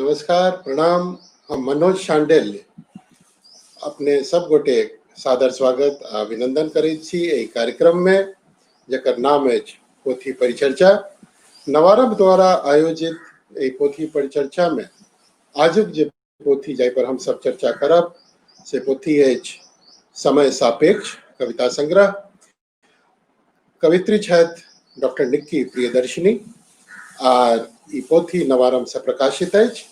नमस्कार, प्रणाम। हम मनोज शांडिल्य अपने सब गोटे सादर स्वागत आ अभिनंदन करैत छी एहि कार्यक्रम में, जकर नाम अछि पोथी परिचर्चा। नवारंभ द्वारा आयोजित एहि पोथी परिचर्चा में आजुक जे पोथी जाहि पर हम सब चर्चा करब से पोथी अछि समय सापेक्ष कविता संग्रह। कवित्री छथि डॉक्टर निक्की प्रियदर्शिनी आ ई पोथी नवारंभ से प्रकाशित अछि।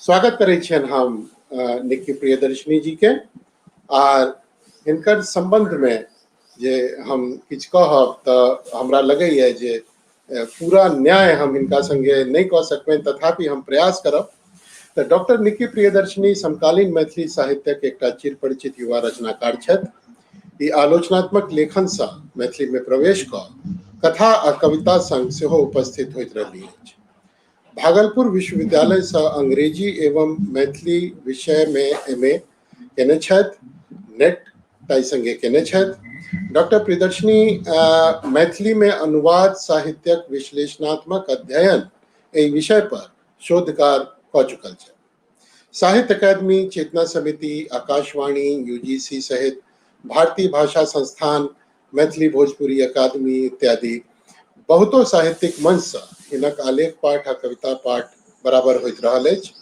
स्वागत करै छियनि हम निक्की प्रियदर्शिनी जी के आर हिनकर संबंध में जे हम किछु कहब तऽ हमरा लगैए जे पूरा न्याय हम हिनका संगे नहि कऽ सकबनि, तथापि हम प्रयास करब। तऽ डॉक्टर निक्की प्रियदर्शिनी समकालीन मैथिली साहित्यक एकटा चिरपरिचित युवा रचनाकार छथि। ई आलोचनात्मक लेखनसँ मैथिलीमे प्रवेश कऽ कथा आ कविता संग सेहो उपस्थित होइत रहली अछि। भागलपुर विश्वविद्यालयसँ अंग्रेजी एवं मैथिली विषयमे एम.ए. केने छथि, नेट ताहि संगे केने छथि। डॉक्टर प्रियदर्शिनी मैथिलीमे अनुवाद साहित्यक विश्लेषणात्मक अध्ययन एहि विषय पर शोध कार्य कऽ चुकल छथि। साहित्य अकादमी, चेतना समिति, आकाशवाणी, यूजीसी सहित भारतीय भाषा संस्थान, मैथिली भोजपुरी अकादमी इत्यादि बहुतो साहित्यिक मंचसँ हिनक आलेख पाठ आ कविता पाठ बराबर होइत रहल अछि।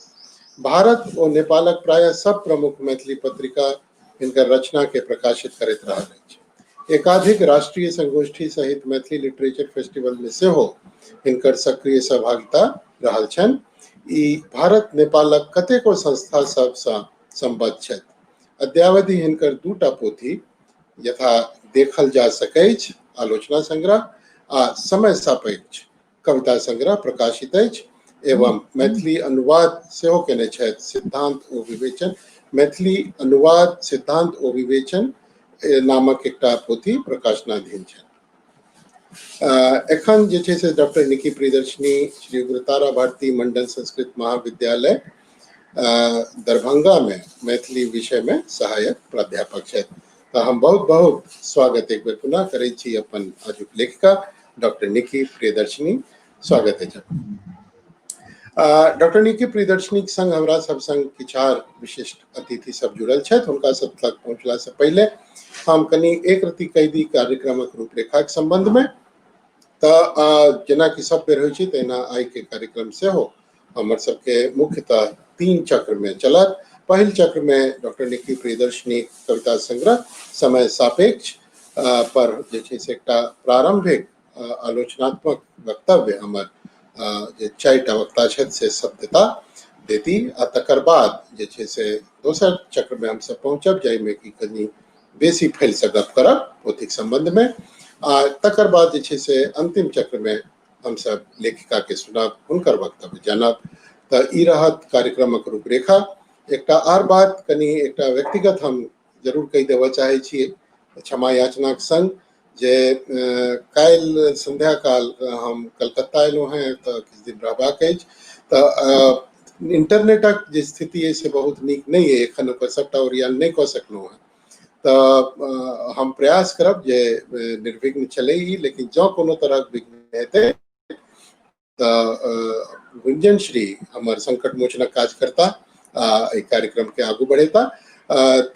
भारत ओ नेपालक प्रायः सब प्रमुख मैथिली पत्रिका हिनकर रचना के प्रकाशित करैत रहल अछि। एकाधिक राष्ट्रीय संगोष्ठी सहित मैथिली लिटरेचर फेस्टिवल में सेहो हिनकर सक्रिय सहभागिता रहल छनि। ई भारत नेपालक कतेको संस्था सबसँ सम्बद्ध छथि। अद्यावधि हिनकर दूटा पोथी यथा देखल जा सकैछ आलोचना संग्रह आ समय सापेक्ष कविता संग्रह प्रकाशित अछि एवं मैथिली अनुवाद सेहो केने छथि। सिद्धांत ओ विवेचन, मैथिली अनुवाद सिद्धांत ओ विवेचन नामक एकटा पोथी प्रकाशनाधीन छनि। एखन जे छै से डॉक्टर निकी प्रियदर्शिनी श्री उग्रतारा भारती मंडल संस्कृत महाविद्यालय दरभंगा में मैथिली विषय में सहायक प्राध्यापक छथि। तऽ हम बहुत बहुत स्वागत एक बेर पुनः करै छी अपन आजुक लेखिका डॉक्टर निकी प्रियदर्शिनी। स्वागत है डॉक्टर निकी प्रियदर्शिनी के संग हमरा सब संग किछु आर विशिष्ट अतिथि सब जुड़ल छथि। हुनका सब तक पहुँचला से पहिले हम कनि एक रति कहि दी कार्यक्रमक रूपरेखा के संबंध में। तऽ जेना कि सब बेर होइ छै तहिना आइ के कार्यक्रम सेहो हमर सबके मुख्यतः तीन चक्र में चलत। पहिल चक्र में डॉक्टर निक्की प्रियदर्शिनी कविता संग्रह समय सापेक्ष पर जे छै से एकटा प्रारंभिक आलोचनात्मक वक्तव्य हमर जे चारिटा वक्ता छथि से सब देता देती आ तकर बाद जे छै से दोसर चक्र में हमसब पहुँचब जाहिमे कि कनि बेसी फैलसँ गप करब पोथीक संबंध में आ तकर बाद जे छै से अंतिम चक्र में हमसब लेखिका के सुनब, हुनकर वक्तव्य जानब। तऽ ई रहत कार्यक्रमक रूपरेखा। एकटा आर बात कनि एकटा व्यक्तिगत हम जरूर कहि देबऽ चाहै छी क्षमा याचनाक संग जे काल्हि संध्या काल हम कलकत्ता एलहुँ हेँ, तऽ किछु दिन रहबाक अछि। तऽ इंटरनेटक जे स्थिति अछि से बहुत नीक नहि अछि, एखन ओकर सबटा ओरियान नहि कऽ सकलहुँ हेँ। तऽ हम प्रयास करब जे निर्विघ्न चलै ई, लेकिन जँ कोनो तरहक विघ्न हेतै तऽ गुंजन श्री हमर संकट मोचनक काज करता आ एहि कार्यक्रम के आगू बढ़ेता।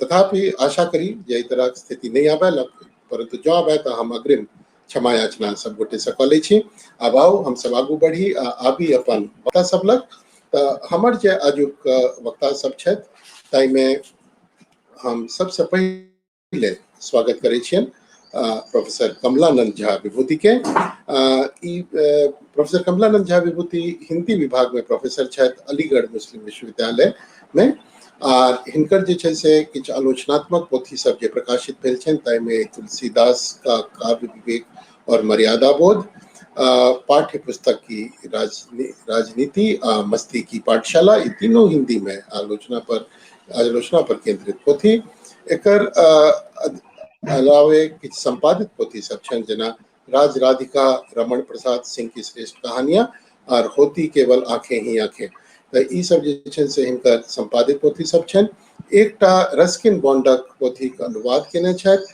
तथापि आशा करी जे एहि तरहक स्थिति नहि आबय, परंतु जँ आबय तऽ हम अग्रिम क्षमा याचना सब गोटे से कऽ लै छी। आब आउ हम सब आगू बढ़ी आ आबी अपन वक्ता सब लग। तऽ हमर जे आजुक वक्ता सब छथि ताहिमे हम सबसँ पहिले स्वागत करै छियनि प्रोफेसर कमलानंद झा विभूति के। ई प्रोफेसर कमलानंद झा विभूति हिंदी विभाग में प्रोफेसर छथि अलीगढ़ मुस्लिम विश्वविद्यालय में आ हिनकर जे छै से किछु आलोचनात्मक पोथी सब जे प्रकाशित भेल छनि ताहिमे तुलसीदास का काव्य विवेक और मर्यादा बोध, पाठ्य पुस्तक की राजनीति आ मस्ती की पाठशाला, ई तीनों हिंदी में आलोचना पर केंद्रित पोथी। एकर अलावे किछु संपादित पोथी सब छनि जेना राज राधिका रमण प्रसाद सिंह की श्रेष्ठ कहानियां और होती केवल आंखें ही आंखें। तऽ ई सब जे छनि से हिनकर संपादित पोथी सब छनि। एकटा रस्किन बॉन्डक पोथीक अनुवाद केने छथि,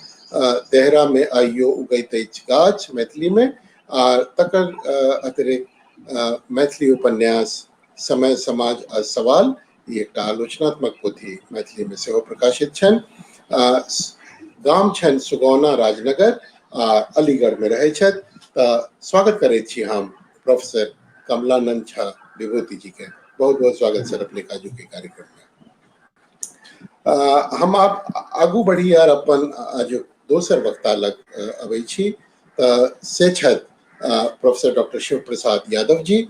देहरा में आइयो उगैत अछि गाछ मैथिली में, आ तकर अतिरिक्त मैथिली उपन्यास समय समाज आ सवाल, ई एकटा आलोचनात्मक पोथी मैथिलीमे सेहो प्रकाशित छनि। गाम छनि सुगौना राजनगर आ अलीगढ़मे रहै छथि। तऽ स्वागत करै छी हम प्रोफेसर कमलानंद झा विभूति जी के। बहुत बहुत स्वागत सर अपने काजू के कार्यक्रम में। हम आब आगू बढ़ी आर अपन आजुक दोसर वक्ता लग अबै छी, तऽ से छथि professor doctor Shiv Prasad Yadav ji.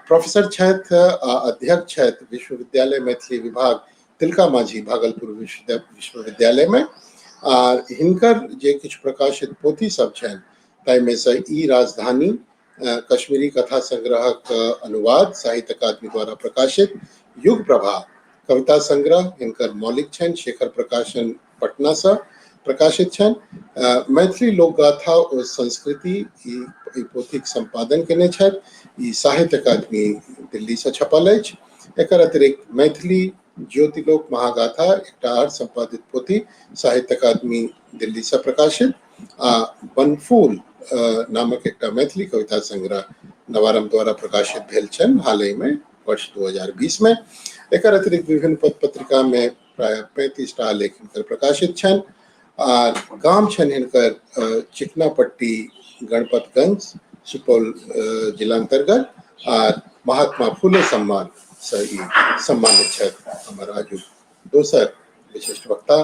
Professor छथि आ अध्यक्ष छथि विश्वविद्यालय मैथिली विभाग तिलका माझी भागलपुर विश्वविद्यालय में। आर हिनकर जे किछु प्रकाशित पोथी सब छनि ताहिमे से ई राजधानी कश्मीरी कथा संग्रहक अनुवाद साहित्य अकादमी द्वारा प्रकाशित, युग प्रभा कविता संग्रह हिनकर मौलिक छनि, शेखर प्रकाशन पटना से प्रकाशित छनि। मैथिली लोकगाथा ओ संस्कृति ई पोथीक संपादन केने छथि, ई साहित्य अकादमी दिल्ली से छपल अछि। एकर अतिरिक्त मैथिली ज्योतिलोक महागाथा एकटा आर संपादित पोथी साहित्य अकादमी दिल्ली से प्रकाशित, आ बनफूल नामक एकटा मैथिली कविता संग्रह नवारम्भ द्वारा प्रकाशित भेल छनि हालहि में वर्ष 2020 में। एकर अतिरिक्त विभिन्न पत्र पत्रिका में प्राय 35 टा आलेख हिनकर प्रकाशित छनि। आ गाम छनि हिनकर चिकनापट्टी गणपतगंज सुपौल जिलांतर्गत, आ महात्मा फूले सम्मान से ई सम्मानित छथि हमर आजुक दोसर विशिष्ट वक्ता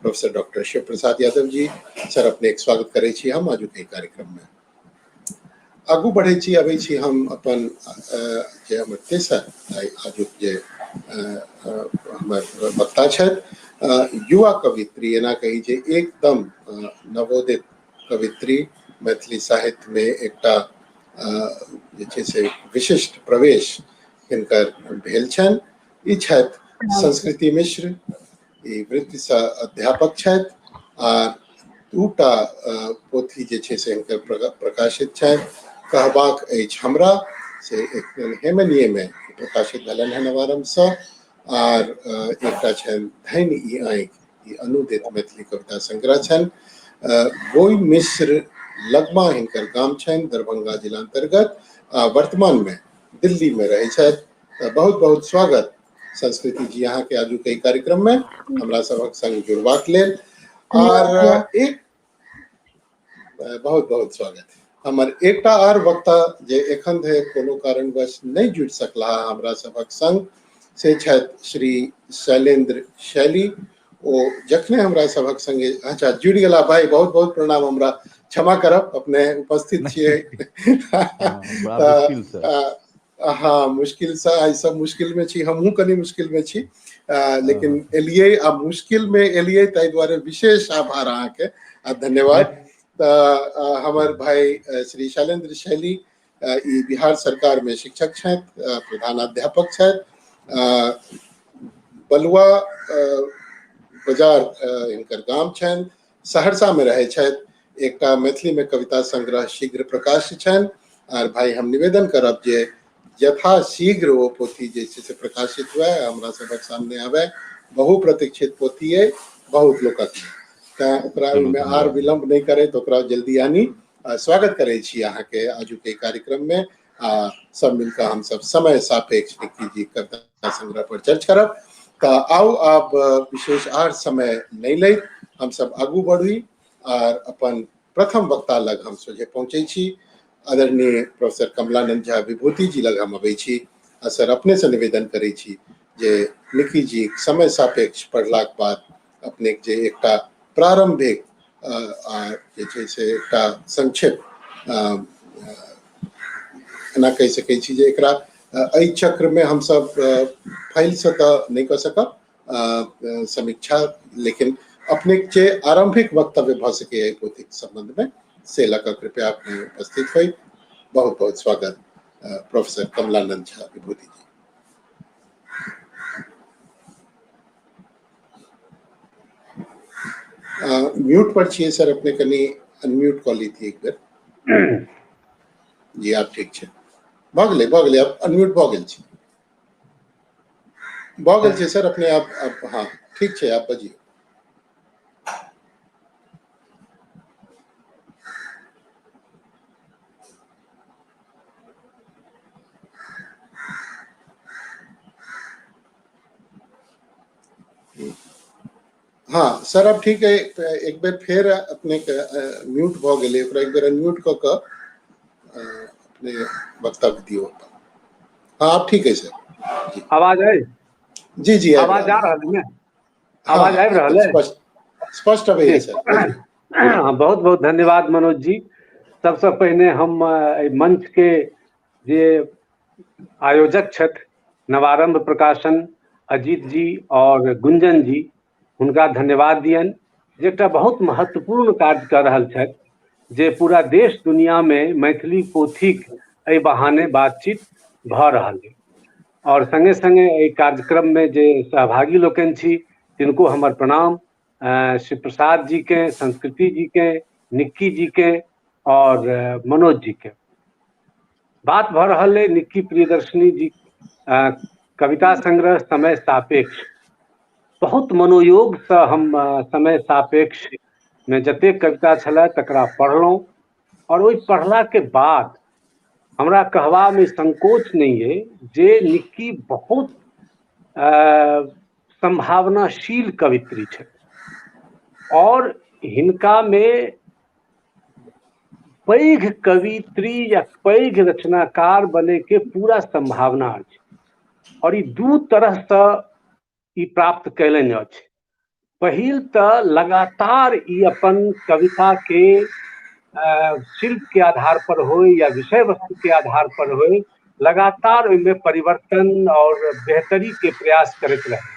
professor doctor Shiv Prasad Yadav ji. Sir अपने एक स्वागत करै छी हम आजुक एहि कार्यक्रम में। आगू बढ़ै छी, अबै छी हम अपन जे हमर तेसर आजुक जे हमर वक्ता छथि, युवा कवित्री, एना कही जे एकदम नवोदित कवित्री, मैथिली साहित्य में एकटा जे छै से विशिष्ट प्रवेश हिनकर भेल छनि। ई छथि संस्कृति मिश्र। ई वृत्तिसँ अध्यापक छथि आ दूटा पोथी जे छै से हिनकर प्रकाशित छनि। कहबाक अछि हमरा से एक हेमनीयमे प्रकाशित भेलनि हेँ नवारम्भसँ, आर एकटा छनि धनि ई आँखि, ई अनूदित मैथिली कविता संग्रह छनि। गोई मिश्र लगमा हिनकर गाम छनि दरभंगा जिलांतर्गत, आ वर्तमानमे दिल्लीमे रहै छथि। बहुत बहुत स्वागत संस्कृति जी अहाँ के आजुक एहि कार्यक्रम में हमरा सबक संग जुड़बाक लेल। आर एक बहुत बहुत स्वागत। हमर एकटा आर वक्ता जे एखन धरि कोनो कारणवश नहि जुड़ि सकला हमरा सबक संग, से छथि श्री शैलेंद्र शैली। ओ जखने हमरा सबक संगे अच्छा जुड़ि गेला। भाई बहुत बहुत प्रणाम, हमरा क्षमा करब, अपने उपस्थित छियै। हाँ, मुश्किल से आइ सब मुश्किल में छी, हमहूँ कनि मुश्किल में छी, लेकिन एलियै आ मुश्किल में एलियै, ताहि दुआरे विशेष आभार अहाँके आ धन्यवाद। तऽ हमर भाई श्री शैलेंद्र शैली ई बिहार सरकार में शिक्षक छथि, प्रधानाध्यापक छथि। बलुआ बाजार हिनकर गाम छनि, सहरसा में रहै छथि। एकटा मैथिली में कविता संग्रह शीघ्र प्रकाश छनि। आर भाई हम निवेदन करब जे यथाशीघ्र ओ पोथी जे छै से प्रकाशित हुए, हमरा सबक सामने आवे। बहुप्रतीक्षित पोथी अइ बहुत लोकक, तैं ओकरा ओहिमे आर विलम्ब नहि करैत ओकरा जल्दी आनी। स्वागत करै छी अहाँके आजुक एहि कार्यक्रम में, आ सब मिलकर हम सब समय सापेक्ष निक्की जी कविता संग्रह पर चर्चा करब। तऽ आउ आब विशेष आर समय नहि लैत हम सब आगू बढ़ी आर अपन प्रथम वक्ता लग हम सोझे पहुँचै छी। आदरणीय प्रोफेसर कमलानंद झा विभूति जी लग हम अबै छी आ सर अपने से निवेदन करै छी जे निक्की जी समय सापेक्ष पढ़लाक बाद अपने जे एकटा प्रारंभिक जे छै से एकटा संक्षिप्त एना कहि सकै छी जे एकरा एहि चक्रमे हमसब फाइलसँ तऽ नहि कऽ सकब समीक्षा, लेकिन अपने जे आरंभिक वक्तव्य भऽ सकैए एहि पोथीक सम्बन्धमे से लऽ कऽ कृपया अपने उपस्थित होइ। बहुत बहुत स्वागत प्रोफेसर कमलानंद झा विभूति जी। म्यूट पर छियै सर अपने, कनि अनम्यूट कऽ लीथी एक बेर। जी आब ठीक छै, भऽ गेलै भऽ गेलै, आब अनम्यूट भऽ गेल छै, भऽ गेल छै सर अपने आप। हाँ ठीक छै, आप बजियौ। हाँ सर, अब ठीक है। एक बेर फेर अपने के म्यूट भऽ गेलै, ओकरा एक बेर अनम्यूट कऽ कऽ अपने वक्तव्य दियौ। हाँ, अब ठीक है सर। जी, आवाज है? जी जी, आवाज आ रहल है? आवाज आबि रहल है? स्पष्ट अबैया सर। बहुत बहुत धन्यवाद मनोज जी। सबसँ पहिने हम एहि मंच के जे आयोजक छथि, नवारंभ प्रकाशन अजीत जी और गुंजन जी, हुनका धन्यवाद दियनि जे एकटा बहुत महत्वपूर्ण कार्य कऽ रहल छथि, जे पूरा देश दुनिया में मैथिली पोथीक एहि बहाने बातचीत भऽ रहल है। और संगे संगे एहि कार्यक्रम में जे सहभागी लोकनि छी तिनको हमर प्रणाम, शिव प्रसाद जी के, संस्कृति जी के, निक्की जी के और मनोज जी के। बात भऽ रहल है निक्की प्रियदर्शनी जी कविता संग्रह समय सापेक्ष। बहुत मनोयोग से हम समय सापेक्ष में जतेक कविता छलै तकरा पढ़लहुँ, और ओहि पढ़ला के बाद हमरा कहबा में संकोच नहीं है जे निक्की बहुत संभावनाशील कवित्री छथि, और हिनका में पैघ कवित्री या पैघ रचनाकार बने के पूरा संभावना अछि। और ई दू तरह से ई प्राप्त कयलनि अछि। पहिल तऽ लगातार ई अपन कविता के शिल्प के आधार पर होय या विषय वस्तु के आधार पर होय, लगातार ओहिमे परिवर्तन और बेहतरी के प्रयास करैत रहे।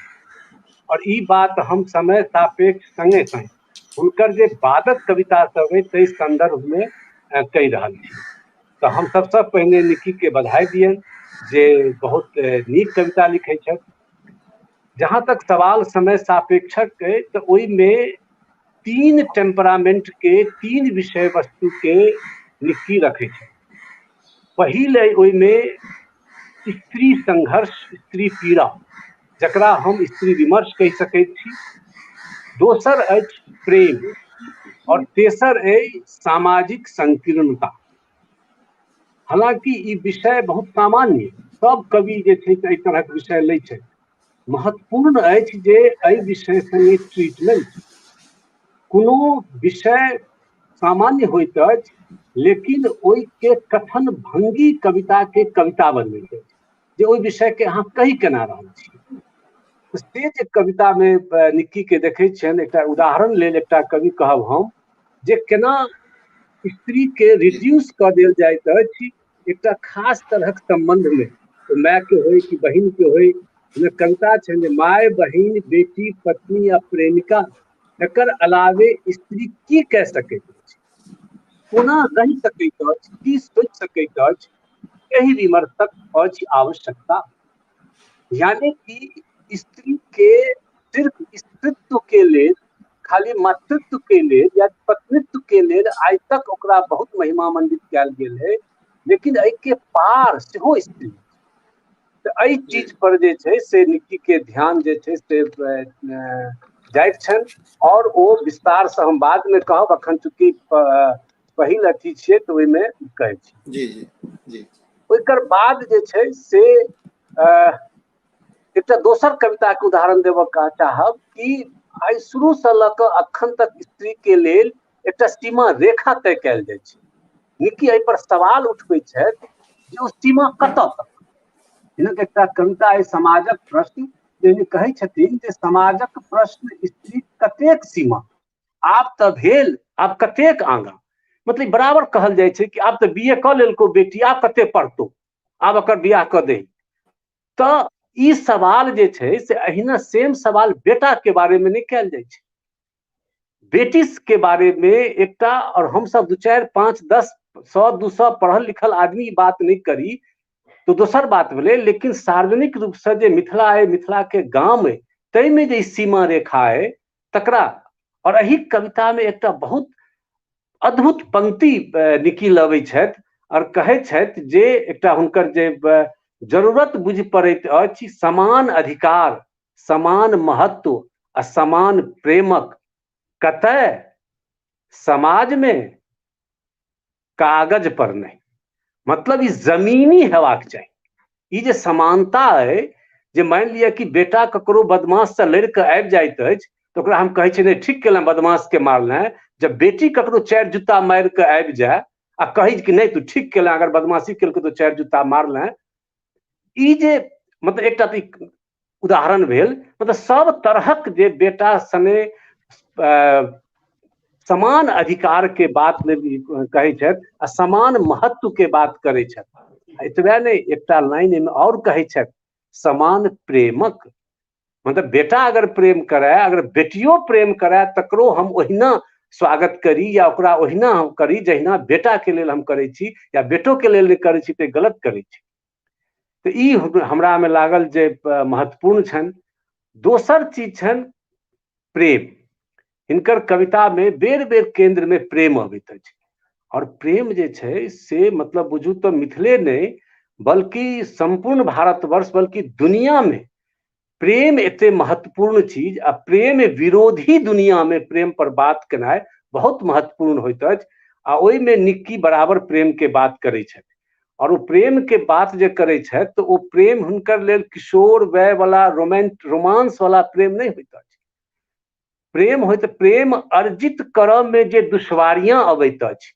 और ई बात हम समय सापेक्ष संगे संग हुनकर जे बादक कविता सब अइ ताहि संदर्भ में कहि रहल छी। तऽ हम सबसँ पहिने निक्की के बधाई दियनि जे बहुत नीक कविता लिखै छथि। जहाँ तक सवाल समय सापेक्षक अइ तऽ ओहिमे तीन टेम्परामेंट के, तीन विषय वस्तु के निक्की रखै छथि। पहिल अइ ओहिमे स्त्री संघर्ष, स्त्री पीड़ा, जकरा हम स्त्री विमर्श कहि सकैत छी। दोसर अछि प्रेम, और तेसर अइ सामाजिक संकीर्णता। हालांकि ई विषय बहुत सामान्य, सब कवि जे छै एहि तरहक विषय लै छै। महत्वपूर्ण अछि जे एहि विषय संगे ट्रीटमेंट, कोनो विषय सामान्य होइत अछि लेकिन ओहिके कथन भंगी कविता के कविता बनबैत अछि, जे ओहि विषय के अहाँ कहि केना रहल छी। से जे कविता में निक्की के देखै छियनि, एकटा उदाहरण लेल एकटा कवि कहब हम, जे केना स्त्री के रिड्यूस कऽ देल जाइत अछि एकटा खास तरहक संबंध में, माय के होय कि बहिन के होय। कविता छनि जे my, बहिन, बेटी, पत्नी आ प्रेमिका, एकर अलावे स्त्री की कह सकैत अछि, कोना रहि सकैत अछि, की सोचि सकैत अछि, एहि विमर्शक अछि आवश्यकता। यानी कि स्त्री के सिर्फ स्त्रीत्व के लेल, खाली मातृत्व के लेल या पत्नीत्व के लेल आइ तक ओकरा बहुत महिमा मंडित कयल गेल है, लेकिन एहि के पार सेहो स्त्री। तऽ एहि चीज पर जे छै से निक्की के ध्यान जे छै से जाइत छनि, और ओ विस्तार से हम बाद में कहब, अखन चूँकि पहिल अथी छियै तऽ ओहिमे कहै छी। जी जी जी। ओकर बाद जे छै से एकटा दोसर कविता के उदाहरण देबऽ चाहब कि आइ शुरू से लऽ कऽ अखन तक स्त्री के लेल एकटा सीमा रेखा तय कयल जाइ छै। निक्की एहि पर सवाल उठबै छथि जे ओ सीमा कतऽ तक। हिनक एकटा कविता अइ समाजक प्रश्न, जाहिमे कहै छथिन जे समाजक प्रश्न स्त्री कतेक सीमा, आब तऽ भेल, आब कतेक आगाँ। मतलब बराबर कहल जाइ छै कि आब तऽ बी ए कऽ लेलको बेटी, आब कते पढ़तौ, आब एकर बियाह कऽ दे। तऽ ई सवाल जे छै से अहिना सेम सवाल बेटा के बारे में नहि कयल जाइ छै। बेटी के बारे में एकटा, और हमसब 2 4 5 10 100 200 पढ़ल लिखल आदमी ई बात नहि करी तो दोसर बात भेलै, लेकिन सार्वजनिक रूप से जे मिथिला अइ, मिथिला के गाम अइ, ताहिमे जे सीमा रेखा अइ तकरा। और एहि कविता में एकटा बहुत अद्भुत पंक्ति निक्की लबै छथि और कहै छथि जे एकटा हुनकर जे जरूरत बुझि पड़ैत अछि समान अधिकार, समान महत्व आ समान प्रेमक, कतय? समाज में, कागज पर नहीं। मतलब ई जमीनी हेबाक चाही। ई जे समानता अइ, जे मानि लिअ कि बेटा ककरो बदमाश से लड़ि कऽ आबि जाइत अछि तऽ ओकरा हम कहै छियै नहि ठीक केलहुँ बदमाशके मारलहुँ। जब बेटी ककरो 4 जुत्ता मारि कऽ आबि जाय आ कहै कि नहि तू ठीक केलहुँ, अगर बदमाशी केलकै तऽ 4 जुत्ता मारलहुँ, ई जे मतलब एकटा तऽ उदाहरण भेल। मतलब सब तरहक जे बेटा सने समान अधिकार के बात कहै छथि आ समान महत्व के बात करै छथि। एतबे नहि, एकटा लाइन एहिमे आओर कहै छथि समान प्रेमक, मतलब बेटा अगर प्रेम करय, अगर बेटियो प्रेम करय, तकरो हम ओहिना स्वागत करी या ओकरा ओहिना हम करी जहिना बेटा के लेल हम करै छी, या बेटो के लेल नहि करै छी तऽ गलत करै छी। तऽ ई हमरा मे लागल जे महत्वपूर्ण छनि। दोसर चीज छनि प्रेम। हिनकर कविता मे बेर बेर केंद्र में प्रेम अबैत अछि, और प्रेम जे छै से मतलब बुझू तऽ मिथिले नहि बल्कि संपूर्ण भारतवर्ष बल्कि दुनिया में प्रेम एते महत्वपूर्ण चीज, आ प्रेम विरोधी दुनिया में प्रेम पर बात केनाइ बहुत महत्वपूर्ण होइत अछि। आ ओहिमे निक्की बराबर प्रेम के बात करै छथि, और ओ प्रेम के बात जे करै छथि तऽ ओ प्रेम हुनकर लेल किशोर वय वाला रोमांस वाला प्रेम नहि होइत अछि। प्रेम होइत, प्रेम अर्जित करऽ मे जे दुश्वारियां अबैत अछि,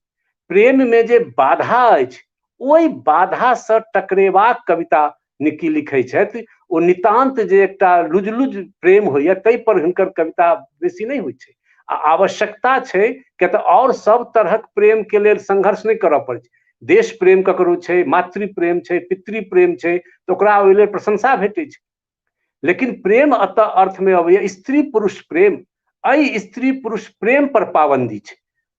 प्रेम मे जे बाधा अछि, ओहि बाधासँ टकरेबाक कविता निक्की लिखै छथि। ओ नितान्त जे एकटा लुजलुज प्रेम होइया ताहि पर हिनकर कविता बेसी नहि होइ छै। आ आवश्यकता छै किया तऽ आओर सब तरहक प्रेम के लेल संघर्ष नहि करऽ पड़ै छै। देश प्रेम ककरो छै, मातृ प्रेम छै, पितृ प्रेम छै, तऽ ओकरा ओहि लेल प्रशंसा भेटै छै। लेकिन प्रेम एतऽ अर्थ मे अबैया स्त्री पुरुष प्रेम। एहि स्त्री पुरुष प्रेम पर पाबंदी छै,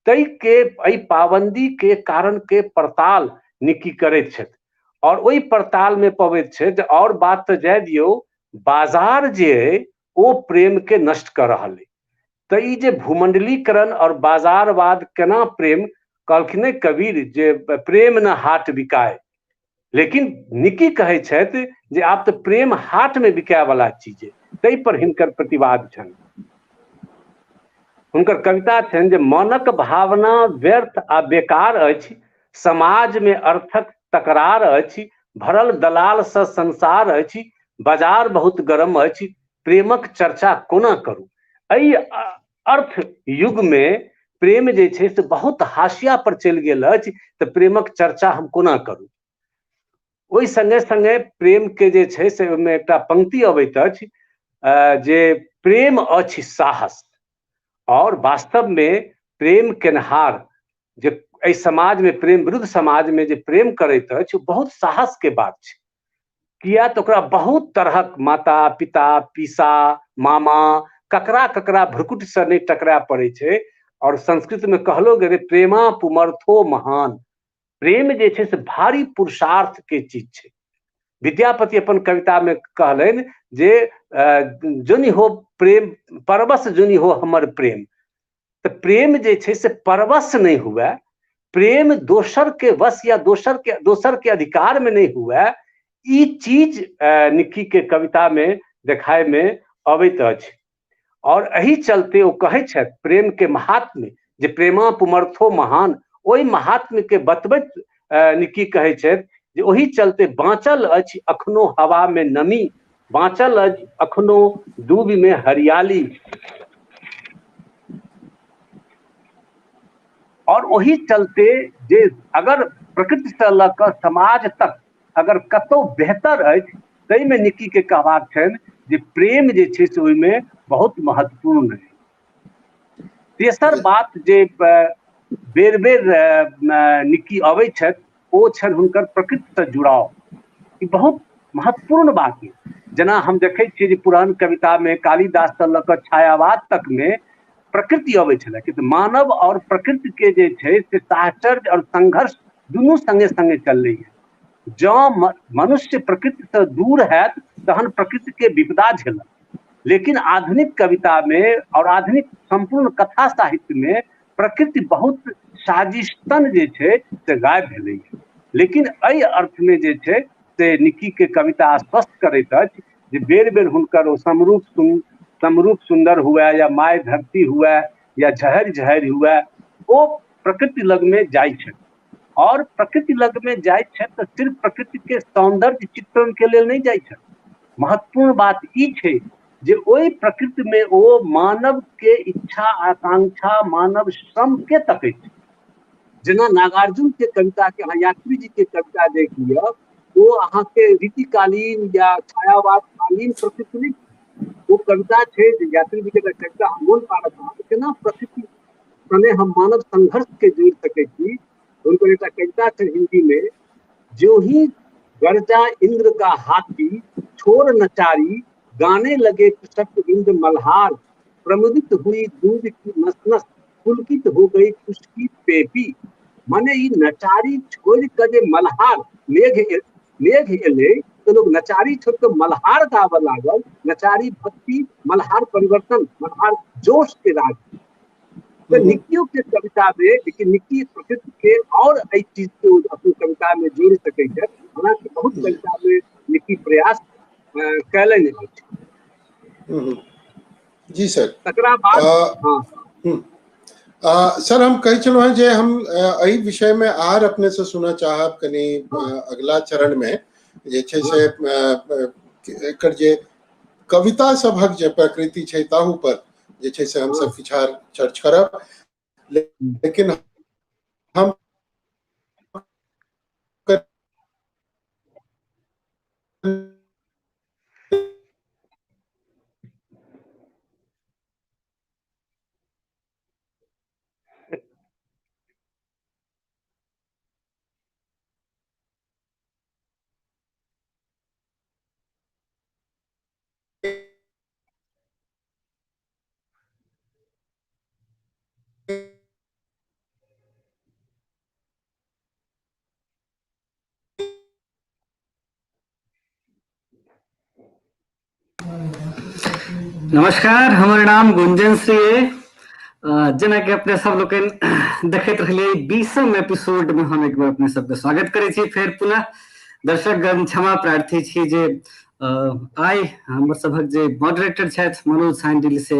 ताहि के एहि पाबंदी के कारण के पड़ताल निक्की करैत छथि, और ओहि पड़ताल मे पबैत छै जे और बात तऽ जाय दियौ, बाजार जे अइ ओ प्रेम के नष्ट कऽ रहल अइ। तऽ ई जे भूमंडलीकरण और बाजारवाद केना प्रेम, कहलखिन ने कबीर जे प्रेम न हाट बिकाय, लेकिन निक्की कहै छथि जे आब तऽ प्रेम हाट में बिकाय वाला चीज अइ, ताहि पर हिनकर प्रतिवाद छनि। हुनकर कविता छनि जे मनक भावना व्यर्थ आ बेकार अछि, समाज में अर्थक तकरार अछि, भरल दलाल सँ संसार अछि, बाजार बहुत गरम अछि, प्रेमक चर्चा कोना करू। एहि अर्थ युग में प्रेम जे छै से बहुत हाशिया पर चलि गेल अछि, तऽ प्रेमक चर्चा हम कोना करू। ओहि संगे संगे प्रेम के जे छै से ओहिमे एकटा पंक्ति अबैत अछि जे प्रेम अछि साहस, और वास्तव में प्रेम केनहार जे एहि समाज में प्रेम विरुद्ध समाज में जे प्रेम करैत अछि ओ बहुत साहस के बात छै। किया तऽ ओकरा बहुत तरहक माता पिता पीसा मामा ककरा ककरा भ्रकुट से नहि टकराए पड़ै छै। और संस्कृत में कहलो गेलै प्रेमा पुमर्थो महान। प्रेम जे छै से भारी पुरुषार्थ के चीज छै। विद्यापति अपन कविता में कहलनि जे जुनि हो प्रेम परवश जुनि हो हमर प्रेम। तऽ प्रेम जे छै से परवश नहि हुए, प्रेम दोसर के वश या दोसर के अधिकार में नहीं हुए, ई चीज निक्की के कविता में देखाय में अबैत अछि। और एहि चलते ओ कहै छथि प्रेम के महात्म्य जे प्रेमा पुमर्थो महान, ओहि महात्म्य के बतबैत निक्की कहै छथि जे ओहि चलते बाँचल अछि अखनो हवा में नमी, बाँचल अछि अखनो दूबि में हरियाली। और ओहि चलते जे अगर प्रकृति से लऽ कऽ समाज तक अगर कतौ बेहतर अछि ताहिमे निक्की के कहबाक छनि जे प्रेम जे छै से ओहिमे बहुत महत्वपूर्ण अछि। तेसर बात जे बेर बेर निक्की अबै छथि ओ छनि हुनकर प्रकृतिसँ जुड़ाव। ई बहुत महत्वपूर्ण बात अछि। जेना हम देखै छियै जे पुरान कवितामे कालिदाससँ लऽ कऽ छायावाद तकमे प्रकृति अबै छलै, किन्तु मानव और प्रकृति के जे छै से साहचर्य और संघर्ष दुनू संगे संगे चललैए। जँ मनुष्य प्रकृतिसँ दूर हैत तहन प्रकृतिके विपदा झेलत। लेकिन आधुनिक कविता में और आधुनिक संपूर्ण कथा साहित्य में प्रकृति बहुत साजिशतन जे छै से गायब भेलैए। लेकिन एहि अर्थ में जे छै से निक्की के कविता आश्वस्त करैत अछि जे बेर बेर हुनकर ओ समरूप सुंदर हुए या my धरती हुए या झहरि झहरि हुए, ओ प्रकृति लग में जाइ छथि। और प्रकृति लग में जाइ छथि तऽ सिर्फ प्रकृति के सौंदर्य चित्रण के लेल नहि जाइ छथि। महत्वपूर्ण बात ई छै जे ओहि प्रकृति में ओ मानव के इच्छा आकांक्षा मानव श्रम के तकै छै। जेना नागार्जुन के कविता के अहाँ यात्री जी के कविता देख लिअ, ओ अहाँके रीतिकालीन या छायावाद कालीन प्रकृति नहि, ओ कविता छै जे यात्री जी के कविता हम मोन पाड़ब अहाँके केना प्रकृति सने हम मानव संघर्ष के जोड़ि सकै छी। हुनकर एकटा कविता छै हिंदी में, जो ही गरजा इंद्र का हाथी छोड़ नचारी, गाने लगे कृषक वृंद मल्हार, प्रमुदित हुई दूध की नस नस, पुलकित हो गई कुश की पेपी। माने ई नचारी छोड़ के जे मल्हार मेघ मेघ एलै तो लोग नचारी छोड़ के मल्हार गाबऽ लागल। नचारी भक्ति, मल्हार परिवर्तन, मल्हार जोश के राग। तो निक्कियो के कविता में लेकिन निक्की प्रकृति के और एहि चीज के अपन कविता में जोड़ि सकै छै। हालांकि बहुत कविता में निक्की प्रयास कयलनि अछि। जी सर। तकरा बाद हाँ। सर हम कहै छलहुँ हेँ जे हम एहि विषय में आर अपने से सुनऽ चाहब कनि अगला चरण में जे छै से एकर जे कविता सभक जे प्रकृति छै ताहू पर जे छै से हमसब किछु आर चर्च करब, लेकिन हम नमस्कार, हमर नाम गुंजन श्री अइ। जेनाकि अपने सब लोकनि देखैत रहलियै 20म एपिसोड में हम एक बेर अपने सबके स्वागत करै छी फेर पुनः। दर्शकगण क्षमा प्रार्थी छी जे आइ हमर सभक जे मॉडरेटर छथि मनोज सांडिल से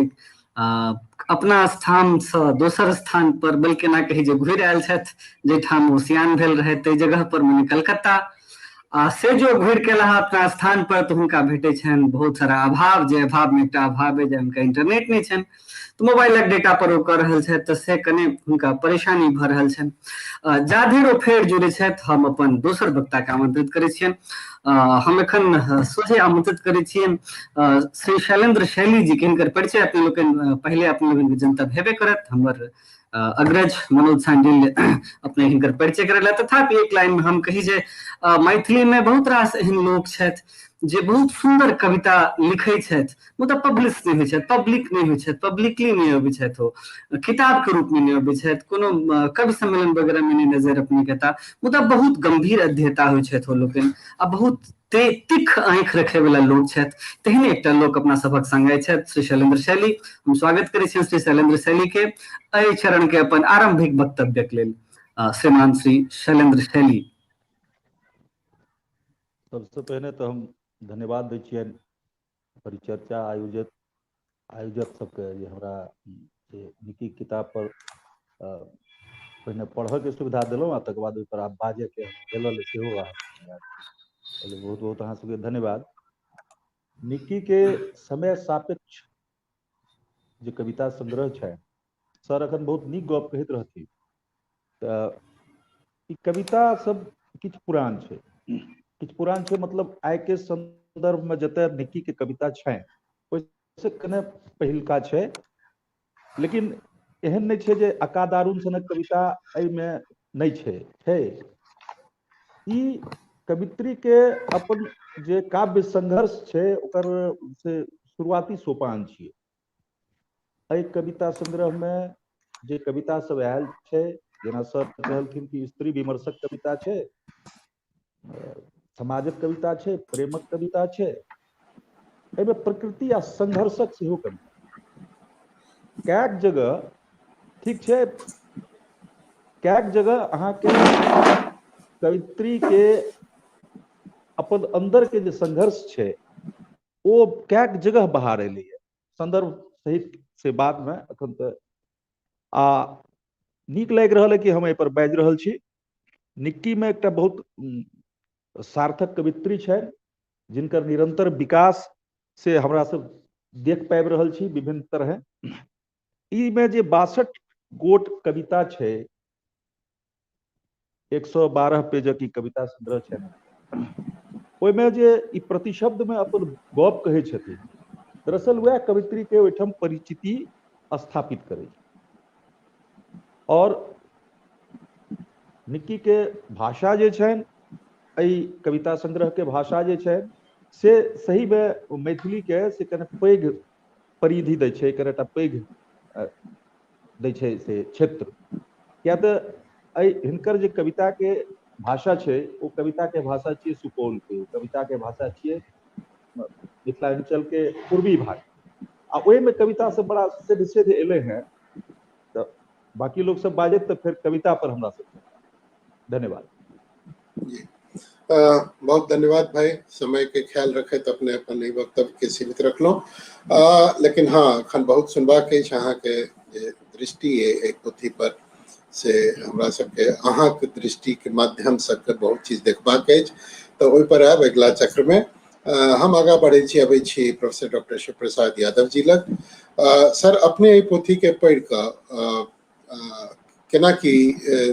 अपना स्थान से दोसर स्थान पर, बल्कि एना कही जे घुरि आयल छथि जाहिठाम ओ सियान भेल रहथि ताहि जगह पर, मने कलकत्ता। आ से जो घुरि के एलाह अपना स्थान पर तऽ हुनका भेटै छनि बहुत सारा अभाव, जे अभाव में एकटा अभाव अइ जे हुनका इंटरनेट नहि छनि, तऽ मोबाइलक डेटा पर ओ कऽ रहल छथि, तऽ से कने हुनका परेशानी भऽ रहल छनि। जाधरि ओ फेर जुड़ै छथि हम अपन दोसर वक्ता के आमंत्रित करै छियनि। हम एखन सोझे आमंत्रित करै छियनि श्री शैलेंद्र शैली जी के। हिनकर परिचय अपने लोकनि पहिले अपने लोकनि के जनतब हेबे करत, हमर अग्रज मनोज सांडिल अपने हिनकर परिचय करेला। तथापि एक लाइन में हम कही जे मैथिली में बहुत रास एहन लोक छथि जे बहुत सुंदर कविता लिखै छथि, मुदा पब्लिश नहि होइ छथि, पब्लिक नहि होइ छथि, पब्लिकली नहि अबै छथि, ओ किताब के रूप में नहि अबै छथि, कोनो कवि सम्मेलन वगैरह में नहि नजर अपने के एता, मुदा बहुत गंभीर अध्येता होइ छथि ओ लोकनि आ बहुत तिख आँखि रखे वाला लोक छथि। तेहने एकटा लोक अपना सभक संग छथि श्री शैलेंद्र शैली। हम स्वागत करै छियनि श्री शैलेंद्र शैली के एहि चरण के अपन आरंभिक वक्तव्यक लेल। श्रीमान श्री शैलेंद्र शैली। सबसे पहिने तऽ हम धन्यवाद दै छियनि परिचर्चा आयोजक सबके जे हमरा से निकी किताब पर पहिने पढ़ऽके सुविधा देलहुँ आ तकर बाद ओहिपर आब बाजऽके मिलल सेहो अहाँ बहुत बहुत अहाँ सबके धन्यवाद। निक्की के समय सापेक्ष जे कविता संग्रह छै, सर अखन बहुत नीक गप कहैत रहथिन, तऽ ई कविता सब किछु पुरान छै, किछु पुरान छै मतलब आइ के संदर्भ में जतऽ निक्की के कविता छै ओहिसँ कने पहिलका छै, लेकिन एहन नहि छै जे अकादारुण सनक कविता एहिमे नहि छै, छै। ई कवित्री के अपन जे काव्य संघर्ष छै ओकर से शुरुआती सोपान छियै। एहि कविता संग्रह में जे कविता सब आयल छै, जेना सर कहलखिन कि स्त्री विमर्शक कविता छै, समाजक कविता छै, प्रेमक कविता छै, एहिमे प्रकृति आ संघर्षक सेहो कविता कैक जगह ठीक छै, कैक जगह अहाँके कवित्री के अपन अंदर के जे संघर्ष छै ओ कैक जगह बाहर एलैए, संदर्भ सहित से बाद में अखन तऽ आ नीक लागि रहल है कि हम एहि पर बाजि रहल छी। निक्की में एकटा बहुत सार्थक कवित्री छनि जिनकर निरंतर विकास से हमरा सब देख पाबि रहल छी विभिन्न तरहे। ई मे जे 62 गोट कविता छै, 112 पेजक ई कविता संग्रह छै, ओहिमे जे ई प्रतिशब्दमे अपन गप कहै छथिन, दरअसल वएह कवित्री के ओहिठाम परिचिति स्थापित करै छै। और निक्की के भाषा जे छनि, एहि कविता संग्रह के भाषा जे छनि से सहीमे मैथिली के से कने पैघ परिधि दै छै, कनेटा पैघ दै छै से क्षेत्र। किया तऽ एहि हिनकर जे कविता के भाषा छै, ओ कविता के भाषा छियै सुपौल के, कविता के भाषा छियै मिथिलांचल के पूर्वी भाग, आ ओहिमे कविता सब बड़ा सिद्ध सिद्ध एलै हेँ। तऽ बाकी लोग सब बाजत तऽ फेर कविता पर हमरा सब। धन्यवाद जी, बहुत धन्यवाद भाई। समय के ख्याल रखैत अपने अपन ई वक्तव्य के सीमित रखलहुँ, लेकिन हाँ, एखन बहुत सुनबाक अछि। अहाँके जे दृष्टि है एक पोथी पर, से हमरा सबके अहाँके दृष्टि के माध्यम से बहुत चीज देखबाक अछि, तऽ ओहि पर आयब अगिला चक्र में। हम आगाँ बढ़ै छी, अबै छी प्रोफेसर डॉक्टर शिव प्रसाद यादव जी लग। सर, अपने एहि पोथी के पढ़ि कऽ केना की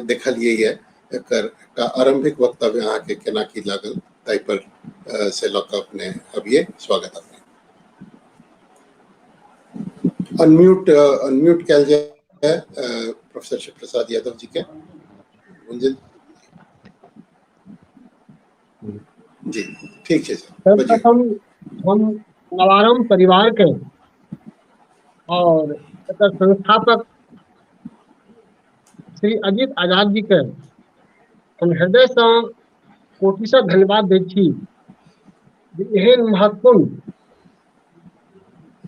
देखलियै ये? एकर एकटा आरंभिक वक्तव्य अहाँके केना की लागल, ताहि पर से लऽ कऽ अपने अबियै। स्वागत अपने। अनम्यूट अनम्यूट कयल जाय प्रोफेसर शिव प्रसाद यादव जी के। गुंजन जी, ठीक छै सर। सर्वप्रथम हम नवारम्भ परिवार के और एकर संस्थापक श्री अजित आजाद जी के हम हृदय से कोटिशः धन्यवाद दै छी जे एहन महत्वपूर्ण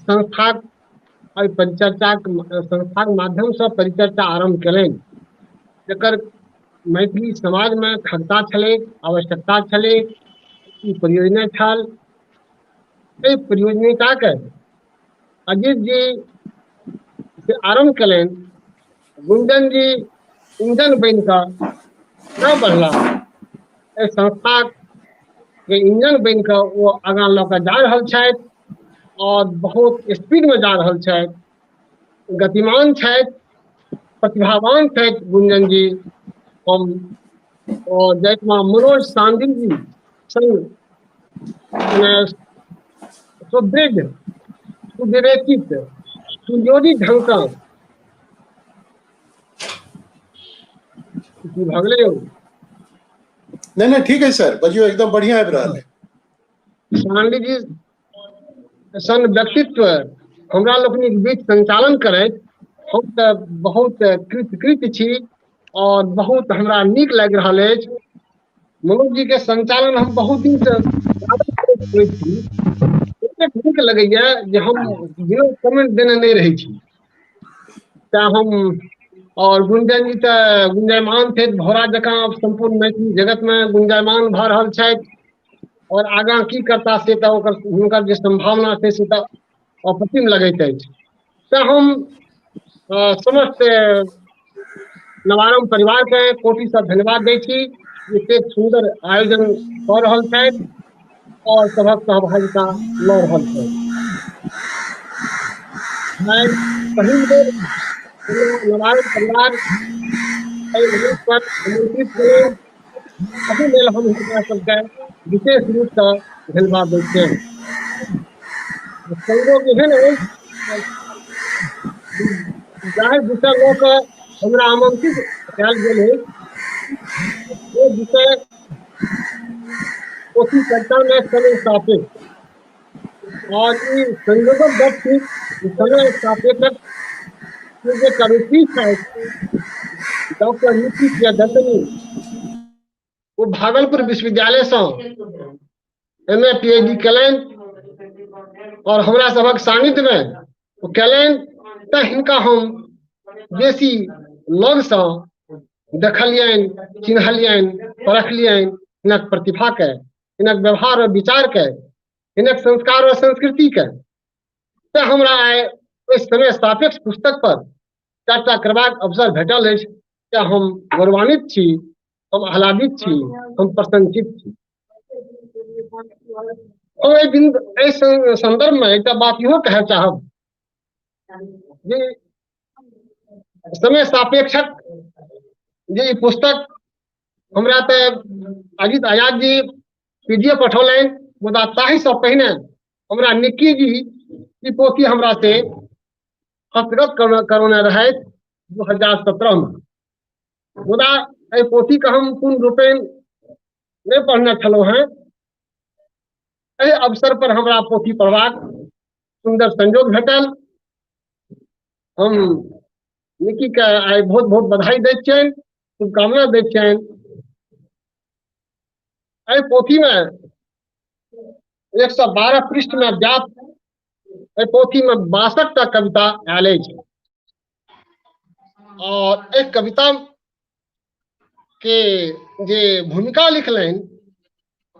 संस्थाक एहि परिचर्चाक संस्थाक माध्यम से परिचर्चा आरंभ केलनि, जकर मैथिली समाजमे खगता छलै, आवश्यकता छलै, ई परियोजना छल। एहि परियोजनाके अजित जी से आरंभ केलनि, गुंजन जी इंजन बनि कऽ आगाँ बढ़ला। एहि संस्थाके इंजन बनि कऽ ओ आगाँ लऽ कऽ जा रहल छथि और बहुत स्पीड में जा रहल छथि। गतिमान छथि, प्रतिभावान छथि गुंजन जी। हम और जाहिमे मनोज सांडिल जी संग सुदृढ़, सुविवेचित, सुयोजित ढंगसँ की भऽ गेलै यौ? नहीं नहीं, ठीक है सर, बजियो, एकदम बढ़िया आबि रहल है। सांडिल जी सन व्यक्तित्व हमरा लोकनिक बीच संचालन करैत हम तऽ बहुत कृतकृत्य छी और बहुत हमरा नीक लागि रहल अछि। मनोज जी के संचालन हम बहुत दिन से करैत छी, एतेक नीक लगैया जे हम बिना कमेंट देने नहि रहै छी। तऽ हम और गुंजन जी तऽ गुंजयमान छथि, भौरा जकाँ सम्पूर्ण मैथिली जगतमे गुंजयमान भऽ रहल छथि और आगाँ की करता से तऽ ओकर हुनकर जे सम्भावना छै से तऽ अप्रतिम लगैत अछि। तऽ हम समस्त नवारम्भ परिवारके कोटिसँ धन्यवाद दै छी, एतेक सुन्दर आयोजन कऽ रहल छथि और सभक सहभागिता लऽ रहल छथि। पहिल बेर नवारम्भ परिवार एहि मंच पर आमंत्रित केलनि, एहि लेल हम हुनका सबके विशेष रूपसँ धन्यवाद दै छियनि। संयोग एहन अछि, जाहि विषय लऽ कऽ हमरा आमंत्रित कयल गेल अछि, ओ विषय पोथी चर्चामे समय सापेक्ष, और ई संयोगक गप थिक, समय सापेक्षक जे कवित्री छथि डॉक्टर निक्की प्रियदर्शनी, ओ भागलपुर विश्वविद्यालयसँ M A P H D केलनि और हमरा सभक सानिध्यमे ओ केलनि, तऽ हिनका हम बेसी लगसँ देखलियनि, चिन्हलियनि, परखलियनि हिनक प्रतिभाके, हिनक व्यवहार और विचारके, हिनक संस्कार और संस्कृतिके। तऽ हमरा आइ ओहि समय सापेक्ष पुस्तक पर चर्चा करबाक अवसर भेटल अछि, तऽ हम गौरवान्वित छी, हम आह्लादित छी, हम प्रसन्नचित छी। एहि बिंदु एहि संदर्भ में एकटा बात इहो कहय चाहब जे समय सापेक्षक जे ई पुस्तक हमरा तऽ अजित आजाद जी पीडीएफ पठौलनि, मुदा ताहिसँ पहिने हमरा निक्की जी ई पोथी हमरा से हस्तगत करौने रहथि 2017 में। मुदा एहि पोथीके हम पूर्ण रूपेण नहि पढ़ने छलहुँ हेँ। एहि अवसर पर हमरा पोथी पढ़बाक सुन्दर संयोग भेटल। हम निक्की के आइ बहुत बहुत बधाई दै छियनि, शुभकामना दै छियनि। एहि पोथी में 112 पृष्ठ में व्याप्त एहि पोथी में 62 टा कविता आयल अछि और एहि कविता के जे भूमिका लिखलनि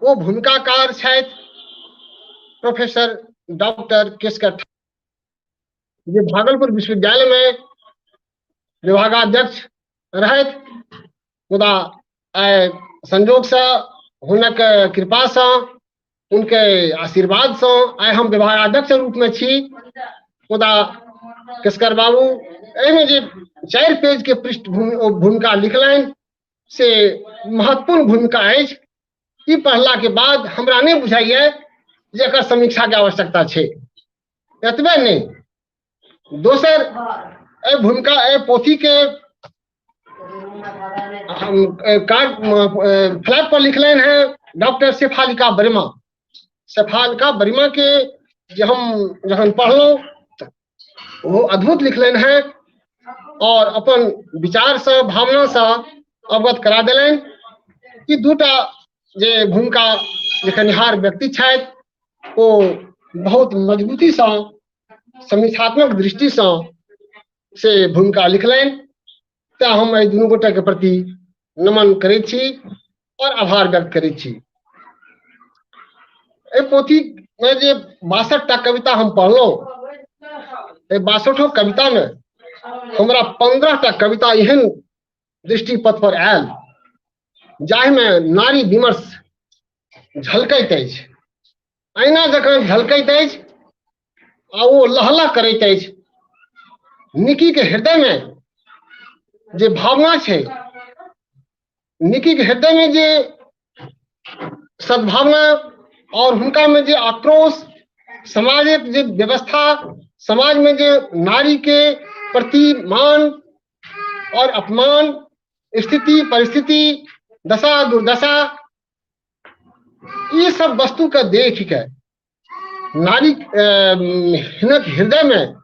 ओ भूमिकाकार छथि प्रोफेसर डॉक्टर केशकर, जे भागलपुर विश्वविद्यालय में विभागाध्यक्ष रहथि, मुदा आइ संयोग से हुनक कृपा से उनके आशीर्वाद से आइ हम विभागाध्यक्ष रूप में छी। मुदा केशकर बाबू एहिमे जे 4 पेज के पृष्ठभूमि भूमिका लिखलनि से महत्वपूर्ण भूमिका अछि। ई पढ़ला के बाद हमरा नहि बुझाइए जे एकर समीक्षा के आवश्यकता छै। एतबे नहि, दोसर एहि भूमिका एहि पोथी के फ्लैप पर लिखलनि हैं डॉक्टर शेफालिका वर्मा। शेफालिका वर्मा के जे हम जखन पढ़लहुँ वो अद्भुत लिखलनि हैं और अपन विचार से भावना से अवगत करा देलनि कि दूटा जे भूमिका लिखनिहार व्यक्ति छथि ओ बहुत मजबूती से समीक्षात्मक दृष्टि से से भूमिका लिखलनि। तऽ हम एहि दुनू गोटे के प्रति नमन करै छी और आभार व्यक्त करै छी। एहि पोथी में जे 62 टा कविता हम पढ़लहुँ, एहि 62 कविता में हमरा 15 टा कविता एहन दृष्टिपथ पर आयल जाहिमे नारी विमर्श झलकैत अछि। ऐना जखन झलकैत अछि आ ओ लहलह करैत अछि, निकी के हृदय में जे भावना छै, निकी के हृदय में जे सद्भावना और हुनका में जे आक्रोश, समाजक जे व्यवस्था, समाज में जे नारी के प्रति मान और अपमान, स्थिति परिस्थिति, दशा दुर्दशा, ये सब वस्तु के देख के नारी हिनक हृदय में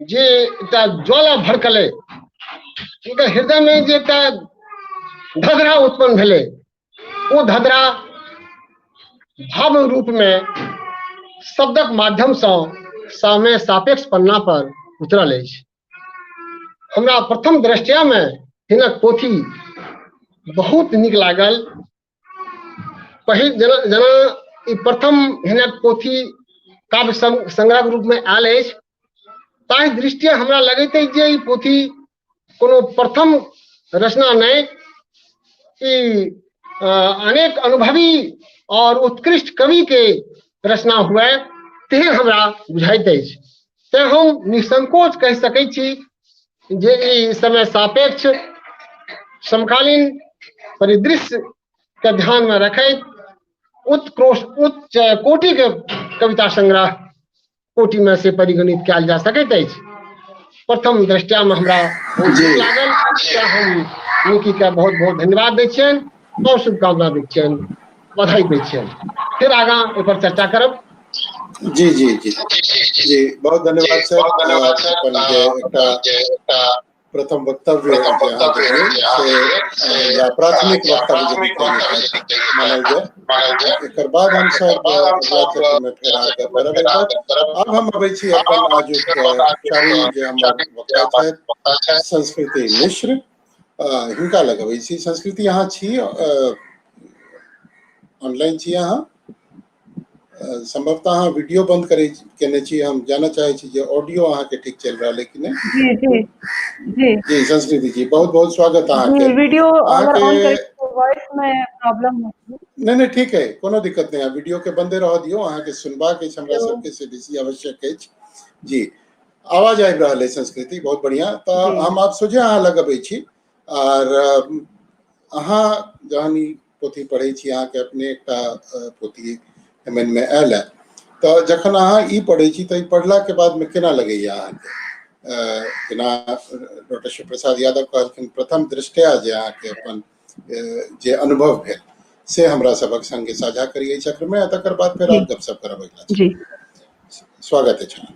जे एकटा ज्वाला भड़कलै, हुनकर हृदय में जे एकटा धधरा उत्पन्न भेलै, ओ धधरा भाव रूप में शब्दक माध्यम से समय सापेक्ष पन्ना पर उतरल अछि। हमरा प्रथम दृष्टिया में हिनक पोथी बहुत नीक लागल। पहिल जेना ई प्रथम हिनक पोथी काव्य संग्रह रूप में आयल अछि, ताहि दृष्टिये हमरा लगैत अछि जे ई पोथी कोनो प्रथम रचना नहि, ई अनेक अनुभवी और उत्कृष्ट कवि के रचना हुए तेहन हमरा बुझाइत अछि। तें हम निसंकोच कहि सकै छी जे ई समय सापेक्ष समकालीन परिदृश्य के ध्यान में रखैत उच्च कोटि के कविता संग्रह कोटि में से परिगणित कयल जा सकैत अछि। प्रथम दृष्टिया में हमरा बहुत नीक लागल, तें हम निकी के बहुत बहुत धन्यवाद दै छियनि और शुभकामना दै छियनि, बधाई दै छियनि। फिर आगाँ एहि पर चर्चा करब। जी जी जी जी, बहुत धन्यवाद सर। अपन जे एकटा प्रथम वक्तव्य से या प्राथमिक वक्तव्य मानल जाय, एकर बाद हम सब अगला चक्र में फेर आगे बढ़ब। आब हम अबै छी अपन आजुक चारू जे हमर वक्ता छथि संस्कृति मिश्र, हिनका लग अबै छी। संस्कृति अहाँ छी ऑनलाइन छी अहाँ? संभवतः अहाँ वीडियो बंद करै केने छी। हम जानऽ चाहै छी जे ऑडियो अहाँके ठीक चलि रहल है कि नहि। जी जी जी जी संस्कृति जी, बहुत बहुत स्वागत अहाँके। जी, वीडियो अगर ऑन अहाँके करै तऽ वॉइस में प्रॉब्लम होइ छै। नहि नहि, ठीक है, कोनो दिक्कत नहि है, वीडियो के बंदे रह दियौ, अहाँके सुनबाक अछि हमरा हेलो। सबके से बेसी आवश्यक अछि। जी, आवाज आबि रहल है संस्कृति, बहुत बढ़िया। तऽ जी हम आब सोझे अहाँ लग अबै छी आर अहाँ जहन ई पोथी पढ़ै छी, अहाँके अपने एकटा पोथी मनमे आयल है, तऽ जखन अहाँ ई पढ़ै छी तऽ ई पढ़लाके बादमे केना लगैया अहाँके? जेना डॉक्टर शिव प्रसाद यादव कहलखिन, प्रथम दृष्टया जे अहाँके अपन जे अनुभव भेल से हमरा सबक संगे साझा करी एहि चक्रमे, आ तकर बाद फेर जी आर गपशप करब अगिला जी चक्र। स्वागत अछि।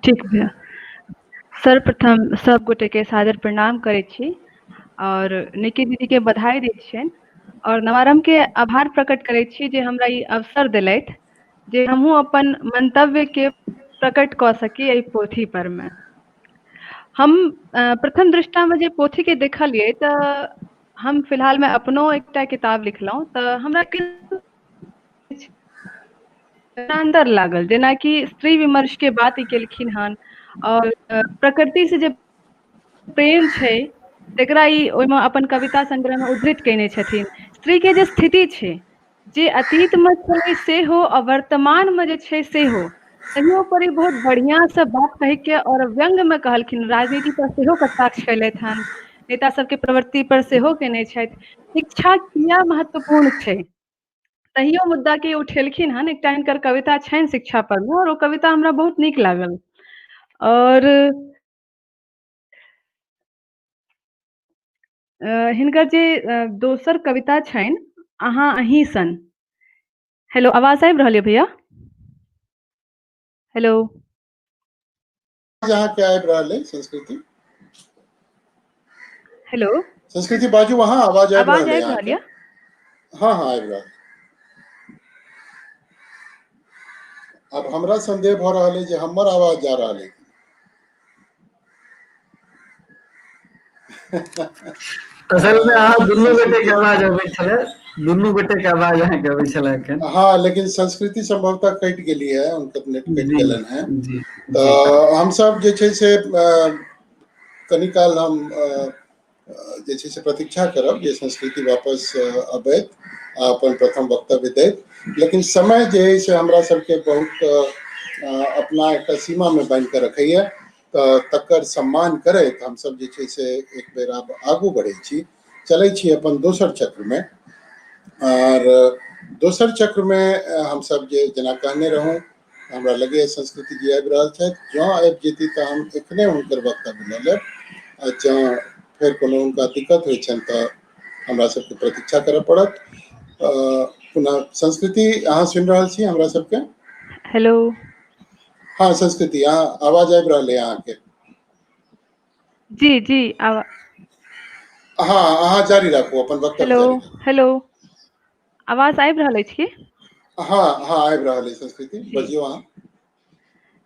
ठीक भैया। सर्वप्रथम सब गोटे के सादर प्रणाम करै छी और निकी दीदी के बधाई दै छियनि और नवारम्भ के आभार प्रकट करै छी जे हमरा ई अवसर देलथि जे हमहूँ अपन मंतव्य के प्रकट कऽ सकी एहि पोथी पर मे। हम प्रथम दृष्टा मे जे पोथी के देखलियै तऽ हम फिलहाल मे अपनो एकटा किताब लिखलहुँ तऽ हमरा अंदर लागल जेनाकि स्त्री विमर्श के बात ई केलखिन हन और प्रकृति से जे प्रेम छै तकरा ई ओहिमे अपन कविता संग्रह मे उद्धृत कयने छथिन। स्त्री के जे स्थिति छै, जे अतीत मे छलै सेहो आ वर्तमान मे जे छै सेहो, तहियो पर ई बहुत बढ़िया से बात कहि के और व्यंग्य मे कहलखिन। राजनीति पर सेहो कटाक्ष केलथि हन, नेता सबके प्रवृत्ति पर सेहो केने छथि। शिक्षा किया महत्वपूर्ण छै तहियो मुद्दा के उठेलखिन हन। एकटा हिनकर कविता छनि शिक्षा पर मे और ओ कविता हमरा बहुत नीक लागल। और हिनकर जे दोसर कविता छनि, अहाँ अहीं सन। हेलो, आवाज आबि रहल यऽ भैया? हेलो। अहाँके आबि रहल है संस्कृति? हेलो। संस्कृति बाजू, अहाँ, आवाज आबि आवाज रहल है आबि रहल अहाँके? यऽ? हाँ हाँ, आबि रहल। आब हमरा संदेह भऽ रहल है जे हमर आवाज जा रहल है। असल मे अहाँ दुनू गोटे के संस्कृति आवाज अबै छलै, दुनू गोटे के आवाज अहाँके अबै छलै एखन। हाँ, लेकिन संस्कृति संभवतः कटि गेली है, हुनकर नेट कटि जी गेलनि है। जी जी तऽ हमसब जे छै से कनी काल हम जे छै से प्रतीक्षा करब जे संस्कृति वापस अबैत आ अपन प्रथम वक्तव्य दैत, लेकिन समय जे है से हमरा सबके बहुत अपना एकटा सीमा मे बान्हि कऽ रखैया, तऽ तकर सम्मान करैत हमसब जे छै से एक बेर आब आगू बढ़ै छी, चलै छी अपन दोसर चक्रमे। आर दोसर चक्रमे हमसब जे जेना कहने रहौं, हमरा लगैए संस्कृति जी आबि रहल छथि, जँ आबि जेती तऽ हम एखने हुनकर वक्तव्य लऽ लेब, आ जँ फेर कोनो हुनका दिक्कत होइ छनि तऽ हमरा सबके प्रतीक्षा करय पड़त। पुनः संस्कृति, अहाँ सुनि रहल छी हमरा सबके? हेलो। हाँ संस्कृति, अहाँ, आवाज आबि रहल है अहाँके? जी जी आवा हाँ, अहाँ जारी राखू अपन वक्तव्य, हेलो। जारी राखू। हेलो, आवाज आबि रहल अछि की? हाँ हाँ, आबि रहल है संस्कृति, जी। बजियौ अहाँ।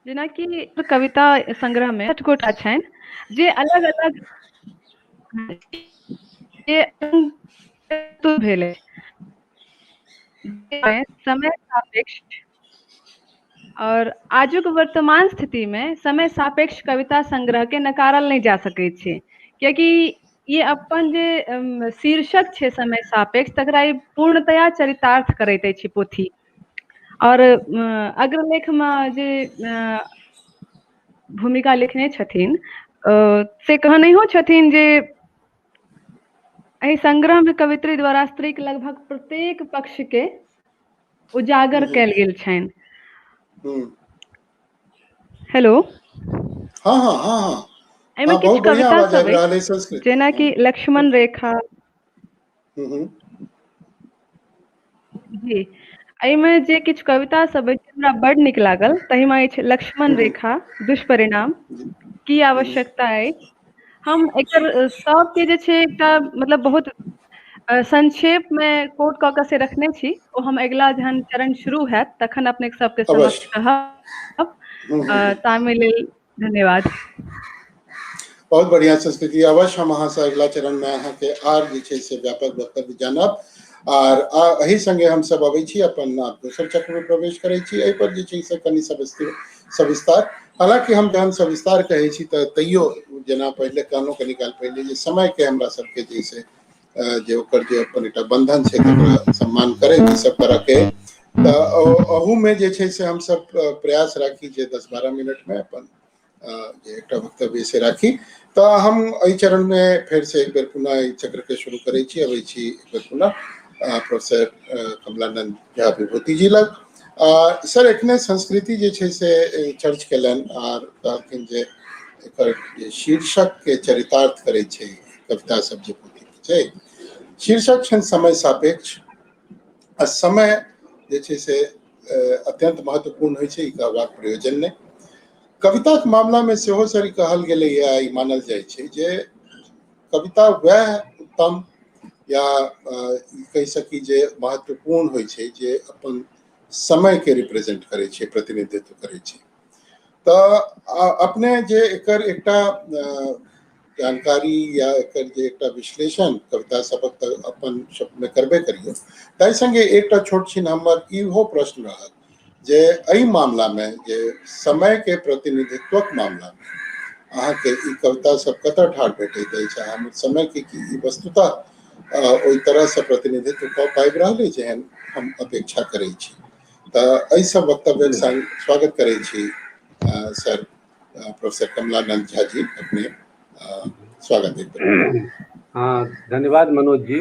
जेनाकि कविता संग्रह मे 8 गोटा छनि जे अलग अलग जे भेलै समय सापेक्ष और आजुक वर्तमान स्थिति मे समय सापेक्ष कविता संग्रह के नकारल नहि जा सकै छै, कियाकि ई अपन जे शीर्षक छै समय सापेक्ष तकरा ई पूर्णतया चरितार्थ करैत अछि पोथी। और अग्रलेख मे जे भूमिका लिखने छथिन से कहनैहो छथिन जे एहि संग्रह मे कवित्री द्वारा स्त्रीक लगभग प्रत्येक पक्ष के उजागर कयल गेल छनि। हेलो। हाँ हाँ हाँ हाँ। एहिमे हाँ, किछु बहुत बढ़िया कविता आवाज सब आबि अछि रहल है संस्कृत। जेनाकि लक्ष्मण रेखा। जी, एहिमे जे किछु कविता सब अछि हमरा बड नीक लागल, ताहिमे अछि लक्ष्मण रेखा, दुष्परिणाम, की आवश्यकता अछि। हम एकर सबके जे छै एकटा मतलब बहुत संक्षेप मे कोट कऽ के से रखने छी, ओ हम अगिला जहन चरण शुरू हैत तखन अपने सबके समक्ष कहब। ताहि लेल धन्यवाद। बहुत बढ़िया संस्कृति, अवश्य हम अहाँ से अगिला चरण में अहाँ के आर जे छै से व्यापक वक्तव्य जानब। आर एहि संगे हमसब अबै छी अपन दोसर चक्र में प्रवेश करै छी। एहि पर जे छै से कनि सविस्तार, हालांकि हम जहन सविस्तार कहै छी तऽ तैयो जेना पहिले कहलहुँ कनी काल पहिले जे समय के हमरा सबके जे से जे ओकर जे अपन एकटा बंधन छै तकरा सम्मान करैत ई सब तरह के, तऽ अहूमे जे छै से हमसब प्रयास राखी जे 10-12 मिनट में अपन जे एकटा वक्तव्य से राखी। तऽ हम एहि चरण में फेर से एक बेर पुनः एहि चक्र के शुरू करै छी। अबै छी एक बेर पुनः प्रोफेसर कमलानंद झा विभूति जी लग। सर, एखने संस्कृति जे छै से चर्च केलनि आर कहलखिन जे एकर जे शीर्षक के चरितार्थ करै छै कविता सब जे पोथी छै, शीर्षक छनि समय सापेक्ष, आ समय जे छै से अत्यंत महत्वपूर्ण होइ छै, ई कहबाक प्रयोजन नहि। कविताके मामलामे सेहो सर ई कहल गेलैए, ई मानल जाइ छै जे कविता वएह उत्तम या कहि सकी जे महत्वपूर्ण होइ छै जे अपन समयके रिप्रेजेंट करै छै, प्रतिनिधित्व करै छै। तऽ अपने जे एकर एकटा जानकारी या एकर जे एकटा विश्लेषण कविता सबक तऽ अपन शब्दमे करबे करियौ, ताहि संगे एकटा छोट छिन हमर इहो प्रश्न रहत जे एहि मामलामे जे समयके प्रतिनिधित्वक मामलामे अहाँके ई कविता सब कतऽ ठाढ़ भेटैत अछि, आ हमर समयके की ई वस्तुतः ओहि तरहसँ प्रतिनिधित्व कऽ पाबि रहल अछि जेहन हम अपेक्षा करै छी? तऽ एहि सब वक्तव्यक संग स्वागत करै छी सर प्रोफेसर कमलानंद झा जी, अपने स्वागत है। हाँ, धन्यवाद मनोज जी।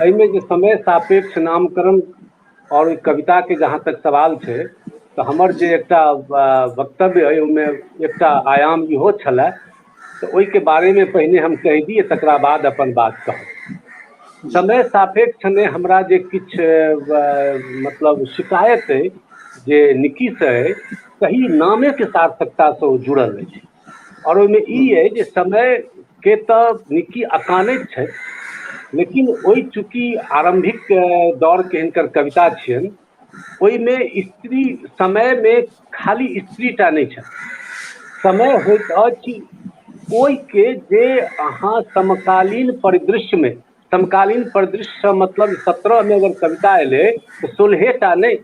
एहिमे जे समय सापेक्ष नामकरण और ओहि कविता के जहाँ तक सवाल छै, तऽ हमर जे एकटा वक्तव्य अइ ओहिमे एकटा आयाम इहो छलए, तऽ ओहिके बारेमे पहिने हम कहि दी, तकरा बाद अपन बात कहब। समय सापेक्ष ने हमरा जे किछु मतलब शिकायत अइ जे निकीसँ अइ, सही नामेके सार्थकतासँ ओ जुड़ल अछि। और ओहिमे ई अइ जे समय के तऽ निकी अकानैत छथि, लेकिन ओहि चूँकि आरम्भिक दौरके हिनकर कविता छियनि, ओहिमे स्त्री समयमे खाली स्त्रीटा नहि छथि। समय होइत अछि ओहिके जे अहाँ समकालीन परिदृश्यमे, समकालीन परिदृश्यसँ मतलब 17 मे अगर कविता एलै तऽ 16टा नहि,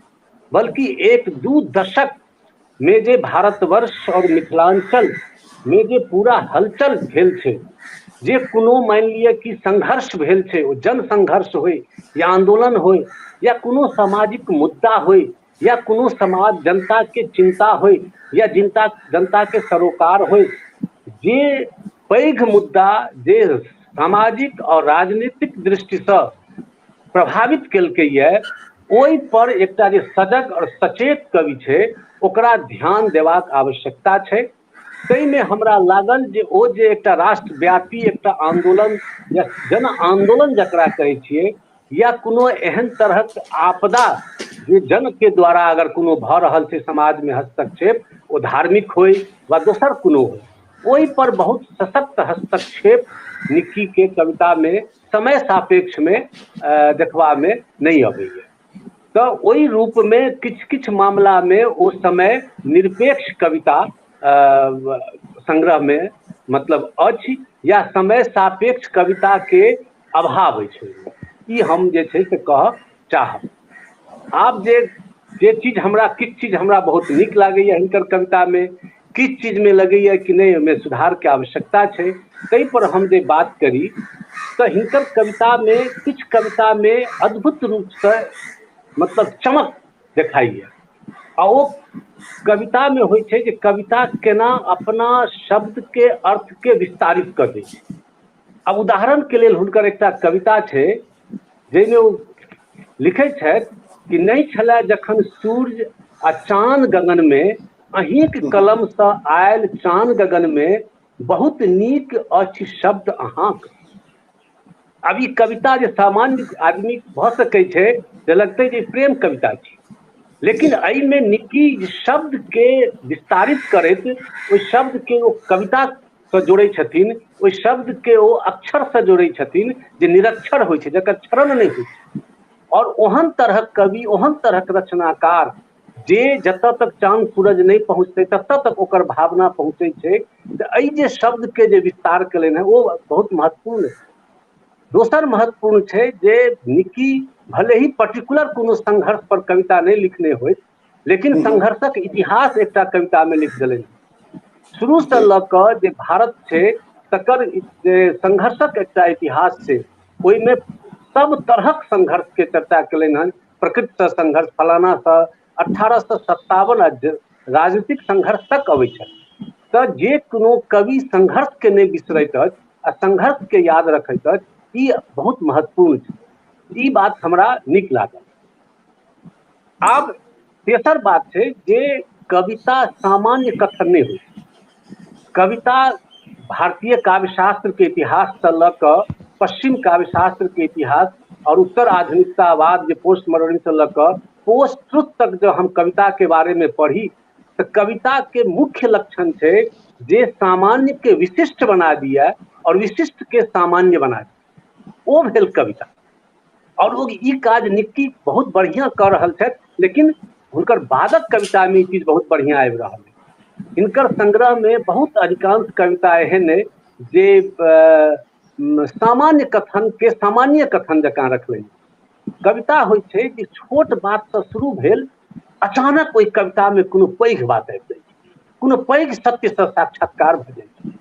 बल्कि 1-2 दशक मे जे भारतवर्ष और मिथिलांचल मे जे पूरा हलचल भेल छै, जे कोनो मानि लिअ कि संघर्ष भेल छै, ओ जन संघर्ष होइ या आंदोलन होइ या कोनो सामाजिक मुद्दा होइ या कोनो समाज जनता के चिंता होइ या जनता जनता के सरोकार होइ, जे पैघ मुद्दा जे सामाजिक और राजनीतिक दृष्टिसँ प्रभावित केलकैए, ओहि पर एकटा जे सजग और सचेत कवि छै ओकरा ध्यान देबाक आवश्यकता छै। ताहिमे हमरा लागल जे ओ जे एकटा राष्ट्रव्यापी एकटा आन्दोलन या जन आन्दोलन जकरा कहै छियै, या कोनो एहन तरहक आपदा जे जनके द्वारा अगर कोनो भऽ रहल छै समाजमे हस्तक्षेप, ओ धार्मिक होइ वा दोसर कोनो होइ, ओहि पर बहुत सशक्त हस्तक्षेप निक्कीके कवितामे समय सापेक्षमे देखबामे नहि अबैए। तऽ ओहि रूपमे किछु किछु मामलामे ओ समय निरपेक्ष कविता संग्रहमे मतलब अछि, या समय सापेक्ष कविताके अभाव अछि, ई हम जे छै से कहऽ चाहब। आब जे जे चीज हमरा किछु चीज हमरा बहुत नीक लागैए हिनकर कवितामे, किछु चीजमे लगैए कि नहि ओहिमे सुधारके आवश्यकता छै, ताहि पर हम जे बात करी तऽ हिनकर कवितामे किछु कवितामे अद्भुत रूपसँ मतलब चमक देखाइए। आ ओ कवितामे होइ छै जे कविता केना अपना शब्दके अर्थके विस्तारित कऽ दै छै। आब उदाहरणके लेल हुनकर एकटा कविता छै जाहिमे ओ लिखै छथि कि नहि छलए जखन सूर्य आ चान गगनमे, अहीँक कलमसँ आयल चान गगनमे, बहुत नीक अछि शब्द अहाँक। आब ई कविता जे सामान्य आदमी भऽ सकै छै जे लगतै जे प्रेम कविता छी, लेकिन एहिमे निकी शब्दके विस्तारित करैत ओहि शब्दके ओ कविता सँ जोड़ै छथिन, ओहि शब्दके ओ अक्षरसँ जोड़ै छथिन जे निरक्षर होइ छै, जकर क्षरण नहि होइ छै। और ओहन तरहक कवि, ओहन तरहक रचनाकार जे जतऽ तक चाँद सूरज नहि पहुँचतै ततऽ तक ओकर भावना पहुँचै छै। तऽ एहि जे शब्दके जे विस्तार केलनि हेँ ओ बहुत महत्वपूर्ण छै। दोसर महत्वपूर्ण छै जे निक्की भले ही पर्टिकुलर कोनो संघर्ष पर कविता नहि लिखने होय, लेकिन संघर्षक इतिहास एकटा कविता में लिख देलनि। शुरू से लऽ कऽ जे भारत छै तकर जे संघर्षक एकटा इतिहास छै, ओहिमे सब तरहक संघर्ष के चर्चा केलनि हन। प्रकृति से संघर्ष, फलाना से 1857 आ राजनीतिक संघर्ष तक अबै छै। तऽ जे कोनो कवि संघर्ष के नहि बिसरैत अछि आ संघर्ष के याद रखैत अछि, ई बहुत महत्वपूर्ण छै। ई बात हमरा नीक लागल। आब तेसर बात छै जे कविता सामान्य कथन नहि होइ छै। कविता भारतीय काव्यशास्त्र के इतिहास से लऽ कऽ पश्चिम काव्यशास्त्र के इतिहास और उत्तर आधुनिकतावाद जे पोस्ट मॉडर्न से लऽ कऽ पोस्ट ट्रुथ तक जब हम कविता के बारे में पढ़ी तऽ कविता के मुख्य लक्षण छै जे सामान्य के विशिष्ट बना दिया और विशिष्ट के सामान्य बना दिया, ओ भेल कविता। और ओ ई काज निक्की बहुत बढ़िया कऽ रहल छथि, लेकिन हुनकर बादक कविता में ई चीज बहुत बढ़िया आबि रहल है। हिनकर संग्रह में बहुत अधिकांश कविता एहन है जे सामान्य कथन के सामान्य कथन जकाँ रखलनि। कविता होइ छै जे छोट बात से शुरू भेल, अचानक ओहि कविता में कोनो पैघ बात आबि जाइ छै, कोनो पैघ सत्य से साक्षात्कार भऽ जाइ छै।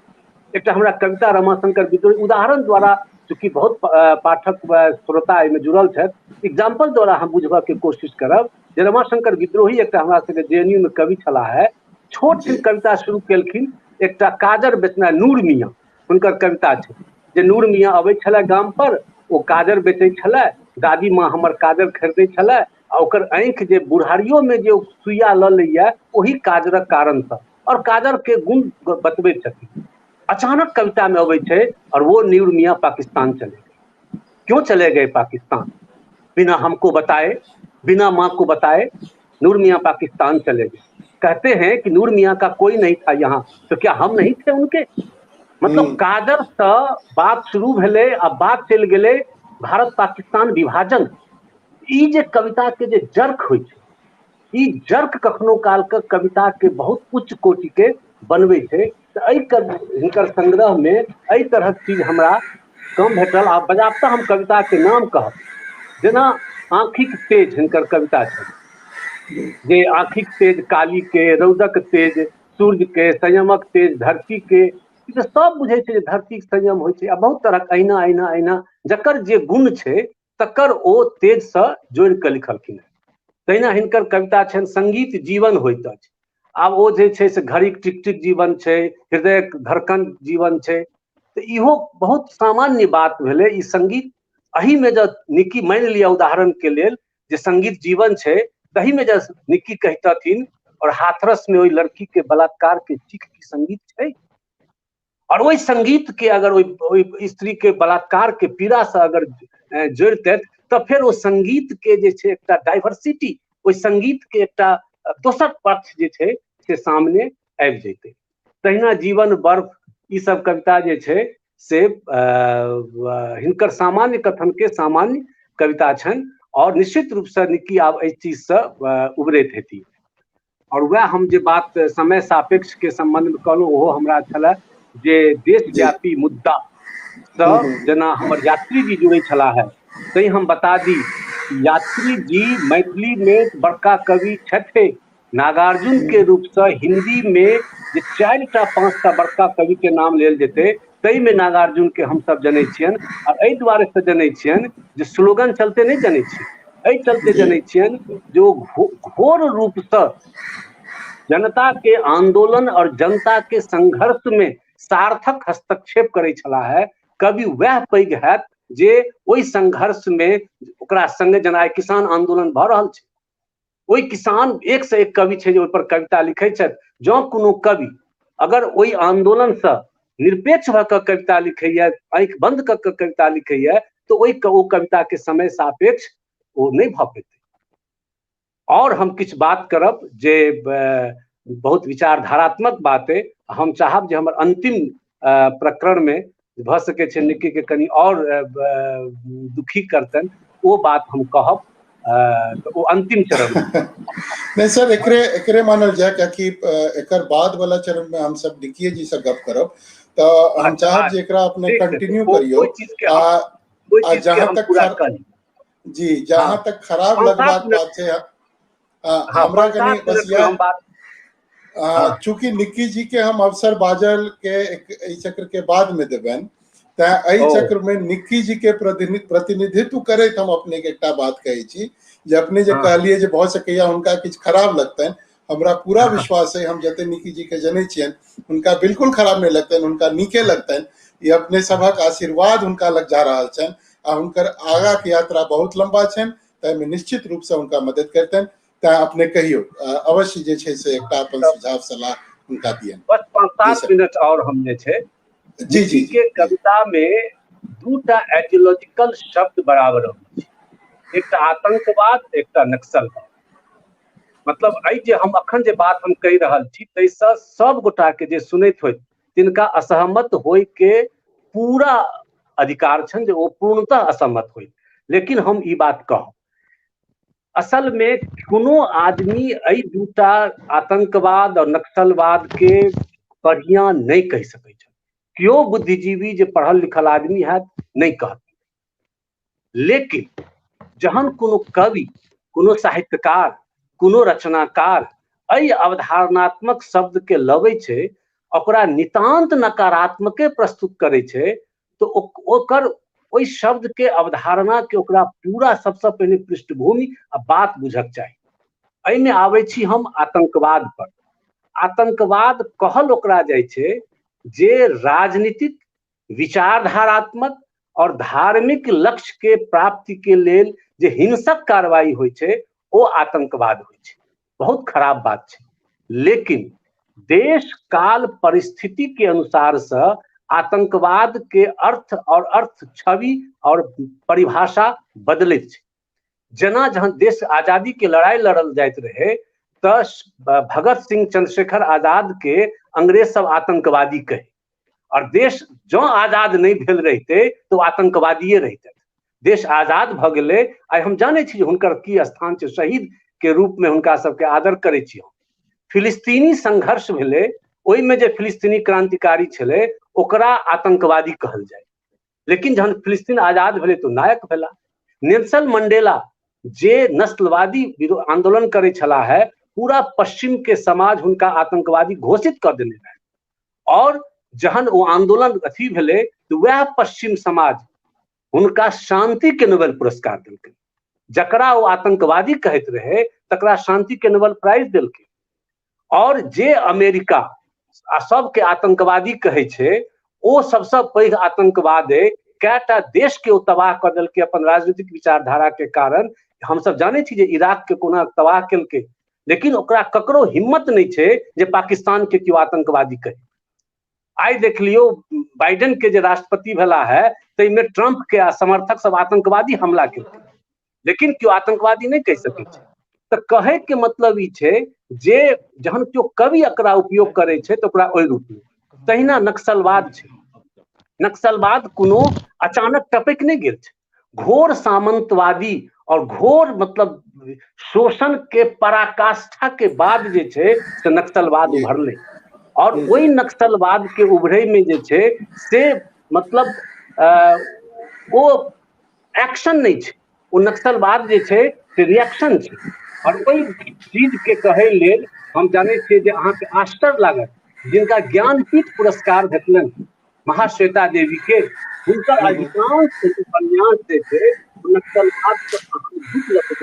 एकटा हमरा कविता रमाशंकर विद्रोही उदाहरण द्वारा, चूँकि बहुत पाठक व श्रोता एहिमे जुड़ल छथि, एग्जाम्पल द्वारा हम बुझबऽ के कोशिश करब जे रमाशंकर विद्रोही एकटा हमरा सबके JNU में कवि छलाह है। छोट छिन कविता शुरू केलखिन, एकटा काजर बेचना नूर मियाँ हुनकर कविता छै जे नूर मियाँ अबै छलै गाम पर, ओ काजर बेचै छलै, दादी माँ हमर काजर खरीदै छलै आ ओकर आँखि जे बुढ़ारियो में जे सुइया लऽ लैया ओही काजरक कारणसँ, और काजर के गुण बतबै छथिन। अचानक कविता में अबै छै और वो नूर मियाँ पाकिस्तान चले गए। क्यों चले गए पाकिस्तान? बिना हमको बताए, बिना माँ को बताए नूर मियाँ पाकिस्तान चले गए। कहते हैं कि नूर मियाँ का कोई नहीं था यहाँ, तो क्या हम नहीं थे उनके? मतलब काजर से बात शुरू भेलै आ बात चलि गेलै भारत पाकिस्तान विभाजन। ई जे कविता के जे जर्क होइ छै, ई जर्क कखनो काल के कविता के बहुत उच्च कोटि के बनबै छै। तऽ एहि हिनकर संग्रह में एहि तरहक चीज हमरा कम भेटल। आ बजाबता हम कविता के नाम कहब, जेना आँखिक तेज हिनकर कविता छै, जे आँखिक तेज काली के, रौदक तेज सूर्य के, संयमक तेज धरती के, ई तऽ सब बुझै छै जे धरतीक संयम होइ छै। आ बहुत तरहक अहिना अहिना अहिना जकर जे गुण छै तकर ओ तेजसँ जोड़ि कऽ लिखलखिन हेँ। तहिना हिनकर कविता छनि संगीत जीवन होइत अछि। आब ओ जे छै से घड़ीक टिक टिक जीवन छै, हृदयक धड़कन जीवन छै, तऽ इहो बहुत सामान्य बात भेलै। ई संगीत एहिमे जँ निक्की मानि लिअ उदाहरण के लेल जे संगीत जीवन छै, तहीमे जँ निक्की कहितथिन और हाथरस में ओहि लड़की के बलात्कार के चीख की संगीत छै, और ओहि संगीत के अगर ओहि स्त्री के बलात्कार के पीड़ा से अगर जोड़ितथि तऽ फेर ओ संगीत के जे छै एकटा डाइवर्सिटी, ओहि संगीत के एकटा दोसर पक्ष जे छै से सामने आबि जैतै। तहिना जीवन बर्फ ई सब कविता जे छै से हिनकर सामान्य कथन के सामान्य कविता छनि और निश्चित रूप से निक्की आब एहि चीज से उबरैत हेती। और वएह हम जे बात समय सापेक्ष के संबंध में कहलहुँ, ओहो हमरा छलए जे देशव्यापी मुद्दा सँ जेना हमर यात्री जी जुड़ै छलाह है, तै हम बता दी यात्री जी मैथिली में बड़का कवि छथि। नागार्जुन के रूप से हिंदी में जे 4टा 5टा बड़का कवि के नाम लेल जेतै ताहिमे नागार्जुन के हमसब जनै छियनि। आ एहि दुआरे से जनै छियनि जे स्लोगन चलते नहि जनै छियै, एहि चलते जनै छियनि जे ओ घोर रूपसँ जनता के आंदोलन और जनता के संघर्ष में सार्थक हस्तक्षेप करै छलाह है। कवि वएह पैघ हैत जे ओहि संघर्ष में ओकरा संगे, जेना आइ किसान आंदोलन भऽ रहल छै, ओहि किसान एक से एक कवि छै जे ओहि पर कविता लिखै छथि। जँ कोनो कवि अगर ओहि आंदोलनसँ निरपेक्ष भऽ कऽ कविता लिखैया, आँखि बंद कऽ कऽ कविता लिखैया, तऽ ओहि ओ कविता के समय सापेक्ष ओ नहि भऽ पेतै। और हम किछु बात करब जे बहुत विचारधारात्मक बात अइ। हम चाहब जे हमर अंतिम प्रकरण में भऽ सकै छै निक्की के कनि और दुखी करतनि, ओ बात हम कहब, तऽ ओ अंतिम चरण। नहि सर, एकरे एकरे मानल जाय, कियाकि एकर बाद वाला चरण में हम सब निक्कीए जी से गप करब, तऽ हम चाहब जे एकरा अपने कंटिन्यू करियौ। ओहि चीज के हम पूरा करी। जी, जहां तक खराब लगबाक बात छै, हमरा कनि बस इएह, चूंकि निक्की जी के हम अवसर बाजल के एहि चक्र के बाद में देबनि, तें एहि चक्र में निक्की जी के प्रतिनिधित्व करैत हम अपने के एकटा बात कहै छी जे अपने जे कहलियै जे भऽ सकैया हुनका किछु खराब लगतनि, हमरा पूरा विश्वास है, हम जते निक्की जी के जनै छियनि हुनका बिल्कुल खराब नहि लगतनि, हुनका नीके लगतनि। ई अपने सभक आशीर्वाद हुनका लग जा रहल छनि आ हुनकर आगा के यात्रा बहुत लंबा छनि, ताहिमे निश्चित रूप से हुनका मदद करतनि। तें अपने कहियौ, अवश्य जे छै से एकटा अपन सुझाव सलाह हुनका दियनि। बस 5-7 मिनट और हम जे छै जी जी के कविता में दूटा आइडियोलॉजिकल शब्द बराबर अबै छै, एकटा आतंकवाद, एकटा नक्सलवाद। मतलब एहि जे हम अखन जे बात हम कहि रहल छी ताहिसँ सब गोटा के जे सुनैत होइत तिनका असहमत होय के पूरा अधिकार छनि जे ओ पूर्णतः असहमत होय, लेकिन हम ई बात कहब, असल में कोनो आदमी एहि दूटा आतंकवाद और नक्सलवाद के बढ़िया नहि कहि सकै छै, केओ बुद्धिजीवी जे पढ़ल लिखल आदमी हैत नहि कहत। लेकिन जहन कोनो कवि, कोनो साहित्यकार, कोनो रचनाकार एहि अवधारणात्मक शब्द के लबै छै, ओकरा नितान्त नकारात्मके प्रस्तुत करै छै, तऽ ओकर ओहि शब्द के अवधारणा के ओकरा पूरा सबसँ पहिने पृष्ठभूमि आ बात बुझक चाही। एहिमे आबै छी हम आतंकवाद पर। आतंकवाद कहल ओकरा जाइ छै जे राजनीतिक, विचारधारात्मक और धार्मिक लक्ष्य के प्राप्ति के लेल जे हिंसक कार्रवाई होइ छै ओ आतंकवाद होइ छै। बहुत खराब बात छै, लेकिन देश काल परिस्थिति के अनुसार से आतंकवाद के अर्थ और अर्थ छवि और परिभाषा बदलैत छै। जेना जहन देश आजादी के लड़ाई लड़ल जाइत रहे तऽ भगत सिंह, चंद्रशेखर आजाद के अंग्रेज सब आतंकवादी कहे, और देश जँ आजाद नहि भेल रहिते तऽ ओ आतंकवादिये रहिते। देश आजाद भऽ गेलै, आइ हम जानै छी जे हुनकर की स्थान छै, शहीद के रूप में हुनका सबके आदर करै छी हम। फिलिस्तीनी संघर्ष भेलै, ओहिमे जे फिलिस्तीनी क्रांतिकारी छलै ओकरा आतंकवादी कहल जाय, लेकिन जहन फिलिस्तीन आजाद भेलै तऽ नायक भेला। नेल्सन मंडेला जे नस्लवादी आंदोलन करै छलाह है, पूरा पश्चिम के समाज हुनका आतंकवादी घोषित कऽ देने रहै, और जहन ओ आंदोलन अथी भेलै तऽ वएह पश्चिम समाज हुनका शांति के नोबेल पुरस्कार देलकै। जकरा ओ आतंकवादी कहैत रहे तकरा शांति के नोबेल प्राइज देलकै। और जे अमेरिका आ सबके आतंकवादी कहै छै ओ सबसँ पैघ आतंकवाद अइ। कएटा देश के ओ तबाह कऽ देलकै अपन राजनीतिक विचारधारा के कारण। हमसब जानै छी जे इराक के कोना तबाह केलकै, लेकिन ओकरा ककरो हिम्मत नहि छै जे पाकिस्तान के केओ आतंकवादी कहे। आइ देख लियौ बाइडेन के जे राष्ट्रपति भेला है ताहिमे ट्रंप के आ समर्थक सब आतंकवादी हमला केलकै, लेकिन केओ आतंकवादी नहि कहि सकै छै। तऽ कहै के मतलब ई छै जे जहन केओ कवि एकरा उपयोग करै छै तऽ ओकरा ओहि रूपमे। तहिना नक्सलवाद छै, नक्सलवाद कोनो अचानक टपकि नहि गेल छै। घोर सामंतवादी और घोर मतलब शोषण के पराकाष्ठा के बाद जे छै से नक्सलवाद उभरलै, और ओहि नक्सलवाद के उभरे में जे छै से मतलब ओ एक्शन नहि छै, ओ नक्सलवाद जे छै से रिएक्शन छै। और ओहि चीज के कहै लेल हम जानै छियै जे अहाँके आश्चर्य लागत, जिनका ज्ञानपीठ पुरस्कार भेटलनि महाश्वेता देवी के, हुनकर अधिकांश उपन्यास जे छै नक्सलवाद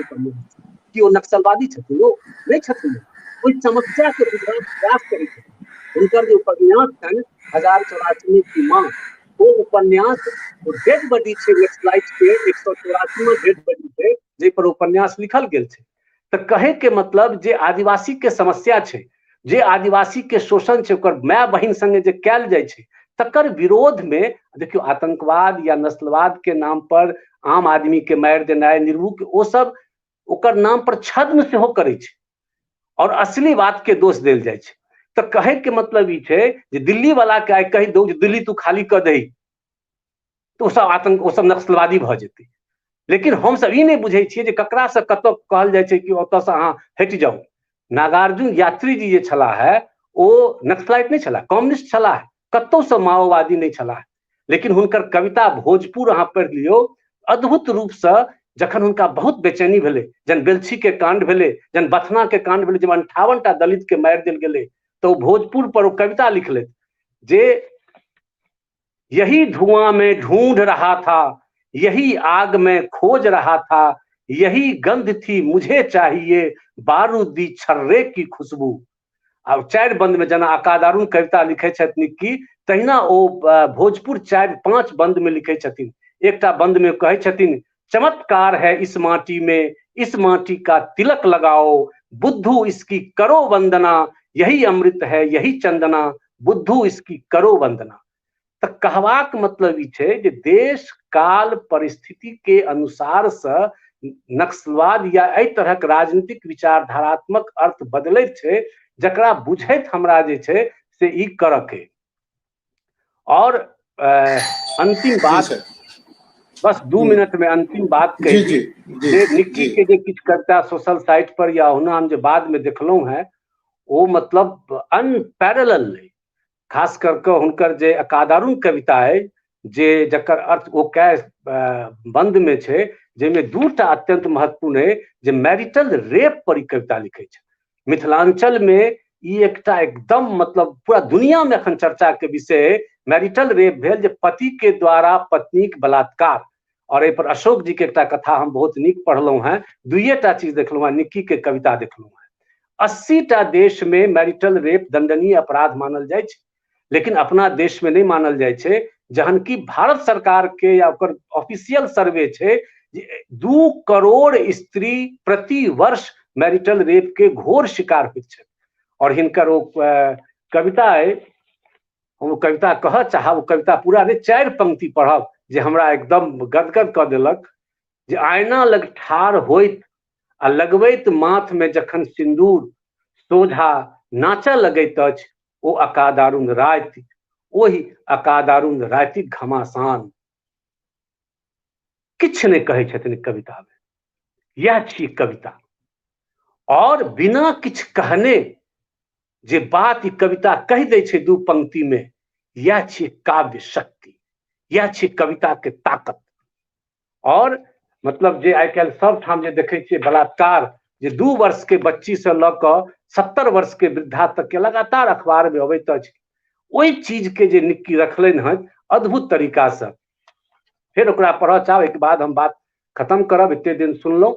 उपन्यास। कि ओ नक्सलवादी छथिन? ओ नहि छथिन, ओहि समस्या के बुझबाक प्रयास करै छथिन। हुनकर जे उपन्यास छनि 1084 की माँ, ओ उपन्यास डेड बॉडी छै नक्सलाइट के, 184वां डेड बॉडी छै जाहि पर उपन्यास लिखल गेल छै। तऽ कहै के मतलब जे आदिवासी के समस्या छै, जे आदिवासी के शोषण छै, ओकर माय बहिन संगे जे कयल जाइ छै, तकर विरोध में देखियौ आतंकवाद या नस्लवाद के नाम पर आम आदमी के मारि देनाइ, निर्भूक, ओ सब ओकर नाम पर छद्म सेहो करै छै और असली बात के दोष देल जाइ छै। तऽ कहै के मतलब ई छै जे दिल्ली वाला के आइ कहि दौ जे दिल्ली तू खाली कऽ दही तऽ ओ सब आतंक, ओ सब नक्सलवादी भऽ जेतै। लेकिन हमसब ई नहि बुझै छियै जे ककरासँ कतऽ कहल जाइ छै कि ओतऽसँ अहाँ हटि जाउ। नागार्जुन यात्री जी जे छलाह है ओ नक्सलाइट नहि छलाह, कम्युनिस्ट छलाह, कतहुसँ माओवादी नहि छलाह, लेकिन हुनकर कविता भोजपुर अहाँ पढ़ि लियौ, अद्भुत रूपसँ जखन हुनका बहुत बेचैनी भेलै, जहन बेलछी के कांड भेलै, जहन बथना के कांड भेलै, जब 58 टा दलित के मारि देल गेलै, तऽ ओ भोजपुर पर ओ कविता लिखलथि जे यही धुआं में ढूंढ रहा था, यही आग में खोज रहा था, यही गंध थी मुझे चाहिए, बारूदी छर्रे की खुशबू। आ 4 बंद में जेना अकादारुण कविता लिखै छथि निक्की, तहिना ओ भोजपुर 4-5 बंद में लिखै छथिन। एकटा बंद में कहै छथिन, चमत्कार है इस माटी में, इस माटी का तिलक लगाओ, बुद्धू इसकी करो वंदना, यही अमृत है यही चंदना, बुद्धू इसकी करो वंदना। तऽ कहबाक मतलब ई छै जे देश काल परिस्थिति के अनुसार से नक्सलवाद या एहि तरहक राजनीतिक विचारधारात्मक अर्थ बदलैत छै, जकरा बुझैत हमरा जे छै से ई करऽ के। और अंतिम बात बस 2 मिनट में अंतिम बात कही जे निक्की के जे किछु कविता सोशल साइट पर या ओहुना हम जे बाद में देखलहुं हैं, ओ मतलब अनपैरेलल अइ। खास करके हुनकर जे अकादारुण कविता अइ, जे जकर अर्थ ओ कै बंद में छै, जाहिमे 2टा अत्यंत महत्वपूर्ण अइ, जे मैरिटल रेप पर ई कविता लिखै छै। मिथिलांचल में ई एकटा एकदम मतलब पूरा दुनिया में अखन चर्चा के विषय अइ, मैरिटल रेप भेल जे पति के द्वारा पत्नीक बलात्कार। और एहि पर अशोक जी के एकटा कथा हम बहुत नीक पढ़लहुं हैं, 2टा चीज देखलहुं हैं, निक्की के कविता देखलहुं हैं। 80टा देश में मैरिटल रेप दंडनीय अपराध मानल जाइ छै, लेकिन अपना देश में नहीं मानल जाइ छै, जहन कि भारत सरकार के या ओकर ऑफिशियल सर्वे छै जे 2 करोड़ स्त्री प्रति वर्ष मैरिटल रेप के घोर शिकार होइत छथि। और हिनकर ओ कविता अइ, हम ओ कविता कहऽ चाहब, ओ कविता पूरा नहि, 4 पंक्ति पढ़ब जे हमरा एकदम गदगद कऽ देलक। जे आईना लग ठाढ़ होइत आ लगबैत माथ में जखन सिंदूर, सोझा नाचऽ लगैत अछि ओ अकादारुण राति, ओहि अकादारुण रातिक घमासान। किछु नहि कहै छथिन कविता में, यह छी कविता। और बिना किछु कहने जे बात ई कविता कहि दै छै 2 पंक्ति में, यह छी काव्य शक्ति, यह छी कविता के ताकत। और मतलब जे आइ काल्हि सब ठाम जे देखै छियै बलात्कार, जे 2 वर्ष के बच्ची से लऽ कऽ 70 वर्ष के वृद्धा तक के लगातार अखबार में अबैत अछि, ओहि चीज के जे निक्की रखलनि हँ अद्भुत तरीका से। फेर ओकरा पढ़ऽ चाहब, एहिके बाद हम बात खत्म करब, एते दिन सुनलहुँ।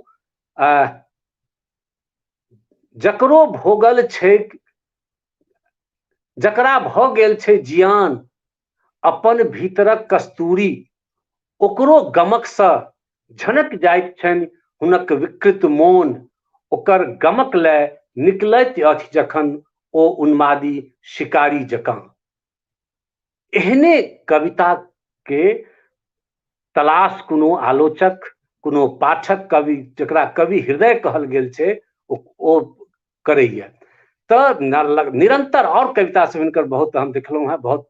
जकरो भोगल छैक, जकरा भऽ गेल छै जियान अपन भीतरक कस्तूरी, ओकरो गमकसँ झनक जाइत छनि हुनक विकृत मोन, ओकर गमक लय निकलैत अछि जखन ओ उन्मादी शिकारी जकाँ। एहने कविता के तलाश कोनो आलोचक, कोनो पाठक, कवि जकरा कवि हृदय कहल गेल छै, ओ करैया। तऽ निरंतर और कविता सब हिनकर बहुत हम देखलहुँ हैं, बहुत।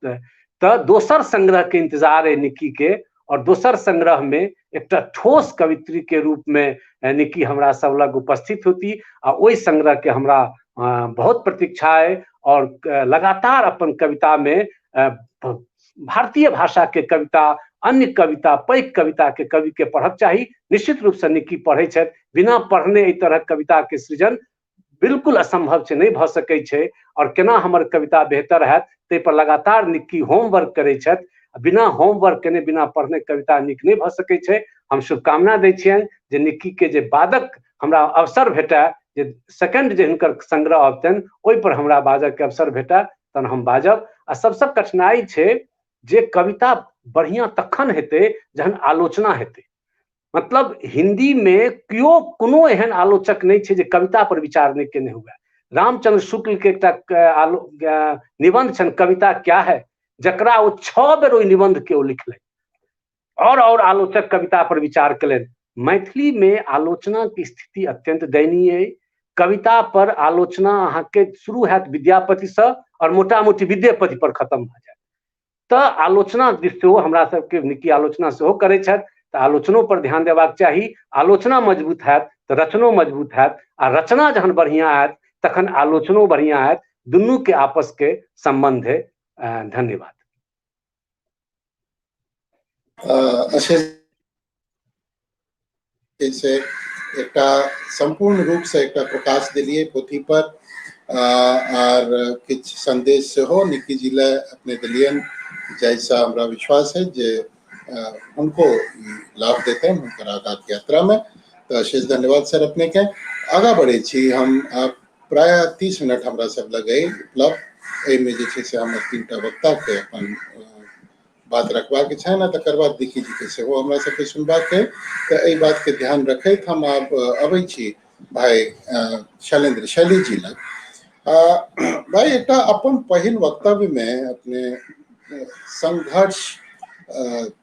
तऽ दोसर संग्रह के इंतजार है निक्की के, और दोसर संग्रह में एकटा ठोस कवित्री के रूप में निक्की हमरा सब लग उपस्थित होती, आ ओहि संग्रह के हमरा बहुत प्रतीक्षा है। और लगातार अपन कविता में भारतीय भाषा के कविता, अन्य कविता, पैघ कविता के कवि के पढ़क चाही। निश्चित रूप से निक्की पढ़ै छथि, बिना पढ़ने एहि तरह कविता के सृजन बिल्कुल असंभव छै, नहि भऽ सकै छै। और केना हमर कविता बेहतर हैत ताहि पर लगातार निक्की होमवर्क करै छथि। बिना होमवर्क केने, बिना पढ़ने कविता नीक नहि भऽ सकै छै। हम शुभकामना दै छियनि जे निक्की के जे बादक हमरा अवसर भेटय, जे सेकंड जे हिनकर संग्रह अबतनि ओहि पर हमरा बाजऽ के अवसर भेटय, तहन हम बाजब। आ सबसँ कठिनाई छै जे कविता बढ़िआँ तखन हेतै जहन आलोचना हेतै। मतलब हिंदी में केओ कोनो एहन आलोचक नहि छै जे कविता पर विचार नहि केने हुए। रामचंद्र शुक्ल के एकटा निबंध छनि कविता क्या है, जकरा ओ 6 बेर ओहि निबंध के ओ लिखलनि। और आलोचक कविता पर विचार केलनि। मैथिली में आलोचना के स्थिति अत्यंत दयनीय अइ। कविता पर आलोचना अहाँके शुरू हैत विद्यापति से और मोटा मोटी विद्यापति पर खत्म भऽ जायत। तऽ आलोचना दिस सेहो हमरा सबके निक्की आलोचना सेहो करै छथि, तऽ आलोचनो पर ध्यान देबाक चाही। आलोचना मजबूत हैत तऽ रचनो मजबूत हैत, आ रचना जहन बढ़िआँ हैत तखन आलोचनो बढ़िआँ हैत। दुनू के आपस के संबंध है। धन्यवाद। अशेष से एकटा सम्पूर्ण रूपसँ एकटा प्रकाश देलियै पोथी पर, आर किछु संदेश सेहो निक्की जी लए अपने देलियनि, जाहिसँ हमरा विश्वास है जे हुनको लाभ देतनि हुनकर आगाँके यात्रामे। तऽ अशेष धन्यवाद सर अपने के। आगाँ बढ़ै छी हम, प्रायः 30 मिनट हमरा सब लग अइ उपलब्ध। एहिमे जे छै से हमर 3टा वक्ताके अपन बात रखबाक छनि, आ तकर बाद निक्की जी के सेहो हमरा सबके सुनबाक अइ। तऽ एहि बातके ध्यान रखैत हम आब अबै छी भाई शैलेंद्र शैली जी लग। भाई, एकटा अपन पहिल वक्तव्यमे अपने संघर्ष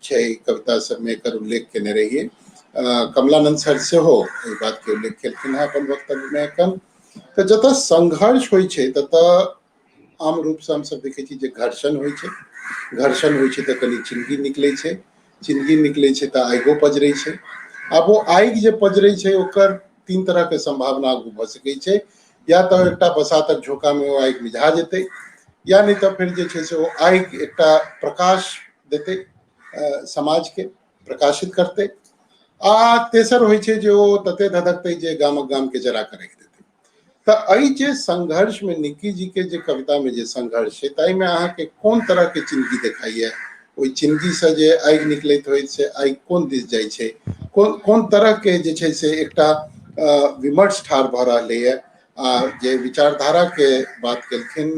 छै कविता सबमे एकर उल्लेख केने रहियै। कमलानंद सर सेहो एहि बातके उल्लेख केलखिन हेँ अपन वक्तव्यमे एखन। तऽ जतऽ संघर्ष होइ छै ततऽ आम रूपसँ हमसब देखै छी जे घर्षण होइ छै। घर्षण होइ छै तऽ कनि चिनगी निकलै छै, चिनगी निकलै छै तऽ आगिओ पजरै छै। आब ओ आगि जे पजरै छै ओकर 3 तरहके सम्भावना आगू भऽ सकै छै। या तऽ एकटा बसातक झोंकामे ओ आगि मिझा जेतै, या नहि तऽ फेर जे छै से ओ आगि एकटा प्रकाश देतै, समाजके प्रकाशित करतै। आ तेसर होइ छै जे ओ तते धधकतै जे गामक गामके जरा कऽ राखि देतै। तऽ एहि जे संघर्षमे निक्की जी के जे कवितामे जे संघर्ष छै ताहिमे अहाँके कोन तरहके चिनगी देखाइए? ओहि चिनगीसँ जे आगि निकलैत होइत से आगि कोन दिस जाइ छै, कोन कोन तरहके जे छै से एकटा विमर्श ठाढ़ भऽ रहलैए? आ जे विचारधाराके बात केलखिन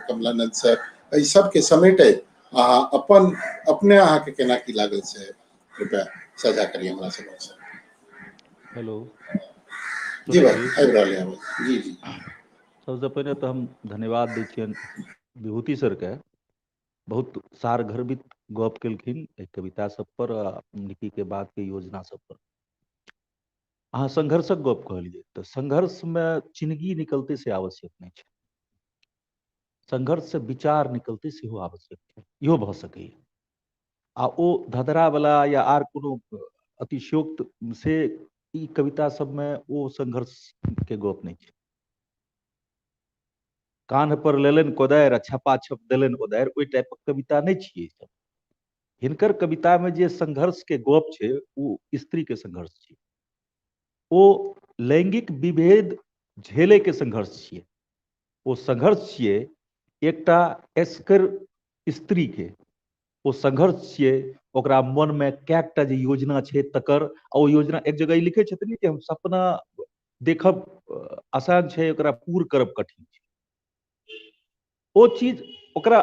कमलानंद सर, एहि सबके समेटैत अहाँ अपन अपने अहाँके केना की लागल से कृपया साझा करिए हमरा सब। हेलो जी भाई, आबि रहल है। जी जी। सबसँ पहिने तऽ हम धन्यवाद दै छियनि विभूति सरके, बहुत सारगर्भित गप केलखिन एहि कविता सब पर आ निक्की के बाद के योजना सब पर। अहाँ संघर्षक गप कहलियै तऽ संघर्षमे चिनगी निकलतै से आवश्यक नहि छै, संघर्ष से विचार निकलतै सेहो आवश्यक छै, इहो भऽ सकैए। आ ओ धधरावला या आर कोनो अतिशयोक्त से ई कविता सबमे ओ संघर्षके गप नहि छै। कान्ह पर लेलनि कोदारि आ छपा छप देलनि ओदारि, ओहि टाइपक कविता नहि छियै सब। हिनकर कवितामे जे संघर्षके गप छै ओ स्त्रीके संघर्ष छियै, ओ लैंगिक विभेद झेलैके संघर्ष छियै, ओ संघर्ष छियै एकटा एसकर स्त्रीके, ओ संघर्ष छियै ओकरा मनमे कएकटा जे योजना छै तकर। आ ओ योजना एक जगह ई लिखै छथिन कि हम सपना देखब आसान छै, ओकरा पूर करब कठिन छै। ओ चीज ओकरा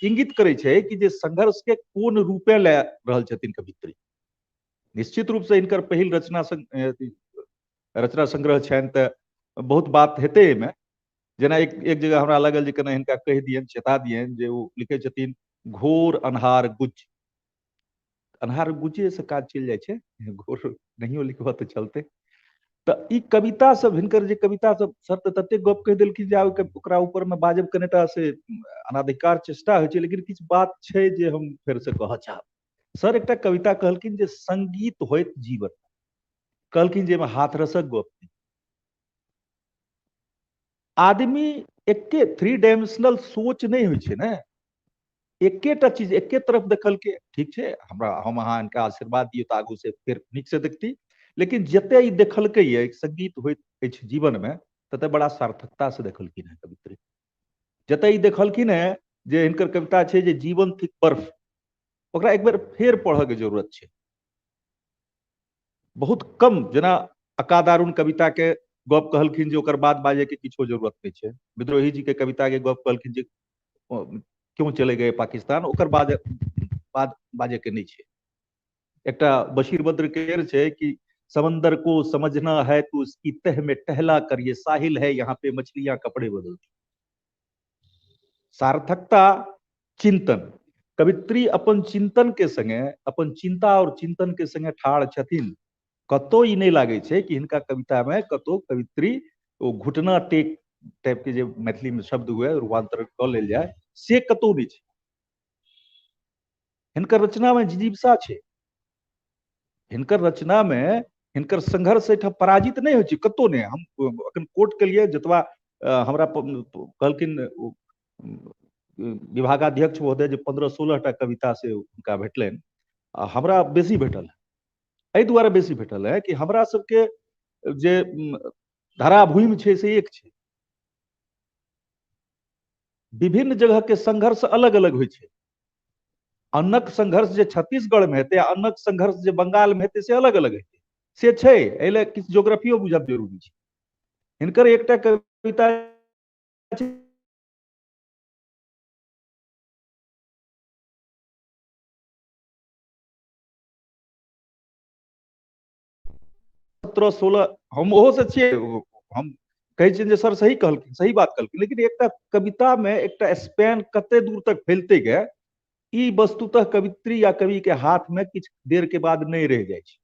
इंगित करै छै कि जे संघर्ष के कोन रूपे लए रहल छथिन कवित्री। निश्चित रूपसँ हिनकर पहिल रचना रचना संग्रह छनि तऽ बहुत बात हेतै एहिमे। जेना एक एक जगह हमरा लागल जे केना हिनका कहि दियनि, चेता दियनि जे ओ लिखै छथिन घोर अन्हार गुज्ज। अन्हार गुज्जे से काज चलि जाइ छै, घोर नहियो लिखबऽ तऽ चलतै। तऽ ई कविता सब हिनकर जे कविता सब सर तऽ ततेक गप कहि देलखिन जे आब ओकरा ऊपर मे बाजब कनेटा से अनाधिकार चेष्टा होइ छै, लेकिन किछु बात छै जे हम फेर से कहऽ चाहब। सर एकटा कविता कहलखिन जे संगीत होइत जीवन, कहलखिन जे एहिमे हाथरसक गप नहि। आदमी एके थ्री डायमेंशनल सोच नहि होइ छै ने, एकेटा चीज एके तरफ देखलकै, ठीक छै हमरा हम अहाँ हिनका आशीर्वाद दियौ तऽ आगू से फेर नीक से देखती, लेकिन जते ई देखलकै ये संगीत होइत अछि जीवन में तते बड़ा सार्थकता से देखलखिन हेँ कवित्री। जते ई देखलखिन हेँ जे हिनकर कविता छै जे जीवन थिक बर्फ, ओकरा एक बेर फेर पढ़ऽ के जरूरत छै। बहुत कम जेना अकादारुण कविता के गप कहलखिन जे ओकर बाद बाजै के किछो जरूरत नहि छै। विद्रोही जी के कविता के गप कहलखिन जे क्यों चले गए पाकिस्तान, ओकर बाद बाद बाजै के नहि छै। एकटा बशीर बद्र केर छै कि समंदर को समझना है तो उसकी तह में टहला करिए, साहिल है यहाँ पे मछलियां कपड़े बदलती। सार्थकता चिंतन, कवित्री अपन चिंतन के संगे अपन चिंता और चिंतन के संगे ठाढ़ छथिन। कतौ ई नहि लागै छै कि हिनका कविता में कतौ कवित्री ओ घुटना टेक टाइप के जे मैथिली में शब्द हुए रूपांतरण कऽ लेल जाय से कतौ नहि छै। हिनकर रचना में जिजीविषा छै, हिनकर रचना में हिनकर संघर्ष एहिठाम पराजित नहि होइ छै कतौ नहि। हम अखन कोट केलियै जतबा हमरा कहलखिन विभागाध्यक्ष महोदय जे 15-16 टा कविता से हुनका भेटलनि, आ हमरा बेसी भेटल है। एहि दुआरे बेसी भेटल है कि हमरा सबके जे धराभूमि छै से एक छै, विभिन्न जगह के संघर्ष अलग अलग होइ छै। अन्नक संघर्ष जे छत्तीसगढ़ में हेतै आ अन्नक संघर्ष जे बंगाल में हेतै से अलग अलग हेतै, से छै। एहि लए किछु ज्योग्राफियो बुझब जरूरी छै। हिनकर एकटा कविता 17-16, हम ओहो से छियै, हम कहै छियनि जे सर सही कहलखिन, सही बात कहलखिन, लेकिन एकटा कविता में एकटा स्पैन कते दूर तक फैलते गए, ई वस्तुतः कवित्री या कवि के हाथ में किछु देर के बाद नहीं रह जाइ छै।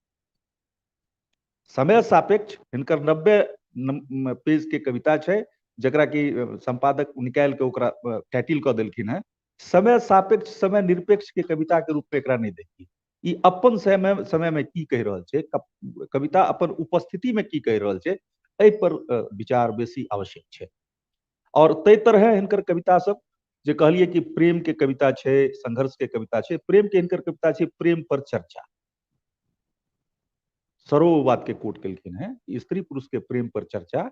समय सापेक्ष हिनकर 90 पेज के कविता छै, जकरा कि संपादक निकालि के ओकरा टाइटिल कऽ देलखिन हेँ। समय सापेक्ष समय निरपेक्ष के कविता के रूप में एकरा नहीं देखी। ई अपन समय में की कहि रहल छै, कविता अपन उपस्थिति में की कहि रहल छै, एहि पर विचार बेसी आवश्यक छै। और ताहि तरह हिनकर कविता सब जे कहलिए कि प्रेम के कविता छै, संघर्ष के कविता छै, प्रेम के हिनकर कविता छै प्रेम पर चर्चा। सरो बात के कोट केलखिन हेँ, स्त्री पुरुष के प्रेम पर चर्चा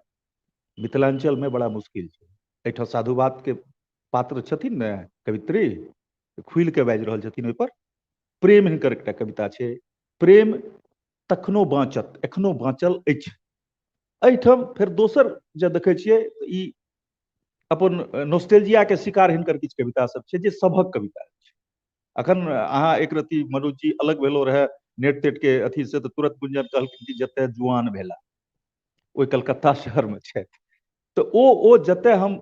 मिथिलांचल में बड़ा मुश्किल छै। एहिठाम साधुवाद के पात्र छथिन ने कवित्री, खुलि के बाजि रहल छथिन ओहिपर। प्रेम हिनकर एकटा कविता छै, प्रेम तखनो बाँचत एखनो बाँचल अछि। एहिठाम फेर दोसर जे देखै छियै ई अपन नोस्टेल्जिया के शिकार हिनकर किछु कविता सब छै जे सभक कविता छै। अखन अहाँ एक रति मनोज जी अलग भेलो रहे नेट तेट के अथी से, तऽ तुरंत गुंजन कहलखिन कि जते जुआन भेला ओहि कलकत्ता शहर में छथि, तऽ ओ जते हम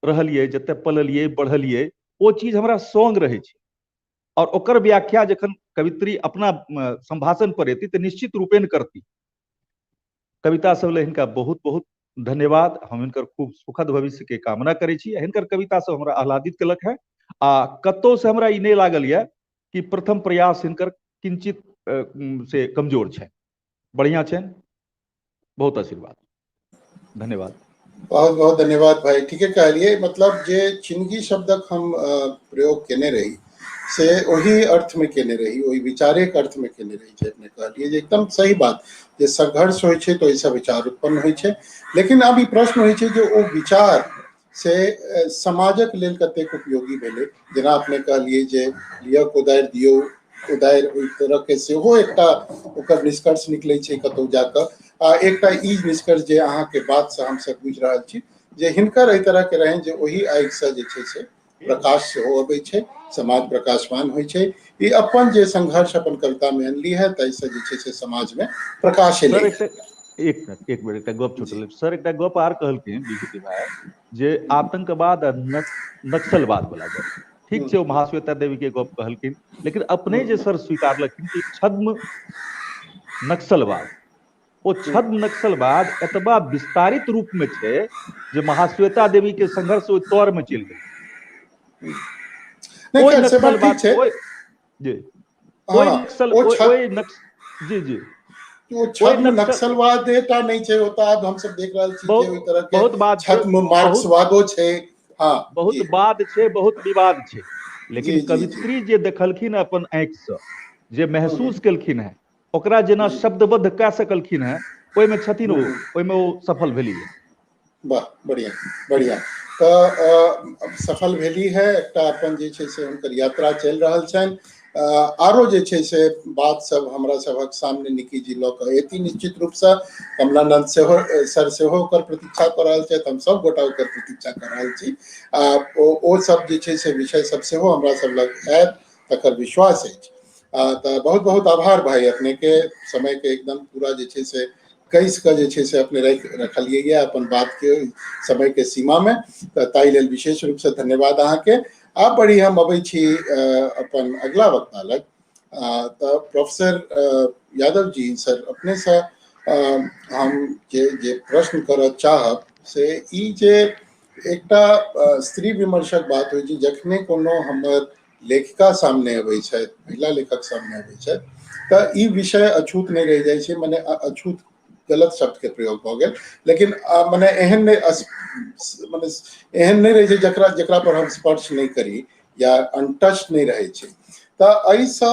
रहलियै, जते पललियै बढ़लियै, ओ चीज हमरा संग रहै छै। और ओकर व्याख्या जखन कवित्री अपना संभाषण पर एती तऽ निश्चित रूपेण करती। कविता सब ले हिनका बहुत बहुत धन्यवाद। हम हिनकर खूब सुखद भविष्य के कामना करै छी। हिनकर कविता सब हमरा आह्लादित केलक है आ कतौ से हमरा ई नहि लागल यऽ कि प्रथम प्रयास हिनकर किंचित से कमजोर छै, बढ़िया छै। बहुत आशीर्वाद, धन्यवाद। बहुत बहुत धन्यवाद भाई। ठीके कहलिए, मतलब जे चिन्गी शब्दक हम प्रयोग केने रही से ओही अर्थ में केने रही, ओहि विचारे के अर्थ में केने रही जे अपने कहलिए जे एकदम सही बात जे संघर्ष होइ छै तऽ ओहिसँ विचार उत्पन्न होइ छै। लेकिन आब ई प्रश्न होइ छै जे ओ विचार से समाजक लेल कतेक उपयोगी भेलै। जेना अपने कहलिए जे लिअ कोदारि दियौ कोदारि, ओहि तरहके सेहो एकटा ओकर निष्कर्ष निकलै छै कतहु जाकऽ। आ एकटा ई निष्कर्ष जे अहाँके बातसँ हमसब बुझि रहल छी जे हिनकर एहि तरहके रहनि जे ओहि आगिसँ जे छै से प्रकाश सेहो अबै छै, समाज प्रकाशवान होइ छै। ई अपन जे संघर्ष अपन कविता में अनली है ताहिसँ जे छै से समाज में प्रकाश एलै। सर, एक मिनट, एक मिनट, एकटा गप छूटल। सर एकटा गप आर कहलखिन विभूति भाई जे आतंकवाद आ नक्सलवाद वाला गप ठीक छै, ओ महाश्वेता देवी के गप कहलखिन, लेकिन अपने जे सर स्वीकारलखिन कि छद्म नक्सलवाद, ओ छद्म नक्सलवाद एतबा विस्तारित रूप में छै जे महाश्वेता देवी के संघर्ष ओहि तौर में चलि गेल। ओहि नक्सलवाद जी, ओहि नक्सल ओहि नक्स जी जी ओ छद्म नक्सलवाद टा नहि छै, ओ तऽ आब हमसब देख रहल छी जे ओहि तरह के बहुत बात छद्म मार्क्सवादो छै। हाँ, बहुत बात छै, बहुत विवाद छै, लेकिन कवित्री जे देखलखिन अपन आँखि से, जे महसूस केलखिन है, ओकरा जेना शब्दबद्ध कए सकलखिन है, ओहिमे छथिन ओ, ओहिमे ओ सफल भेली है। वाह, बढ़िया बढ़िया। तऽ सफल भेली है, एकटा अपन जे छै से हुनकर यात्रा चलि रहल छनि। आरो जे छै से बात सब हमरा सभक सामने निकी जी लऽ कऽ एती निश्चित रूपसँ। कमलानंद सेहो सर सेहो ओकर प्रतीक्षा कऽ रहल छथि, हम सब गोटा ओकर प्रतीक्षा कऽ रहल छी। आ ओ सब जे छै से विषय सब सेहो हमरा सब लग आयत तकर विश्वास अछि। तऽ बहुत बहुत आभार भाई, अपने के समय के एकदम पूरा जे छै से कसि कऽ जे छै से अपने रखलियै यऽ अपन बात के समय के सीमा में, तऽ ताहि लेल विशेष रूपसँ धन्यवाद अहाँके। आब बढ़ी हम अबै छी अपन अगला वक्ता लग। तऽ प्रोफेसर यादव जी सर, अपनेसँ हम जे जे प्रश्न करऽ चाहब से ई जे एकटा स्त्री विमर्शक बात होइ छै, जखने कोनो हमर लेखिका सामने अबै छथि, महिला लेखक सामने अबै छथि, तऽ ई विषय अछूत नहि रहि जाइ छै। मने अछूत गलत शब्द के प्रयोग भऽ गेल, लेकिन मने एहन नहि मने एहन नहि रहै छै जकरा जकरा पर हम स्पर्श नहि करी या अनटच नहि रहै छै। तऽ एहिसँ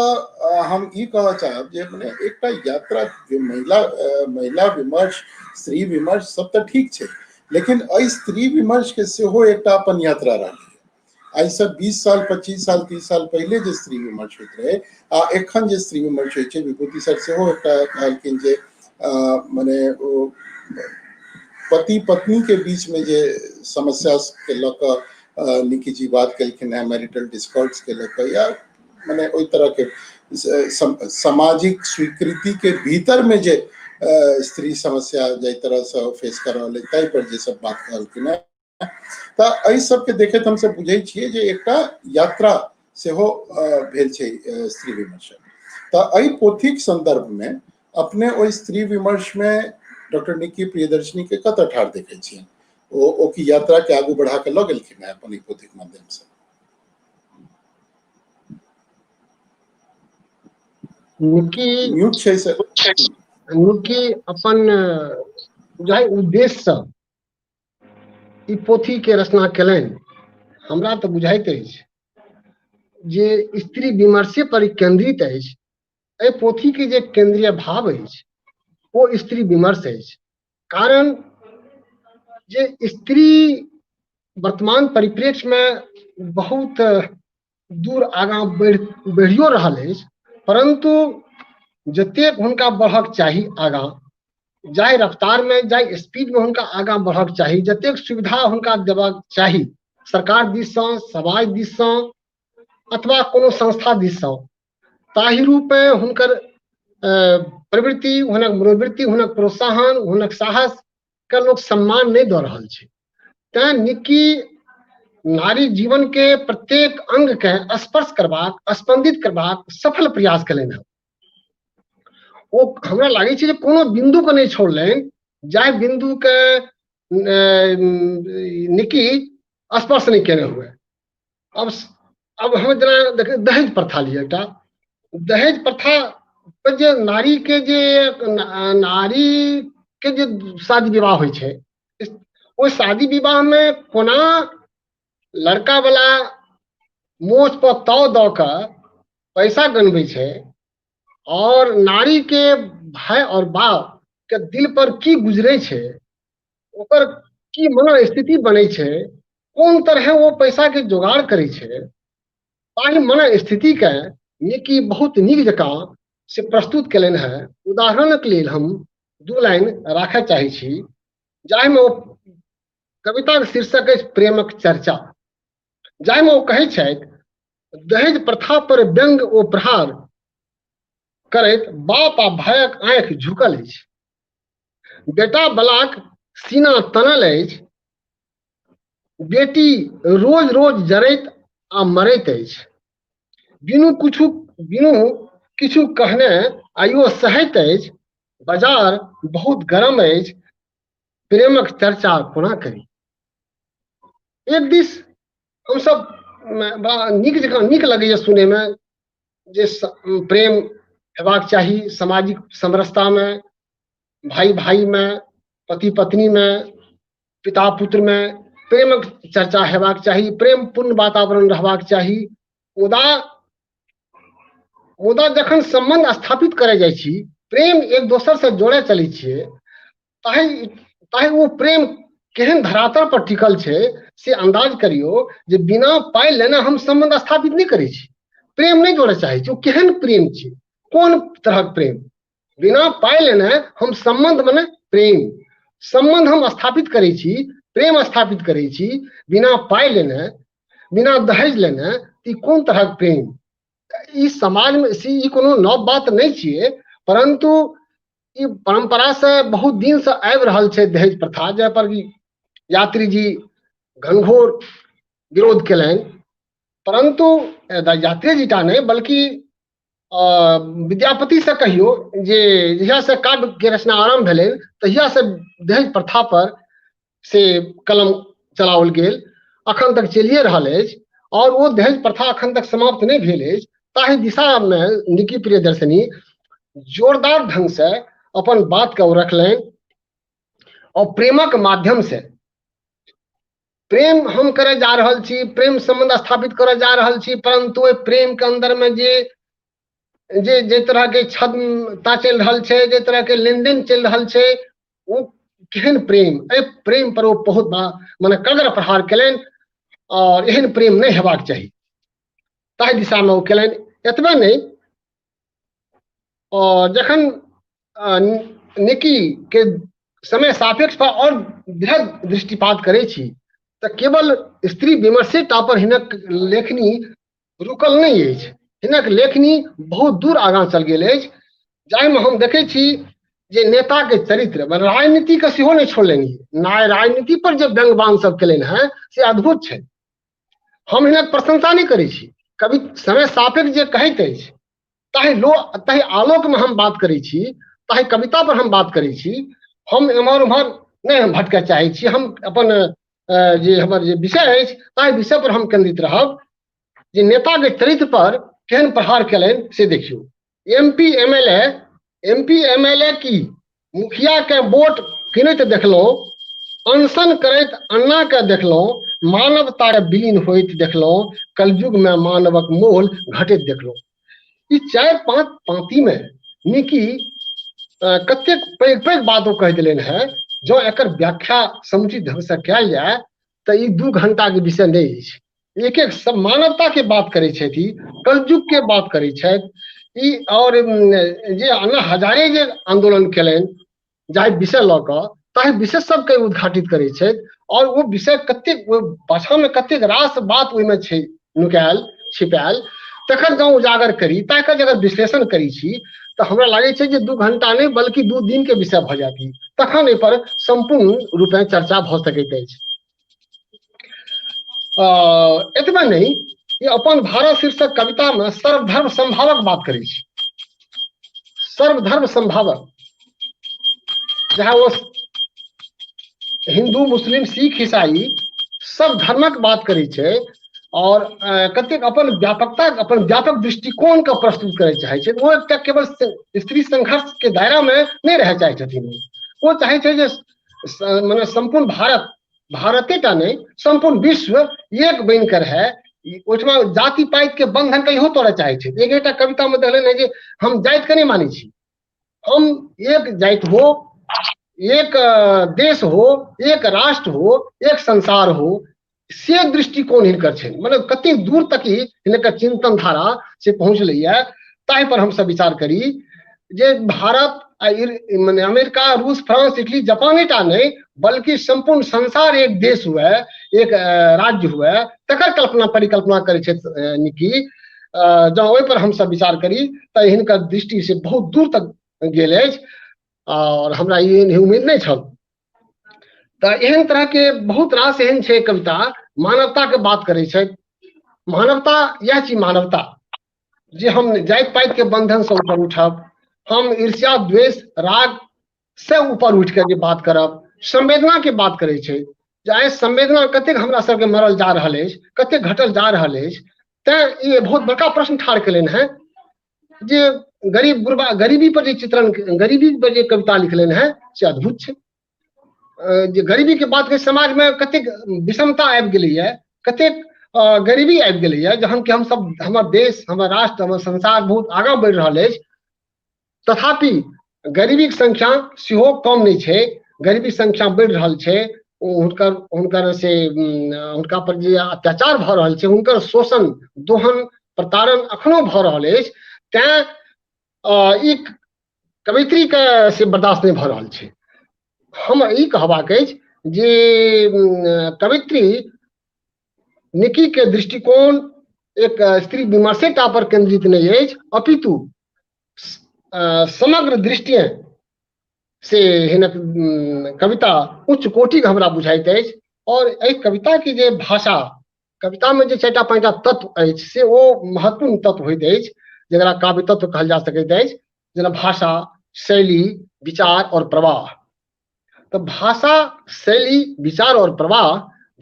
हम ई कहऽ चाहब जे मने एकटा यात्रा जे महिला महिला विमर्श, स्त्री विमर्श सब तऽ ठीक छै, लेकिन एहि स्त्री विमर्श के सेहो एकटा अपन यात्रा रहलै। एहिसँ 20 साल 25 साल 30 साल पहिले जे स्त्री विमर्श होइत रहै आ एखन जे स्त्री विमर्श होइ छै, विभूति सर सेहो एकटा कहलखिन जे मने ओ पति पत्नी के बीच में जे समस्या के लऽ कऽ निकी जी बात केलखिन हेँ, मैरिटल डिस्कॉर्ड्स के लऽ कऽ या मने ओहि तरह के सामाजिक स्वीकृति के भीतर में जे स्त्री समस्या जाहि तरह से फेस कर रहल है ताहि पर जे सब बात कहलखिन हेँ, तऽ एहि सबके देखैत हमसब बुझै छियै जे एकटा यात्रा सेहो भेल छै स्त्री विमर्श। तऽ एहि पोथीक संदर्भ में अपने ओहि स्त्री विमर्श में डॉक्टर निक्की प्रियदर्शिनी के कतऽ ठाढ़ देखै छियै? ओ की यात्रा के आगू बढ़ा के लऽ गेलखिन हेँ अपन ई पोथीक माध्यम से? निक्की म्यूट छै सर। निक्की अपन जाहि उद्देश्यसँ ई पोथी के रचना केलनि, हमरा तऽ बुझाइत अछि जे स्त्री विमर्शे पर केंद्रित अछि। एहि पोथी के जे केंद्रीय भाव अछि ओ स्त्री विमर्श अछि, कारण जे स्त्री वर्तमान परिप्रेक्ष्य में बहुत दूर आगाँ बढ़ियो रहल अछि, परंतु जतेक हुनका बढ़क चाही आगाँ, जाहि रफ्तार में जाहि स्पीड में हुनका आगाँ बढ़क चाही, जतेक सुविधा हुनका देबाक चाही सरकार दिससँ, समाज दिससँ अथवा कोनो संस्था दिससँ, ताहि रूपे हुनकर प्रवृत्ति, हुनक मनोवृत्ति, हुनक प्रोत्साहन, हुनक साहस के लोक सम्मान नहि दऽ रहल छै। तैं निक्की नारी जीवन के प्रत्येक अंग के स्पर्श करबाक, स्पंदित करबाक सफल प्रयास केलनि हँ। ओ हमरा लागै छै जे कोनो बिंदु के नहि छोड़लनि जाहि बिंदु के निक्की स्पर्श नहि केने हुए। अब हम जेना देख दहेज प्रथा लिअ, एकटा दहेज प्रथा पर जे नारी के जे नारी के जे शादी विवाह होइ छै, ओहि शादी विवाह में कोना लड़का वाला मोछ पर ताव दऽ कऽ पैसा गनबै छै और नारी के भाई और बाप के दिल पर की गुजरे छै, ओकर की मनोस्थिति बनै छै, कोन तरह ओ पैसा के जोगाड़ करै छै, ताहि मनोस्थिति के निकी बहुत नीक जकाँ से प्रस्तुत केलनि हेँ। उदाहरणक लेल हम 2 लाइन राखय चाहै छी, जाहिमे ओ कविताक शीर्षक अछि प्रेमक चर्चा, जाहिमे ओ कहै छथि, दहेज प्रथा पर व्यंग ओ प्रहार करैत बाप आ भायक आँखि झुकल अछि, बेटा बलाक सीना तनल अछि, बेटी रोज रोज जरैत आ मरैत अछि, बिनु किछु कहने आइयो सहैत अछि, बाजार बहुत गरम अछि, प्रेमक चर्चा कोना करी। एक दिस हमसब बड़ा नीक जकाँ नीक लगैया सुनैमे जे प्रेम हेबाक चाही सामाजिक समरसतामे, भाई भाईमे, पति पत्नीमे, पिता पुत्रमे प्रेमक चर्चा हेबाक चाही, प्रेमपूर्ण वातावरण रहबाक चाही। मुदा जखन सम्बन्ध स्थापित करै जाइ छी, प्रेम एक दोसरसँ जोड़े चलै छियै, ताहि ओ प्रेम केहन धरातल पर टिकल छै से अंदाज करियौ जे बिना पाइ लेने हम सम्बन्ध स्थापित नहि करै छी, प्रेम नहि जोड़य चाहै छी। ओ केहन प्रेम छै, कोन तरहक प्रेम? बिना पाइ लेने हम सम्बन्ध मने प्रेम सम्बन्ध हम स्थापित करै छी, प्रेम स्थापित करै छी बिना पाइ लेने, बिना दहेज लेने, ई कोन तरहक प्रेम? ई समाजमे ई कोनो नव बात नहि छियै, परंतु ई परंपरा से बहुत दिन से आबि रहल छै दहेज प्रथा, जाहि पर यात्री जी घनघोर विरोध केलनि। परंतु यात्री जी टा नहि, बल्कि विद्यापति से कहियो जे जहिया से काव्य के रचना आरंभ भेलै तहिया से दहेज प्रथा पर से कलम चलाओल गेल, अखन तक चलिए रहल अछि और ओ दहेज प्रथा अखन तक समाप्त नहि भेल अछि। ताहि दिशा में निकी प्रियदर्शिनी जोरदार ढंग से अपन बात के ओ रखलनि और प्रेमक माध्यम से प्रेम हम करय जा रहल छी, प्रेम संबंध स्थापित करय जा रहल छी, परंतु ओहि प्रेम के अंदर में जे जे जे तरह के छद्मता चलि रहल छै, जे तरह के लेनदेन चलि रहल छै, ओ केहन प्रेम। एहि प्रेम पर ओ बहुत मने कड़गर प्रहार केलनि और एहन प्रेम नहि हेबाक चाही, ताहि दिशा में ओ केलनि। एतबे नहि, और जखन निकी के समय सापेक्ष पर और दृढ़ दृष्टिपात करै छी तऽ केवल स्त्री विमर्शे टा पर हिनक लेखनी रुकल नहि अछि, हिनक लेखनी बहुत दूर आगाँ चल गेल अछि, जाहिमे हम देखै छी जे नेता के चरित्र राजनीति के सेहो नहि छोड़लनि। राजनीति पर जे व्यंग्यवान सब केलनि हेँ से अद्भुत छै। हम हिनक प्रशंसा नहि करै छी, कवि समय सापेक्ष जे कहैत अछि ताहि आलोक में हम बात करै छी, ताहि कविता पर हम बात करै छी। हम एम्हर उम्हर नहि हम भटकय चाहै छी, हम अपन जे हमर जे विषय अछि ताहि विषय पर हम केंद्रित रहब। जे नेता के चरित्र पर केहन प्रहार केलनि से देखियौ। एमपी एमएलए की मुखिया के वोट किनैत देखलहुँ, अनशन करैत अन्ना के देखलहुँ, मानवता के विलीन होइत देखलहुँ, कलयुग में मानवक मोल घटैत देखलहुँ। ई 4-5 पाँति में निकी कतेक पैघ पैघ बात ओ कहि देलनि हेँ। जँ एकर व्याख्या समुचित ढंग से कयल जाय तऽ ई 2 घंटा के विषय नहि अछि। एक एक सब मानवता के बात करै छथि, कलयुग के बात करै छथि ई। और जे अन्ना हजारे जे आंदोलन केलनि जाहि विषय लऽ कऽ, ताहि विषय सबके उद्घाटित करै छथि। और ओ विषय कतेक पाछाँ में कतेक रास बात ओहिमे छै नुकायल छिपायल, तखन जँ उजागर करी, ताकर जगह विश्लेषण करी छी तऽ हमरा लागै छै जे 2 घंटा नहि बल्कि 2 दिन के विषय भऽ जायत, तखन एहि पर सम्पूर्ण रूपेँ चर्चा भऽ सकैत अछि। एतबे नहि, ई अपन भारत शीर्षक कविता में सर्वधर्म संभावक बात करै छै। सर्वधर्म संभावक, जहाँ वो हिंदू मुस्लिम सिख ईसाई सब धर्मक बात करै छै और कतेक अपन व्यापकता, अपन व्यापक दृष्टिकोण के प्रस्तुत करै चाहै छै। ओ एकटा केवल स्त्री संघर्ष के दायरा में नहि रहय चाहै छथिन, ओ चाहै छै जे मने सम्पूर्ण भारत, भारते टा नहि सम्पूर्ण विश्व एक बनकर है। ओहिठमा जाति पाति के बंधन के इहो तोड़य चाहै छै। एक एकटा कविता में देखलनि जे हम जाति के नहि मानै छी, हम एक जाति हो, एक देश हो, एक राष्ट्र हो, एक संसार हो, से दृष्टिकोण हिनकर छनि। मतलब कतेक दूर तक ही हिनकर चिंतन धारा से पहुँचलैया, ताहि पर हमसब विचार करी जे भारत मने अमेरिका, रूस, फ्रांस, इटली, जापाने टा नहि बल्कि सम्पूर्ण संसार एक देश हुए, एक राज्य हुए, तकर कल्पना परिकल्पना करै छथि निकी। जँ ओहि पर हमसब विचार करी तऽ हिनकर दृष्टि से बहुत दूर तक गेल अछि और हमरा ई उम्मीद नहि छल। तऽ एहन तरह के बहुत रास एहन छै कविता, मानवता के बात करै छथि। मानवता इएह छी मानवता, जे हम जाति पाति के बंधन से ऊपर उठब, हम ईर्ष्या द्वेष राग से ऊपर उठि के जे बात करब, संवेदना के बात करै छै जे आइ संवेदना कतेक हमरा सबके मरल जा रहल अछि, कतेक घटल जा रहल अछि। तैं ई बहुत बड़का प्रश्न ठाढ़ केलनि हेँ जे गरीब गुरबा, गरीबी पर जे चित्रण, गरीबी पर जे कविता लिखलनि हेँ से अद्भुत छै। जे गरीबी के बात के समाज में कतेक विषमता आबि गेलैया, कतेक गरीबी आबि गेलैया, जहन कि हमसब, हमर देश, हमर राष्ट्र, हमर संसार बहुत आगाँ बढ़ि रहल अछि, तथापि गरीबीके संख्या सेहो कम नहि छै, गरीबी संख्या बढ़ि रहल छै। हुनकर हुनकर से हुनका पर जे अत्याचार भऽ रहल छै, हुनकर शोषण, दोहन, प्रताड़न अखनो भऽ रहल अछि। तैं ई कवित्रीके से बर्दाश्त नहि भऽ रहल छै। हम ई कहबाक अछि जे कवित्री निकी के दृष्टिकोण एक स्त्री विमर्शे टा पर केंद्रित नहि अछि, अपितु समग्र दृष्टिए से हिनक कविता उच्च कोटिक हमरा बुझाइत अछि। और एहि कविता के जे भाषा, कविता में जे 4-5 तत्व अछि से ओ महत्वपूर्ण तत्व होइत अछि, जकरा काव्य तत्व कहल जा सकैत अछि, जेना भाषा, शैली, विचार और प्रवाह। तऽ भाषा, शैली, विचार और प्रवाह,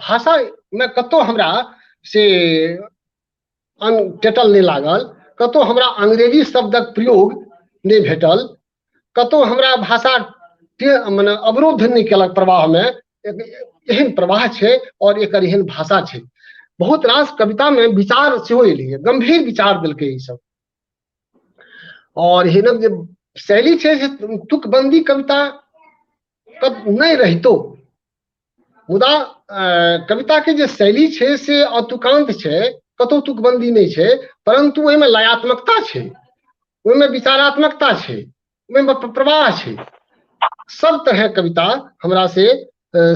भाषा में कतौ हमरा से टेटल नहि लागल, कतौ हमरा अंग्रेजी शब्दक प्रयोग नहि भेटल, कतौ हमरा भाषा मने अवरोध नहि केलक प्रवाह में। एहन प्रवाह छै और एकर एहन भाषा छै। बहुत रास कविता में विचार सेहो एलैए, गंभीर विचार देलकै ई सब। और हिनक जे शैली छै से तुकबंदी कविता नहि रहितो, मुदा कविता के जे शैली छै से अतुकांत छै, कतौ तुकबंदी नहि छै, परंतु ओहिमे लयात्मकता छै, ओहिमे विचारात्मकता छै, ओहिमे प्रवाह छै। सब तरह कविता हमरा से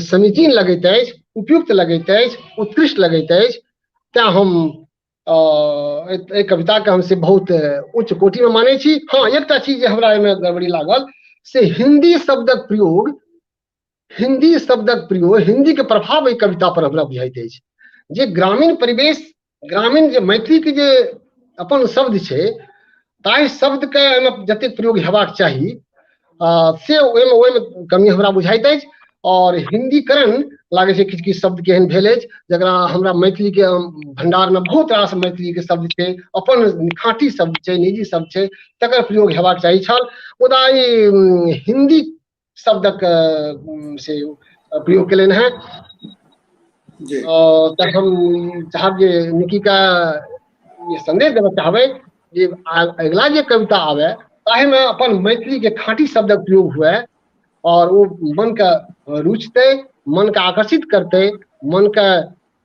समीचीन लगैत अछि, उपयुक्त लगैत अछि, उत्कृष्ट लगैत अछि। तें हम एहि कविता के हम से बहुत उच्च कोटि में मानै छी। हाँ, एकटा चीज जे हमरा एहिमे गड़बड़ी लागल से हिंदी शब्दक प्रयोग, हिंदी शब्दक प्रयोग, हिंदी के प्रभाव एहि कविता पर हमरा बुझाइत अछि। जे ग्रामीण परिवेश, ग्रामीण जे मैथिली के जे अपन शब्द छै ताहि शब्द के एहिमे जतेक प्रयोग हेबाक चाही से ओहिमे ओहिमे कमी हमरा बुझाइत अछि। और हिंदीकरण लागै छै किछु किछु शब्द के एहन भेल अछि जकरा हमरा मैथिली के भंडार में बहुत रास मैथिली के शब्द छै, अपन खाँटी शब्द छै, निजी शब्द छै, तकर प्रयोग हेबाक चाही छल। मुदा ई हिंदी शब्दक से प्रयोग केलनि हेँ। तऽ हम चाहब जे निकी का संदेश देबऽ चाहबै जे अगिला जे कविता आबै ताहिमे अपन मैथिली के खाँटी शब्दक प्रयोग हुए और ओ मन के रुचतै, मन के आकर्षित करतै, मन के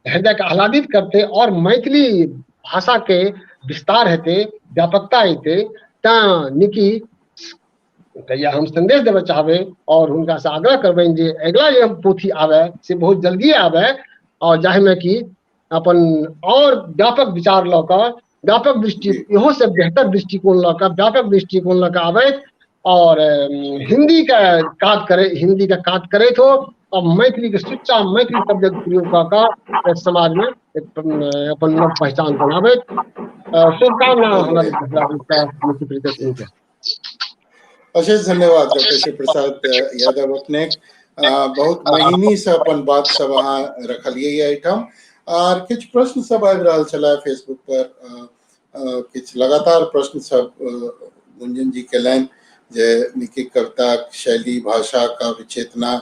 हृदय के आह्लादित करतै और मैथिली भाषा के विस्तार हेतै, व्यापकता एतै। तैं निकी कहिया हम संदेश देबऽ चाहबै और हुनका से आग्रह करबनि जे अगिला जे पोथी आबै से बहुत जल्दी आबै और जाहिमे कि अपन और व्यापक विचार लऽ कऽ, व्यापक दृष्टि, इहो से बेहतर दृष्टिकोण लऽ कऽ, व्यापक दृष्टिकोण लऽ कऽ आबैत और हिंदी के कात करे, हिंदी के कात करैत हो और मैथिली के सुच्चा मैथिली शब्दक प्रयोग कऽ कऽ समाज में अपन नव पहचान बनाबैत। शुभकामना हमरा। अशेष धन्यवाद डॉक्टर शिव प्रसाद यादव अपने बहुत महीनी से अपन बात सब अहाँ रखलियै एहिठाम। आर किछु प्रश्न सब आबि रहल छलै फेसबुक पर, किछु लगातार प्रश्न सब गुंजन जी केलनि जे निकी कविता शैली, भाषा, काव्य चेतना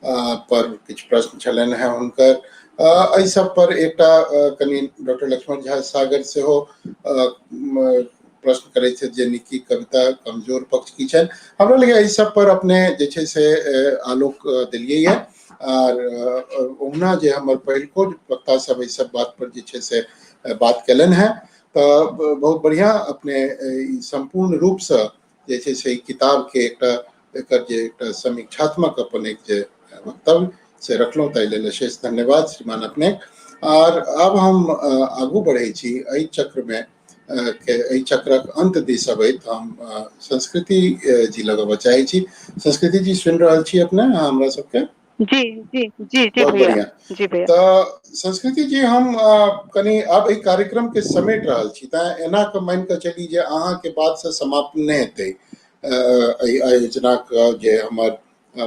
पर किछु प्रश्न छलनि हेँ हुनकर। एहि सब पर एकटा कनि डॉक्टर लक्ष्मण झा सागर सेहो प्रश्न करै छथि जे निकी कविता कमजोर पक्ष की छनि। हमरा लगैए एहि सब पर अपने जे छै से आलोक देलियै ये। आर ओहुना जे हमर पहिलको वक्ता सब एहि सब बात पर जे छै से बात केलनि हेँ, तऽ बहुत बढ़िया अपने ई सम्पूर्ण रूपसँ जे छै से ई किताबके एकटा एकर जे एकटा समीक्षात्मक अपन एक जे वक्तव्य से रखलहुँ, ताहि लेल अशेष धन्यवाद श्रीमान अपने। आर आब हम आगू बढ़ै छी एहि चक्रमे के एहि चक्रक अंत दिस अबैत हम संस्कृति जी लग अबऽ चाहै छी। संस्कृति जी सुनि रहल छी अपने हमरा सबके? जी जी जी जी भैया, जी भैया। तऽ संस्कृति जी हम कनि आब एहि कार्यक्रम के समेट रहल छी, तऽ एना कऽ मानि कऽ चली जे अहाँके बात से समाप्त नहि हेतै एहि आयोजनाक जे हमर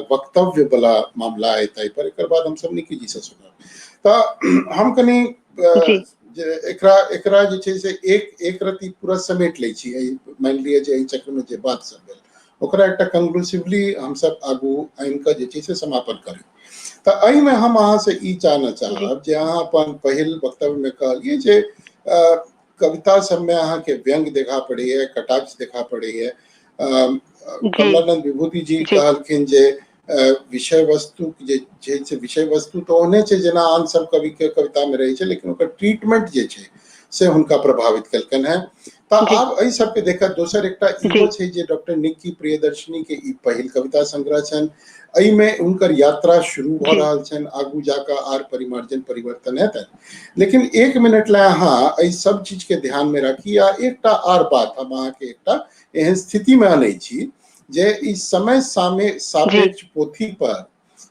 वक्तव्य वाला मामला है ताहि पर। एकर बाद हम सब निकी जी से सुनब। तऽ हम कनि जे एकरा एकरा जे छै से एक एक रति पूरा समेट लै छी। मानि लिअ जे एहि चक्र में जे बात सब भेल ओकरा एकटा कंक्लूसिवली हमसब आगू आनि कऽ जे छै से समापन करी। तऽ एहिमे हम अहाँसँ ई जानऽ चाहब जे अहाँ अपन पहिल वक्तव्यमे कहलियै जे कविता सबमे अहाँके व्यंग देखा पड़ैए, कटाक्ष देखा पड़ैए। कमलानंद विभूति जी कहलखिन जे विषय वस्तु जे छै से विषय वस्तु तऽ ओहने छै जेना आन सब कवि के कविता में रहै छै, लेकिन ओकर ट्रीटमेंट जे छै से हुनका प्रभावित केलकनि हेँ। तऽ आब एहि सबके देखत दोसर एकटा इहो छै जे डॉक्टर निक्की प्रियदर्शिनी के ई पहिल कविता संग्रह छनि, एहिमे हुनकर यात्रा शुरू भऽ रहल छनि, आगू जाकऽ आर परिमार्जन परिवर्तन हेतनि। लेकिन एक मिनट लए अहाँ एहि सब चीज के ध्यान में राखी आ एकटा आर बात हम अहाँके एकटा एहन स्थिति में अनै छी जे ई समय सापेक्ष पोथी पर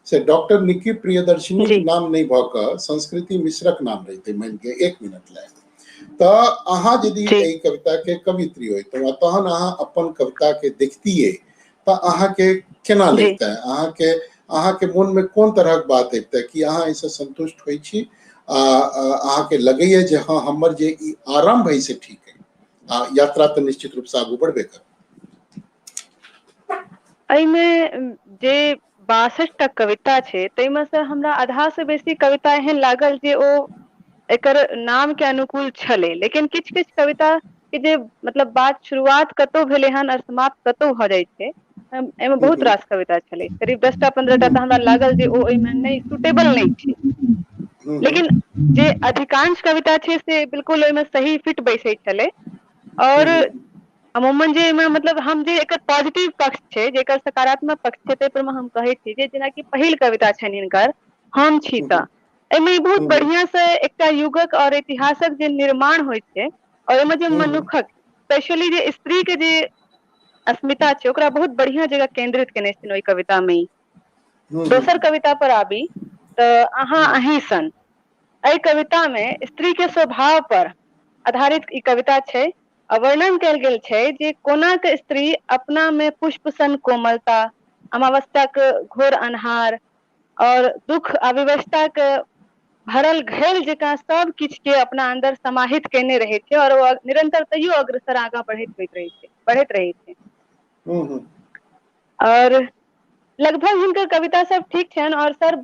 से डॉक्टर निक्की प्रियदर्शिनी के नाम नहीं भऽ कऽ संस्कृति मिश्रक नाम रहितै मानि के एक मिनट लए, तऽ अहाँ यदि एहि कविता के कवित्री होइतहुँ तहन अहाँ अपन कविता के देखतियै तऽ अहाँके केना लगितै, अहाँके अहाँके मोन में कोन तरहक बात अबितै कि अहाँ एहिसँ संतुष्ट होइ छी आ अहाँके लगैया जे हाँ हमर जे ई आरम्भ है से ठीक है आ यात्रा तऽ निश्चित रूपसँ आगू बढ़बे करत? एहिमे जे 62 टा कविता छै ताहिमे से हमरा आधा से बेसी कविता एहन लागल जे ओ एकर नाम के अनुकूल छलै, लेकिन किछु किछु कविता के जे मतलब बात शुरुआत कतौ भेलै हन और समाप्त कतौ भऽ जाइ छै, एहिमे बहुत रास कविता छलै, करीब 10 टा 15 टा तऽ हमरा लागल जे ओ ओहिमे नहि सुटेबल नहि छै, लेकिन जे अधिकांश कविता छै से बिल्कुल ओहिमे सही फिट बैसै छलै। और अमूमन जे एहिमे मतलब हम जे एकर पॉजिटिव पक्ष छै, जेकर सकारात्मक पक्ष छै, ताहि पर मे हम कहै छी जे जेनाकि पहिल कविता छनि हिनकर हम छी तऽ, एहिमे ई बहुत बढ़िआं से एकटा युगक और इतिहासक जे निर्माण होइ छै और ओहिमे जे मनुखक स्पेशली जे स्त्री के जे अस्मिता छै ओकरा बहुत बढ़िआं जगह केंद्रित केने छथिन ओहि कविता मे। दोसर कविता पर आबी तऽ अहाँ अहीं सन, एहि कविता मे स्त्री के स्वभाव पर आधारित ई कविता छै आ वर्णन कयल गेल छै जे कोना के स्त्री अपना मे पुष्प सन कोमलता, अमावस्याक घोर अन्हार और दुख आ विवशता के भरल घैल जकाँ सब किछु के अपना अन्दर समाहित केने रहै छै और ओ निरंतर तैयो अग्रसर आगाँ बढ़ैत होइत रहै छै, बढ़ैत रहै छै। और लगभग हिनकर कविता सब ठीक छनि। और सर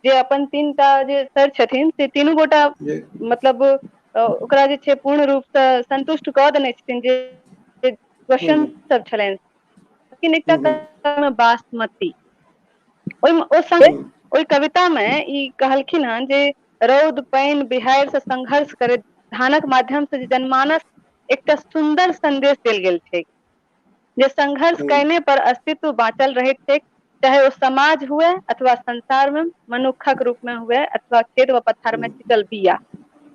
जे अपन 3 टा जे सर छथिन से तीनू गोटा मतलब ओकरा जे छै पूर्ण रूपसँ संतुष्ट कऽ देने छथिन जे क्वेश्चन सब छलनि। लेकिन एकटा बासमती, ओहिमे ओ ओहि कविता मे ई कहलखिन हन जे रौद पानि बिहाड़ि से संघर्ष करैत धानक माध्यम से जनमानस एकटा सुन्दर संदेश देल गेल छै जे संघर्ष कयने पर अस्तित्व बाँचल रहैत छैक, चाहे ओ समाज हुए अथवा संसार मे मनुखक रूप में हुए अथवा खेत व पथार में छिटल बिया,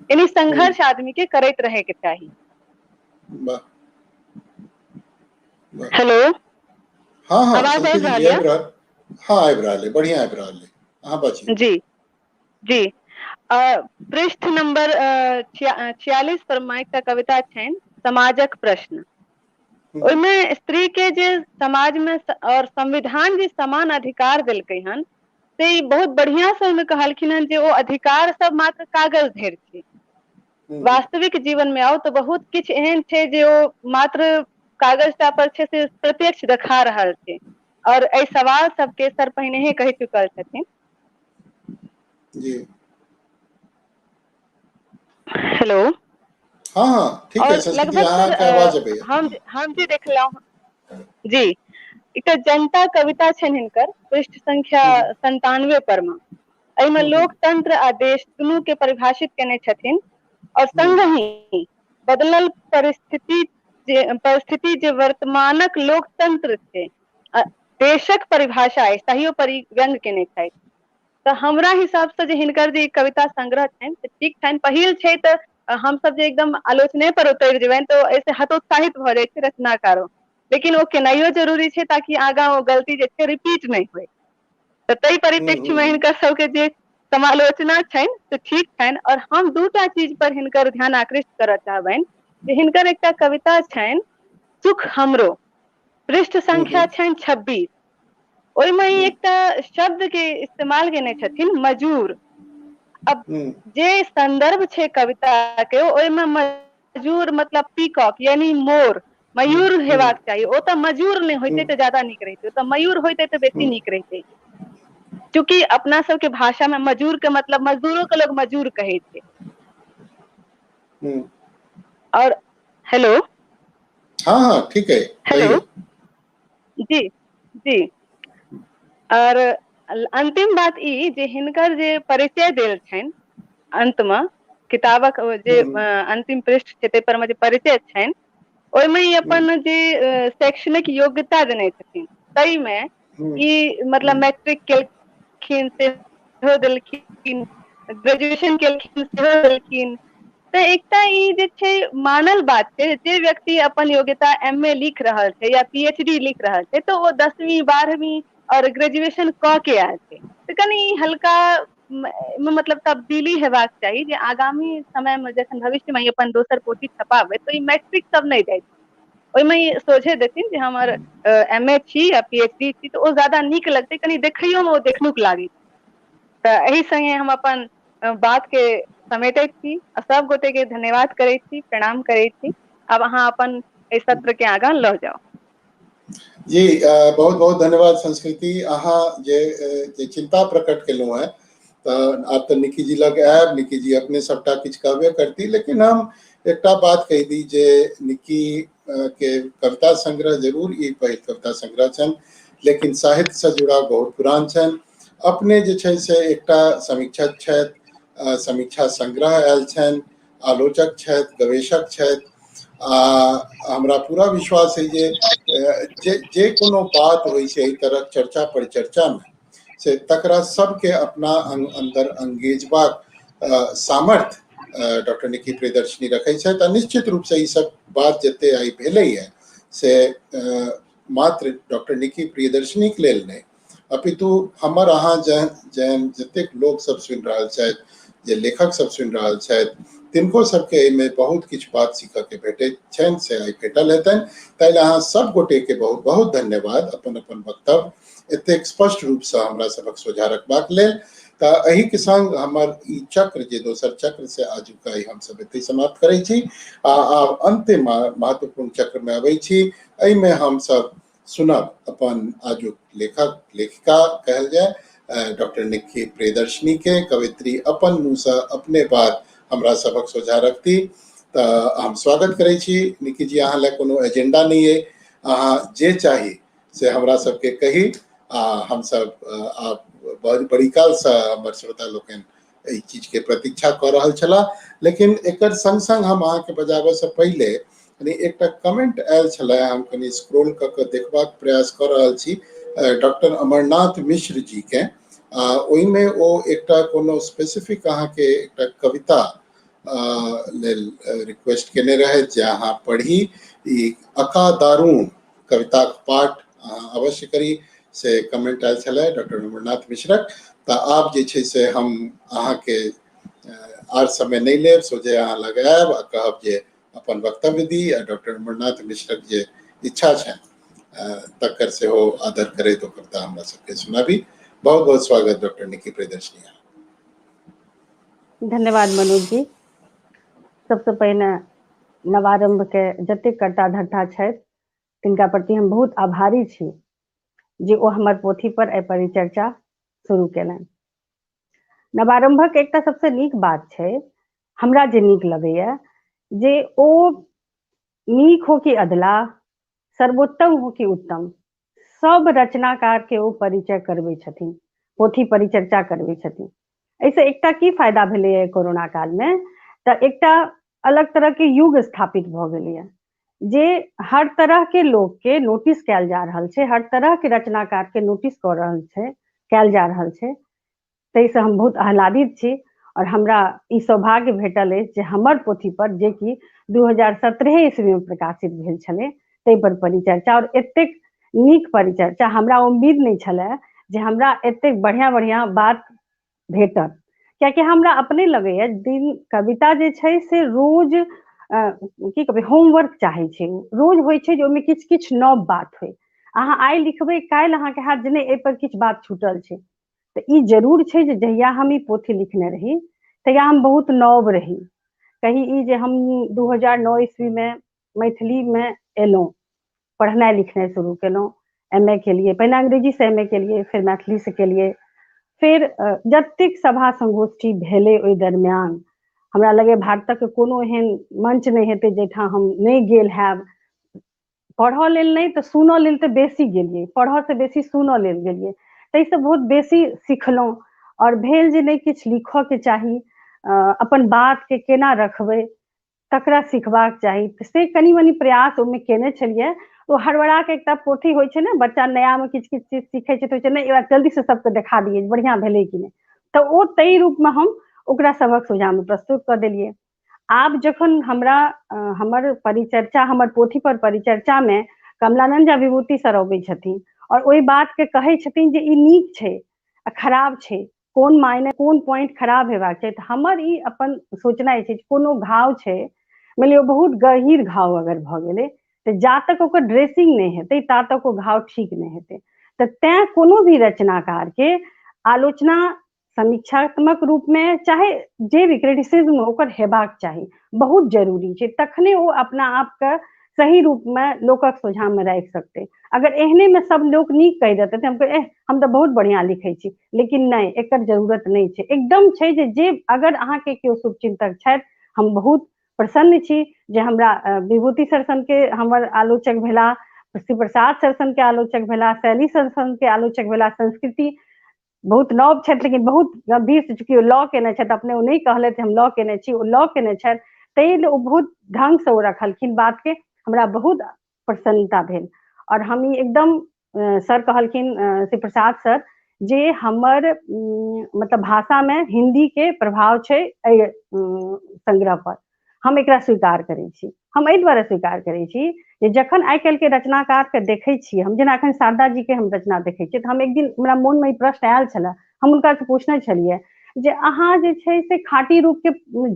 यानी संघर्ष आदमी के करैत रहे के चाही। हेलो। हाँ। आवाज आबि रहल यऽ? हाँ, आबि रहल है, बढ़िया आबि रहल है, अहाँ बाजियौ। जी, पृष्ठ नंबर 46 पर मे एकटा कविता छनि समाजक प्रश्न। ओहिमे स्त्री के जे समाज मे और संविधान जे समान अधिकार देलकै हन से ई बहुत बढ़िआं से ओहिमे कहलखिन हन जे ओ अधिकार सब मात्र कागज धरि छै, वास्तविक जीवन मे आउ तऽ बहुत किछु एहन छै जे ओ मात्र कागज टा पर छै से प्रत्यक्ष देखा रहल छै। और एहि सवाल सबके सर पहिनेहे कहि चुकल छथिन। हेलो। हाँ, ठीक है। और संस्कृति, लगभग सर अहाँके आवाज अबैया। हम जे देखलहुँ जी, एकटा जनता कविता छनि हिनकर पृष्ठ संख्या 97 पर मे। एहिमे लोकतंत्र आ देश दुनू के परिभाषित केने छथिन और संगहि बदलल परिस्थिति जे वर्तमानक लोकतंत्र छै, देशक परिभाषा अछि, तहियो पर ई व्यंग्य केने छथि। तऽ हमरा हिसाबसँ जे हिनकर जे कविता संग्रह छनि से ठीक छनि। पहिल छै तऽ हमसभ जे एकदम आलोचने पर उतरि जेबनि तऽ एहिसँ हतोत्साहित भऽ जाइ छै रचनाकारो, लेकिन ओ केनाइयो जरूरी छै ताकि आगाँ ओ गलती जे छै रिपीट नहि होइ। तऽ ताहि परिप्रेक्ष्यमे हिनकर सबके जे समालोचना छनि से ठीक छनि। और हम दूटा चीज पर हिनकर ध्यान आकृष्ट करऽ चाहबनि जे हिनकर एकटा कविता छनि सुख हमरो, पृष्ठ संख्या छनि 26। ओहिमे ई एकटा शब्द के इस्तेमाल केने छथिन मजूर। अब जे संदर्भ छै कविता के ओहिमे मजूर मतलब पीकॉक यानी मोर, मयूर हेबाक चाही। ओ तऽ मजूर नहि होइते तऽ ज्यादा नीक रहितै, ओ तऽ मयूर होइते तऽ बेसी नीक रहितै। चूँकि अपना सबके भाषा मे मजूर के मतलब मजदूरो के लोग मजूर कहै छै। और हेलो। हाँ, ठीक है। हेलो। जी, और अंतिम बात ई जे हिनकर जे परिचय देल छनि अंतमे, किताबक जे अंतिम पृष्ठ छै ताहि पर मे जे परिचय छनि, ओहिमे ई अपन जे शैक्षणिक योग्यता देने छथिन ताहिमे ई मतलब मैट्रिक केलखिन सेहो देलखिन, ग्रेजुएशन केलखिन सेहो देलखिन। तऽ एकटा ई जे छै मानल बात छै, जे व्यक्ति अपन योग्यता एम ए लिख रहल छै या पीएचडी लिख रहल छै तऽ ओ 10वीं 12वीं और ग्रेजुएशन कऽ के आयल छै। तऽ कनि हल्का मतलब तब्दीली हेबाक चाही जे आगामी समय मे जखन भविष्य मे ई अपन दोसर पोथी छपाबै तऽ ई मैट्रिक सब नहि दै, ओहिमे ई सोझे देथिन जे हमर एम ए छी या पीएचडी छी तऽ ओ ज्यादा नीक लगतै, कनि देखैयोमे ओ देखनुक लागै। तऽ एहि संगे हम अपन बात के समेटैत छी आ सब गोटे के धन्यवाद करै छी, प्रणाम करै छी। आब अहाँ अपन एहि सत्र के आगाँ लऽ जाउ। जी, बहुत बहुत धन्यवाद संस्कृति। अहाँ जे जे चिंता प्रकट केलहुँ हेँ, तऽ आब तऽ निक्की जी लग आयब, निक्की जी अपने सबटा किछु कहबे करती, लेकिन हम एकटा बात कहि दी जे निक्की के कविता संग्रह जरूर ई पहिल कविता संग्रह छनि, लेकिन साहित्यसँ जुड़ाव बहुत पुरान छनि। अपने जे छै से एकटा समीक्षक छथि, समीक्षा संग्रह आयल छनि, आलोचक छथि, गवेषक छथि, आ हमरा पूरा विश्वास है जे जे जे कोनो बात होइ छै एहि तरहक चर्चा परिचर्चामे से तकरा सबके अपना अंदर अंगेजबाक सामर्थ्य डॉक्टर निक्की प्रियदर्शिनी रखै छथि। आ निश्चित रूपसँ ई सब बात जते आइ भेलैए से मात्र डॉक्टर निक्की प्रियदर्शिनीके लेल नहि, अपितु हमर अहाँ जेहन जतेक लोक सब सुनि रहल छथि, जे लेखक सब सुनि रहल छथि, तिनको सबके एहिमे बहुत किछु बात सीखऽके भेटैत छनि, से आइ भेटल हेतनि। ताहि लए अहाँ सब गोटेके बहुत बहुत धन्यवाद अपन अपन वक्तव्य एतेक स्पष्ट रूपसँ हमरा सबक सोझा रखबाक लेल। तऽ एहिके संग हमर ई चक्र जे दोसर चक्र से आजुका हमसब एतहि समाप्त करै छी आ आब अंतिम महत्वपूर्ण चक्रमे अबै छी। एहिमे हमसब सुनब अपन आजुक लेखक लेखिका कहल जाय डॉक्टर निक्की प्रियदर्शिनी के कवित्री अपन मुँहसँ अपने बात हमरा सबक सोझा रखती। तऽ हम स्वागत करै छी निक्की जी। अहाँ लए कोनो एजेंडा नहि अइ, अहाँ जे चाही से हमरा सबके कही आ हमसब आब बड़ी कालसँ हमर श्रोता लोकनि एहि चीजके प्रतीक्षा कऽ रहल छलाह। लेकिन एकर संग संग हम अहाँके बजाबऽसँ पहिले कनि एकटा कमेंट आयल छलै, हम कनि स्क्रॉल कऽ कऽ देखबाक प्रयास कऽ रहल छी डॉक्टर अमरनाथ मिश्र जीके। ओहिमे ओ एकटा कोनो स्पेसिफिक अहाँके एकटा कविता लेल रिक्वेस्ट केने रहथि जे अहाँ पढ़ी। ई अकादारुण कविताक पाठ अहाँ अवश्य करी, से कमेंट आयल छलै डॉक्टर अमरनाथ मिश्रक। तऽ आब जे छै से हम अहाँके आर समय नहि लेब, सोझे अहाँ लग आयब आ कहब जे अपन वक्तव्य दी आ डॉक्टर अमरनाथ मिश्रक जे इच्छा छनि तकर सेहो आदर करैत ओ कविता हमरा सबके सुनाबी। बहुत बहुत स्वागत डॉक्टर निक्की प्रियदर्शिनी। धन्यवाद मनोज जी। सबसे पहिने नवारंभ के जतेक कर्ता धर्ता छथि तिनका प्रति हम बहुत आभारी छी जे ओ हमर पोथी पर एहि परिचर्चा शुरू केलनि। नवारंभक एकटा सबसे नीक बात छै, हमरा जे नीक लगैया जे ओ नीक हो कि अधलाह, सर्वोत्तम हो कि उत्तम, सब रचनाकार के ओ परिचय करबै छथिन, पोथी परिचर्चा करबै छथिन। एहिसँ एकटा की फायदा भेलैए कोरोना कालमे, तऽ एकटा अलग तरह के युग स्थापित भऽ गेलैए जे हर तरह के लोक के नोटिस कयल जा रहल छै, हर तरह के रचनाकार के नोटिस कऽ रहल छै, कयल जा रहल छै। ताहिसँ हम बहुत आह्लादित छी और हमरा ई सौभाग्य भेटल अछि जे हमर पोथी पर जे कि 2017 ईस्वी में प्रकाशित भेल छलै ताहि पर परिचर्चा, और एतेक नीक परिचर्चा हमरा उम्मीद नहि छलै जे हमरा एतेक बढ़िया बढ़िया बात भेटत, कियाकि हमरा अपने लगैया दिन कविता जे छै से रोज की कहबै होमवर्क चाहै छै, रोज होइ छै जे ओहिमे किछु किछु नव बात होइ। अहाँ आइ लिखबै काल्हि अहाँके हैत जे नहि एहि पर किछु बात छूटल छै। तऽ ई जरूर छै जे जहिया हम ई पोथी लिखने रही तहिया हम बहुत नव रही। कही ई जे हम 2009 ईस्वी में मैथिली में एलहुँ, पढ़नाइ लिखनाइ शुरू केलहुँ, एम ए केलियै, पहिने अंग्रेजी से एम ए केलियै, फेर मैथिली से केलियै, फेर जतेक सभा संगोष्ठी भेलै ओहि दरमियान हमरा लगैए भारतक कोनो एहन मंच नहि हेतै जाहिठाम हम नहि गेल हैब। पढ़ऽ लेल नहि तऽ सुनऽ लेल तऽ बेसी गेलियै, पढ़ऽ से बेसी सुनऽ लेल गेलियै, ताहिसँ बहुत बेसी सिखलहुँ। आओर भेल जे नहि किछु लिखऽके चाही, अपन बातके केना रखबै तकरा सिखबाक चाही, से कनि मनि प्रयास ओहिमे केने छलियै। ओ हड़बड़ा के एकटा पोथी होइ छै ने, बच्चा नया मे किछु किछु चीज सीखै छै तऽ होइ छै नहि एकरा जल्दी से सबके देखा दियै बढ़िआँ भेलै कि नहि, तऽ ओ ताहि रूपमे हम ओकरा सबक सोझामे प्रस्तुत कऽ देलियै। आब जखन हमरा हमर परिचर्चा, हमर पोथी पर परिचर्चा मे कमलानंद झा विभूति सर अबै छथिन और ओहि बात के कहै छथिन जे ई नीक छै आ खराब छै, कोन मायने कोन पॉइंट खराब हेबाक छै, तऽ हमर ई अपन सोचनाइ छै कोनो घाव छै, मानि लियौ बहुत गहीर घाव अगर भऽ गेलै तऽ जा तक ओकर ड्रेसिंग नहि हेतै ता तक ओ घाव ठीक नहि हेतै। तऽ तैं कोनो भी रचनाकार के आलोचना समीक्षात्मक रूप में चाहे जे भी क्रिटिसिज्म ओकर हेबाक चाही, बहुत जरूरी छै, तखने ओ अपना आप के सही रूपमे लोकक सोझाँमे राखि सकतै। अगर एहने मे सब लोक नीक कहि देतै तऽ हम कहबै एह हम तऽ बहुत बढ़िआँ लिखै छी, लेकिन नहि, एकर जरूरत नहि छै। एकदम छै जे जे अगर अहाँके केओ शुभचिंतक छथि, हम बहुत प्रसन्न छी जे हमरा विभूति सर सनके हमर आलोचक भेला, शिव प्रसाद सर सनके आलोचक भेला, शैली सर सनके आलोचक भेला, संस्कृति बहुत नव छथि लेकिन बहुत गंभीर से चूँकि ओ लॉ केने छथि, अपने ओ नहि कहलथि हम लॉ केने छी, ओ लॉ केने छथि, ताहि लेल ओ बहुत ढंग से ओ रखलखिन बात के, हमरा बहुत प्रसन्नता भेल। और हम ई एकदम सर कहलखिन शिव प्रसाद सर जे हमर मतलब भाषा में हिंदी के प्रभाव छै एहि संग्रह पर, हम एकरा स्वीकार करै छी। हम एहि दुआरे स्वीकार करै छी जे जखन आइ काल्हि के रचनाकार के देखै छी हम, जेना एखन शारदा जी के हम रचना देखै छियै, तऽ हम एक दिन हमरा मोन मे ई प्रश्न आयल छलै, हम हुनका से पूछने छलियै जे अहाँ जे छै से खाँटी रूप के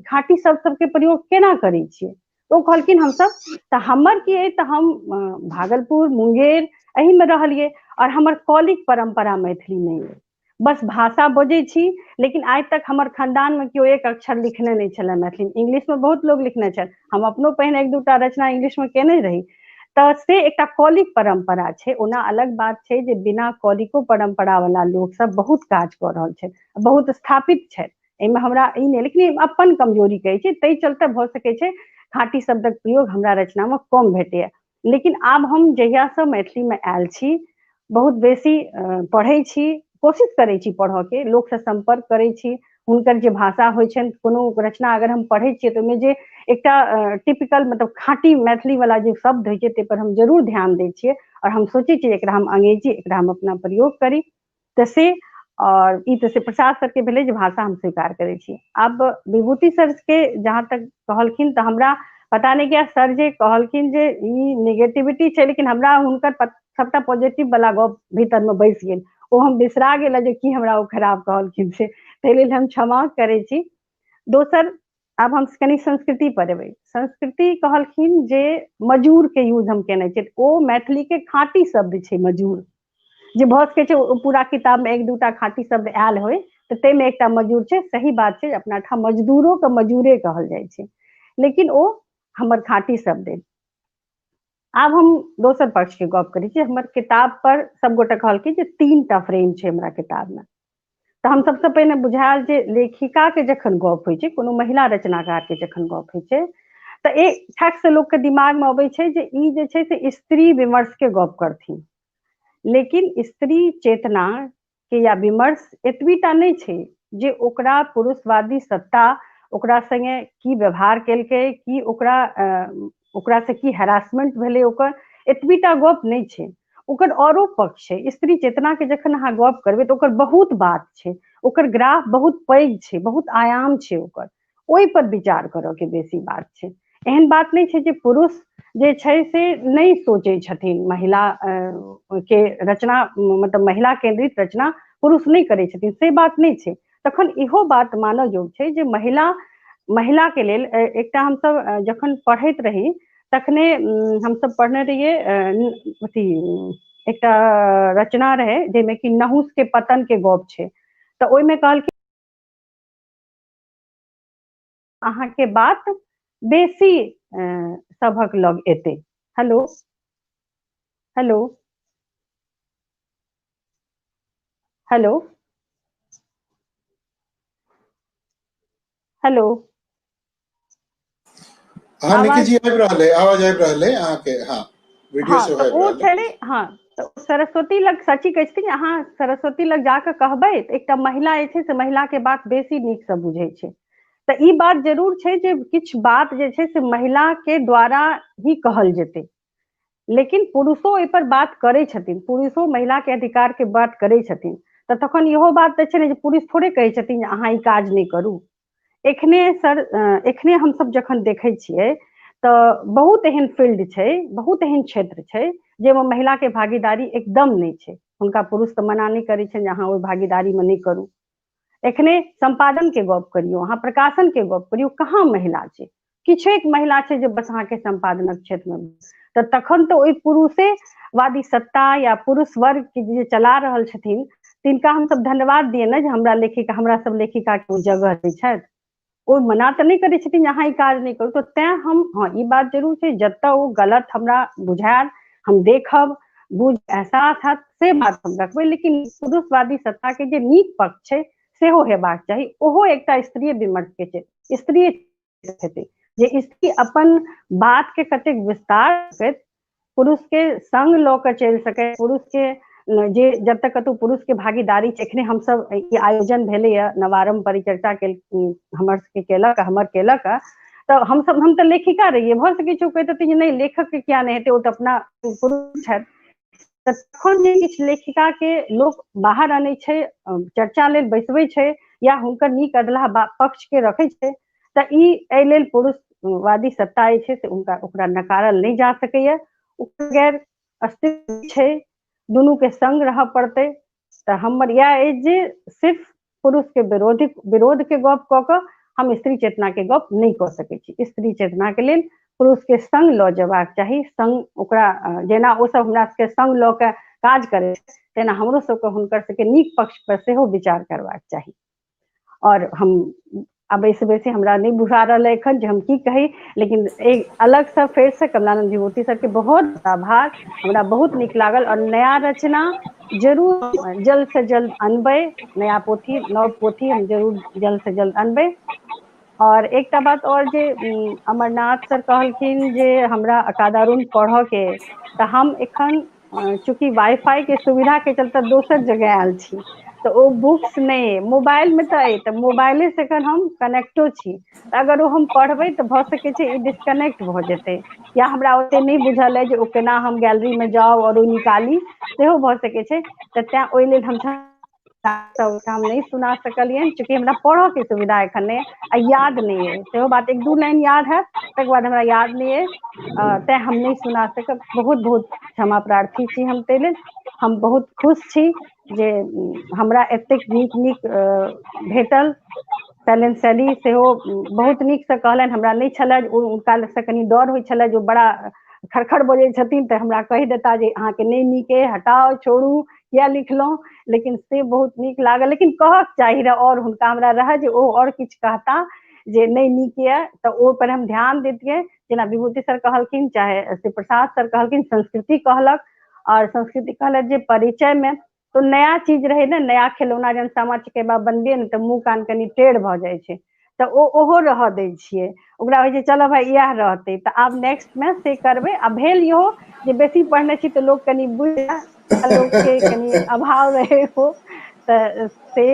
खाँटी शब्द सबके प्रयोग केना करै छियै? ओ कहलखिन हमसब तऽ हमर की अइ तऽ हम भागलपुर मुंगेर एहिमे रहलियै और हमर कौलिक परम्परा मैथिली नहि अइ, बस भाषा बजै छी, लेकिन आइ तक हमर खानदान मे केओ एक अक्षर लिखने नहि छलै मैथिली। इंग्लिश मे बहुत लोग लिखने छथि, हम अपनो पहिने एक दूटा रचना इंग्लिश मे केने रही, तऽ से एकटा कौलिक परम्परा छै। ओना अलग बात छै जे बिना कौलिको परम्परा वाला लोक सब बहुत काज कऽ रहल छथि, बहुत स्थापित छथि, एहिमे हमरा ई नहि, लेकिन अपन कमजोरी कहै छै, ताहि चलते भऽ सकै छै खाँटी शब्दक प्रयोग हमरा रचना मे कम भेटैया। लेकिन आब हम जहियासँ मैथिलीमे आयल छी, बहुत बेसी पढ़ै छी, कोशिश करै छी पढ़ऽ के, लोकसँ सम्पर्क करै छी, हुनकर जे भाषा होइ छनि, कोनो रचना अगर हम पढ़ै छियै तऽ ओहिमे जे एकटा टिपिकल मतलब खाँटी मैथिली वाला जे शब्द होइ छै ताहि पर हम जरूर ध्यान दै छियै और हम सोचै छियै एकरा हम अंगेजी, एकरा हम अपना प्रयोग करी। तऽ से और ई तऽ से प्रसाद सरके भेलै जे भाषा हम स्वीकार करै छी। आब विभूति सर के जहाँ तक कहलखिन तऽ हमरा पता नहि किया सर जे कहलखिन जे ई नेगेटिविटी छै, लेकिन हमरा हुनकर सबटा पॉजिटिव वाला गप भीतर मे बैस गेल, ओ हम बिसरा गेल जे की हमरा ओ खराब कहलखिन से, ताहि लेल हम क्षमा करै छी। दोसर आब हम कनि संस्कृति पर एबै। संस्कृति कहलखिन जे मजूर के यूज हम केने छियै, ओ मैथिली के खाँटी शब्द छै मजूर, जे भऽ सकै छै ओ पूरा किताब मे एक दूटा खाँटी शब्द आयल होय तऽ ताहिमे एकटा मजूर छै। सही बात छै, अपना ठाम मजदूरो के मजूरे कहल जाइ छै, लेकिन ओ हमर खाँटी शब्द अछि। आब हम दोसर पक्ष के गप करै छी। हमर किताब पर सबगोटे कहलखिन जे 3टा फ्रेम छै हमरा किताब मे, तऽ हम सबसँ पहिने बुझायल जे लेखिका के जखन गप होइ छै, कोनो महिला रचनाकार के जखन गप होइ छै, तऽ एक ठक से लोक के दिमाग मे अबै छै जे ई जे छै से स्त्री विमर्श के गप करथिन, लेकिन स्त्री चेतना के या विमर्श एतबीटा नहि छै जे ओकरा पुरुषवादी सत्ता ओकरा संगे की व्यवहार केलकै, की ओकरा ओकरा से की हेरासमेंट भेलै, ओकर एतबीटा गप नहि छै, ओकर औरो पक्ष छै। स्त्री चेतना के जखन अहाँ गप करबै तऽ ओकर बहुत बात छै, ओकर ग्राफ बहुत पैघ छै, बहुत आयाम छै ओकर, ओहि पर विचार करऽ के बेसी बात छै। एहन बात नहि छै जे पुरुष जे छै से नहि सोचै छथिन, महिला के रचना मतलब महिला केंद्रित रचना पुरुष नहि करै छथिन, से बात नहि छै। तखन इहो बात मानऽ योग्य छै जे महिला महिला के लेल एकटा हमसब जखन पढ़ैत रही तखने हमसब पढ़ने रहियै अथी एकटा रचना रहै जाहिमे कि नहुस के पतन के गप छै, तऽ ओहिमे कहलखिन अहाँके बात बेसी सभक लग एतै। हेलो हेलो हेलो हेलो, हाँ निकी जी आबि रहल है, आवाज आबि रहल है अहाँके। हाँ वीडियो हाँ सेहो तऽ आबि ओ रहल है। छलै। हाँ तऽ सरस्वती लग सची कहै छथिन अहाँ सरस्वती लग जाकऽ कहबै तऽ एकटा महिला जे छै से महिला के बात बेसी नीकसँ बुझै छै। तऽ ई बात जरूर छै जे किछु बात जे छै से महिला के द्वारा ही कहल जेतै, लेकिन पुरुषो एहि पर बात करै छथिन, पुरुषो महिला के अधिकार के बात करै छथिन, तऽ तखन इहो बात तऽ छै ने जे पुरुष थोड़े कहै छथिन जे अहाँ ई काज नहि करू। एखने सर एखने हमसब जखन देखै छियै तऽ बहुत एहन फील्ड छै, बहुत एहन क्षेत्र छै जाहिमे महिला के भागीदारी एकदम नहि छै। हुनका पुरुष तऽ मना नहि करै छनि जे अहाँ ओहि भागीदारी मे नहि करू। एखने सम्पादन के गप करियौ, अहाँ प्रकाशन के गप करियौ, कहाँ महिला छै? किछु एक महिला छै जे बस अहाँके सम्पादनक क्षेत्र मे, तऽ तखन तऽ ओहि पुरुषेवादी सत्ता या पुरुष वर्ग के जे चला रहल छथिन तिनका हमसब धन्यवाद दियै ने जे हमरा लेखिका, हमरा सब लेखिका के ओ जगह दै छथि। ओ मना तऽ नहि करै छथिन जे अहाँ ई काज नहि करू। तऽ तैं हम, हँ, ई बात जरूर छै, जतऽ ओ गलत हमरा बुझायल, हम देखब, बुझ एहसास हैत, से बात हम रखबै। लेकिन पुरुषवादी सत्ता के जे नीक पक्ष छै सेहो हेबाक चाही। ओहो एकटा स्त्रीय विमर्श के छै, स्त्रीय हेतै जे स्त्री अपन बात के कतेक विस्तार सकैत, पुरुष के संग लऽ के चलि सकै, पुरुष के जे जतऽ कतहु पुरुष के भागीदारी छै। एखने हमसब ई आयोजन भेलैया नवारम्भ परिचर्चा के, हमर सबके केलक, हमर केलक, तऽ हमसब, हम तऽ लेखिका रहियै, भऽ सकै छै ओ कहितथिन जे नहि, लेखक के किया नहि हेतै, ओ तऽ अपना पुरुष छथि। तखन जे किछु लेखिका के लोक बाहर अनै छै, चर्चा लेल बैसबै छै या हुनकर नीक अधलाह पक्ष के रखै छै, तऽ ई एहि लेल पुरुषवादी सत्ता जे छै से हुनका ओकरा नकारल नहि जा सकैया। ओकर गैर अस्तित्व छै, दुनू के संग रहऽ पड़तै। तऽ हमर इएह अछि जे सिर्फ पुरुष के विरोधी विरोध के गप कऽ कऽ हम स्त्री चेतना के गप नहि कऽ सकै छी। स्त्री चेतना के लेल पुरुष के संग लऽ जेबाक चाही, संग ओकरा, जेना ओ सब हमरा सबके संग लऽ के काज करै तेना हमरो सबके हुनकर सबके नीक पक्ष पर सेहो विचार करबाक चाही। और हम आब एहिसँ बेसी हमरा नहि बुझा रहल है एखन जे हम की कही, लेकिन एक अलगसँ फेरसँ कमलानंद विभूति सरके बहुत आभार, हमरा बहुत नीक लागल। और नया रचना जरूर जल्द से जल्द अनबै, नया पोथी, नव पोथी हम जरूर जल्द से जल्द अनबै। और एकटा बात और जे अमरनाथ सर कहलखिन जे हमरा अकादारुण पढ़ऽ के, तऽ हम एखन चूँकि वाईफाई के सुविधा के चलते दोसर जगह आयल छी, तऽ ओ बुक्स नहि, मोबाइल मे तऽ अइ, तऽ मोबाइले से एखन हम कनेक्टो छी, तऽ अगर ओ हम पढ़बै तऽ भऽ सकै छै ई डिस्कनेक्ट भऽ जेतै, या हमरा ओते नहि बुझल अइ जे ओ केना हम गैलरी मे जाउ आओर ओ निकाली, सेहो भऽ सकै छै। तऽ तें ओहि लेल हम हम नहि सुना सकलियनि, चूँकि हमरा पढ़ऽ के सुविधा एखन नहि आ याद नहि अइ, सेहो बात। एक दू लाइन याद हैत, तकर बाद हमरा याद नहि अइ, तें हम नहि सुना सकब। बहुत बहुत क्षमा प्रार्थी छी हम ताहि लेल। हम बहुत खुश छी जे हमरा एतेक नीक नीक भेटल। शैलेन्द्र शैली सेहो बहुत नीकसँ कहलनि। हमरा नहि छलए, हुनका से कनि डर होइ छलए जे बड़ा खड़खड़ बजै छथिन तऽ हमरा कहि देता जे अहाँके नहि नीक अइ, हटाउ, छोड़ू, किया लिखलहुँ। लेकिन से बहुत नीक लागल, लेकिन कहक चाही रहए आओर हुनका, हमरा रहए जे ओ आओर किछु कहता जे नहि नीक यऽ, तऽ ओ पर हम ध्यान दैतियै। जेना विभूति सर कहलखिन, चाहे शिव प्रसाद सर कहलखिन, संस्कृति कहलक, आओर संस्कृति कहलक जे परिचयमे तो नया चीज रहै ने, नया खेलौना जहन सामा चकेबा बनबियै ने तऽ मुँह कान कनि टेढ़ भऽ जाइ छै, तऽ ओ ओहो रहऽ दै छियै, ओकरा होइ छै चलो भाय इएह रहतै, तऽ आब नेक्स्ट मे से करबै। आ भेल इहो जे बेसी पढ़ने छी तऽ लोक कनि बुझि, लोकके कनि अभाव रहै हो, तऽ से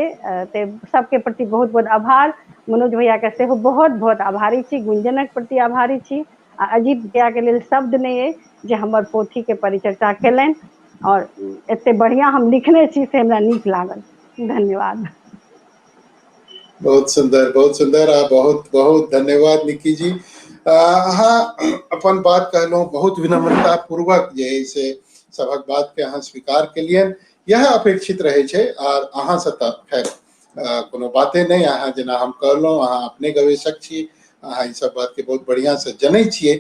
सबके प्रति बहुत बहुत आभार। मनोज भैया के सेहो बहुत बहुत आभारी छी, गुंजनक प्रति आभारी छी, आ अजीत भैया के लेल शब्द नहि अइ जे हमर पोथी के परिचर्चा केलनि और एते बढ़िया हम लिखने छी से हमरा नीक लागल। धन्यवाद। बहुत सुंदर, बहुत सुंदर आ बहुत बहुत धन्यवाद निक्की जी। अहाँ अपन बात कहलहुँ बहुत विनम्रता पूर्वक, जे है से सभक बात के अहाँ स्वीकार केलियनि, यह अपेक्षित रहै छै। आर अहाँ से तऽ खैर कोनो बाते नहि, अहाँ जेना हम कहलहुँ अहाँ अपने गवेषक छी, अहाँ ई सब बात के बहुत बढ़िया से जनै छियै,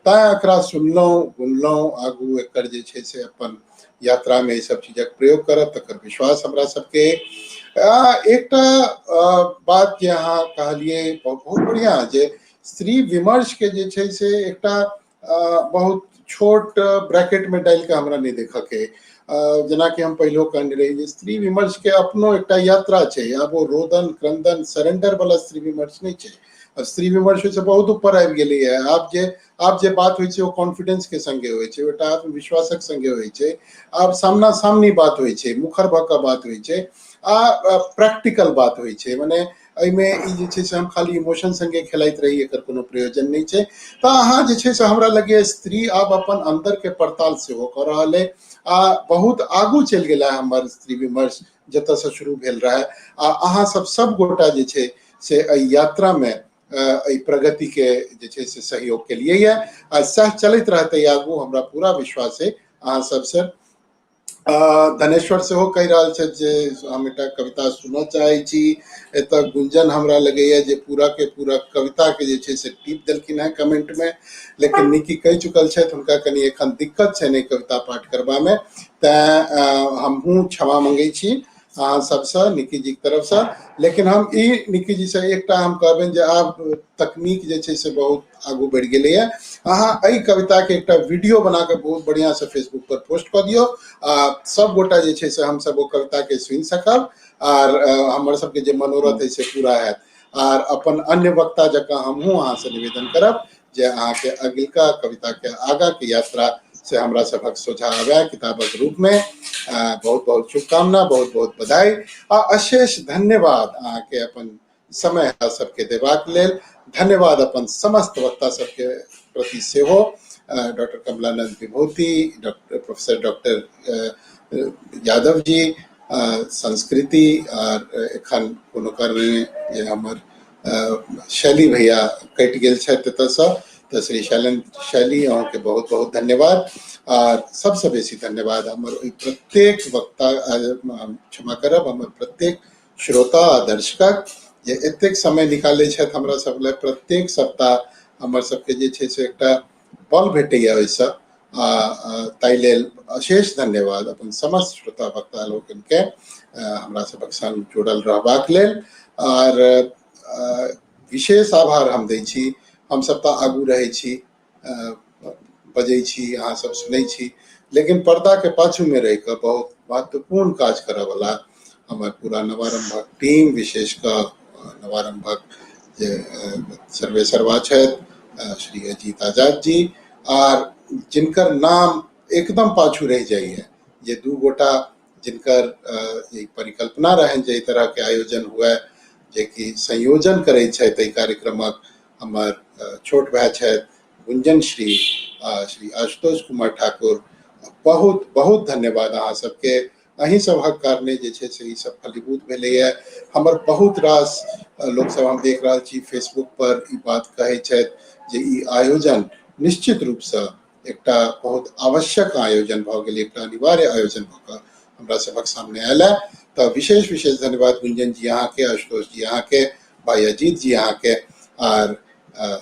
तैं एकरा सुनलहुँ गुनलहुँ, आगू एकर जे छै से अपन यात्रा में ई सब चीजक प्रयोग करब तकर विश्वास हमरा सबके। एकटा बात जे अहाँ कहलियै बहुत बढ़िया, जे स्त्री विमर्श के जे छै से एकटा बहुत छोट ब्रैकेट में डालि के हमरा नहि देखऽ के। जेनाकि हम पहिलो कहने रही जे स्त्री विमर्श के अपनो एकटा यात्रा छै, आब ओ रोदन क्रंदन सरेंडर वाला स्त्री विमर्श नहि छै, स्त्री विमर्श से बहुत ऊपर आबि गेलैए। आब जे बात होइ छै ओ कॉन्फिडेंस के संगे होइ छै, एकटा आत्मविश्वासक संगे होइ छै, आब सामना सामनी बात होइ छै, मुखर भऽ कऽ बात होइ छै आ प्रैक्टिकल बात होइ छै। मने एहिमे ई जे छै से हम खाली इमोशन संगे खेलाइत रही एकर कोनो प्रयोजन नहि छै। तऽ अहाँ जे छै से हमरा लगैए स्त्री आब अपन अन्दर के पड़ताल सेहो कऽ रहल अइ आ बहुत आगू चलि गेला हमर स्त्री विमर्श जतऽसँ शुरू भेल रहै, आ अहाँ सब सब गोटा जे छै से एहि यात्रामे एहि प्रगतिके जे छै से सहयोग केलियै यऽ आ सएह चलैत रहतै आगू, हमरा पूरा विश्वास अइ अहाँ सबसँ। धनेश्वर सेहो कहि रहल छथि जे हम एकटा कविता सुनऽ चाहै छी। एतऽ गुंजन हमरा लगैया जे पूरा के पूरा कविता के जे छै से टीप देलखिन हेँ कमेंट मे, लेकिन निकी कहि चुकल छथि हुनका कनि एखन दिक्कत छनि एहि कविता पाठ करबामे, तैं हमहूँ क्षमा मंगै छी। अहाँ सबसँ, निकी जी के तरफसँ। लेकिन हम ई निकी जी से एकटा हम कहबनि जे आब तकनीक जे छै से बहुत आगू बढ़ि गेलैए। अहाँ एहि कविताके एकटा वीडियो बना कऽ बहुत बढ़िआँसँ फेसबुक पर पोस्ट कऽ दियौ आ सब गोटा जे छै से हमसब ओ कविताके सुनि सकब आर हमर सबके जे मनोरथ अइ से पूरा हैत। आर अपन अन्य वक्ता जकाँ हमहूँ अहाँसँ निवेदन करब जे अहाँके अगिलका कविता के आगा के यात्रा से हमरा सभक सोझा आबय किताबक रूप में। बहुत बहुत शुभकामना, बहुत बहुत बधाई आ अशेष धन्यवाद अहाँके अपन समय हमरा सबके देबाक लेल। धन्यवाद अपन समस्त वक्ता सबके प्रति सेहो, doctor Kamalanand Vibhuti, doctor professor doctor Yadav ji, Sanskriti, आर एखन कोनो कारण जे हमर शैली भैया कटि गेल छथि एतऽसँ, तऽ श्री शैलेन्द्र शैली अहाँके बहुत बहुत धन्यवाद। आर सबसँ बेसी धन्यवाद हमर ओहि प्रत्येक वक्ता, क्षमा करब, हमर प्रत्येक श्रोता आ दर्शकक जे एतेक समय निकालै छथि हमरा सब लए। प्रत्येक सप्ताह हमर सबके जे छै से एकटा बल भेटैया ओहिसँ, आ ताहि लेल अशेष धन्यवाद अपन समस्त श्रोता वक्ता लोकनिके हमरा सबक संग जुड़ल रहबाक लेल। आर विशेष आभार हम दै छी, हमसब तऽ आगू रहै छी, बजै छी, अहाँ सब सुनै छी, लेकिन पर्दाके पाछूमे रहि कऽ बहुत महत्वपूर्ण काज करऽवला हमर पूरा नवारम्भक टीम, विशेष कऽ नवारम्भक जे सर्वे सर्वा छथि श्री अजीत आजाद जी, आर जिनकर नाम एकदम पाछू रहि जाइए, जे दू गोटा जिनकर ई परिकल्पना रहनि जे एहि तरहके आयोजन हुए, जेकि संयोजन करै छथि एहि कार्यक्रमक, हमर छोट भाय छथि गुंजन श्री आ श्री आशुतोष कुमार ठाकुर। बहुत बहुत धन्यवाद अहाँ सबके। अहीं सबहक कारणे जे छै से ई सब फलीभूत भेलैए। हमर बहुत रास लोकसब हम देख रहल छी फेसबुक पर ई बात कहै छथि जे ई आयोजन निश्चित रूपसँ एकटा बहुत आवश्यक आयोजन भऽ गेल, एकटा अनिवार्य आयोजन भऽ कऽ हमरा सबक सामने आयल है। तऽ विशेष विशेष धन्यवाद गुंजन जी अहाँके, आशुतोष जी अहाँके, भाई अजीत जी अहाँके, आर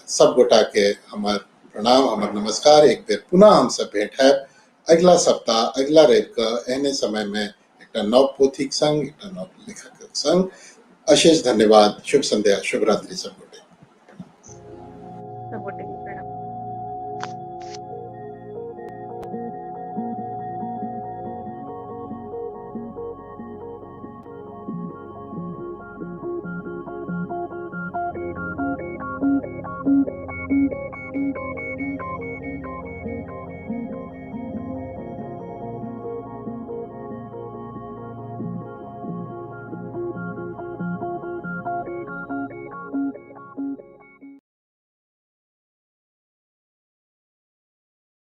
सब गोटा के हमर प्रणाम, हमर नमस्कार। एक बेर पुनः हमसब भेंट हैब अगिला सप्ताह, अगिला रवि के एहने समय में एकटा नव पोथीक संग, एकटा नव लेखकक संग। अशेष धन्यवाद। शुभ संध्या, शुभ रात्रि सब गोटे। सब गोटे के प्रणाम।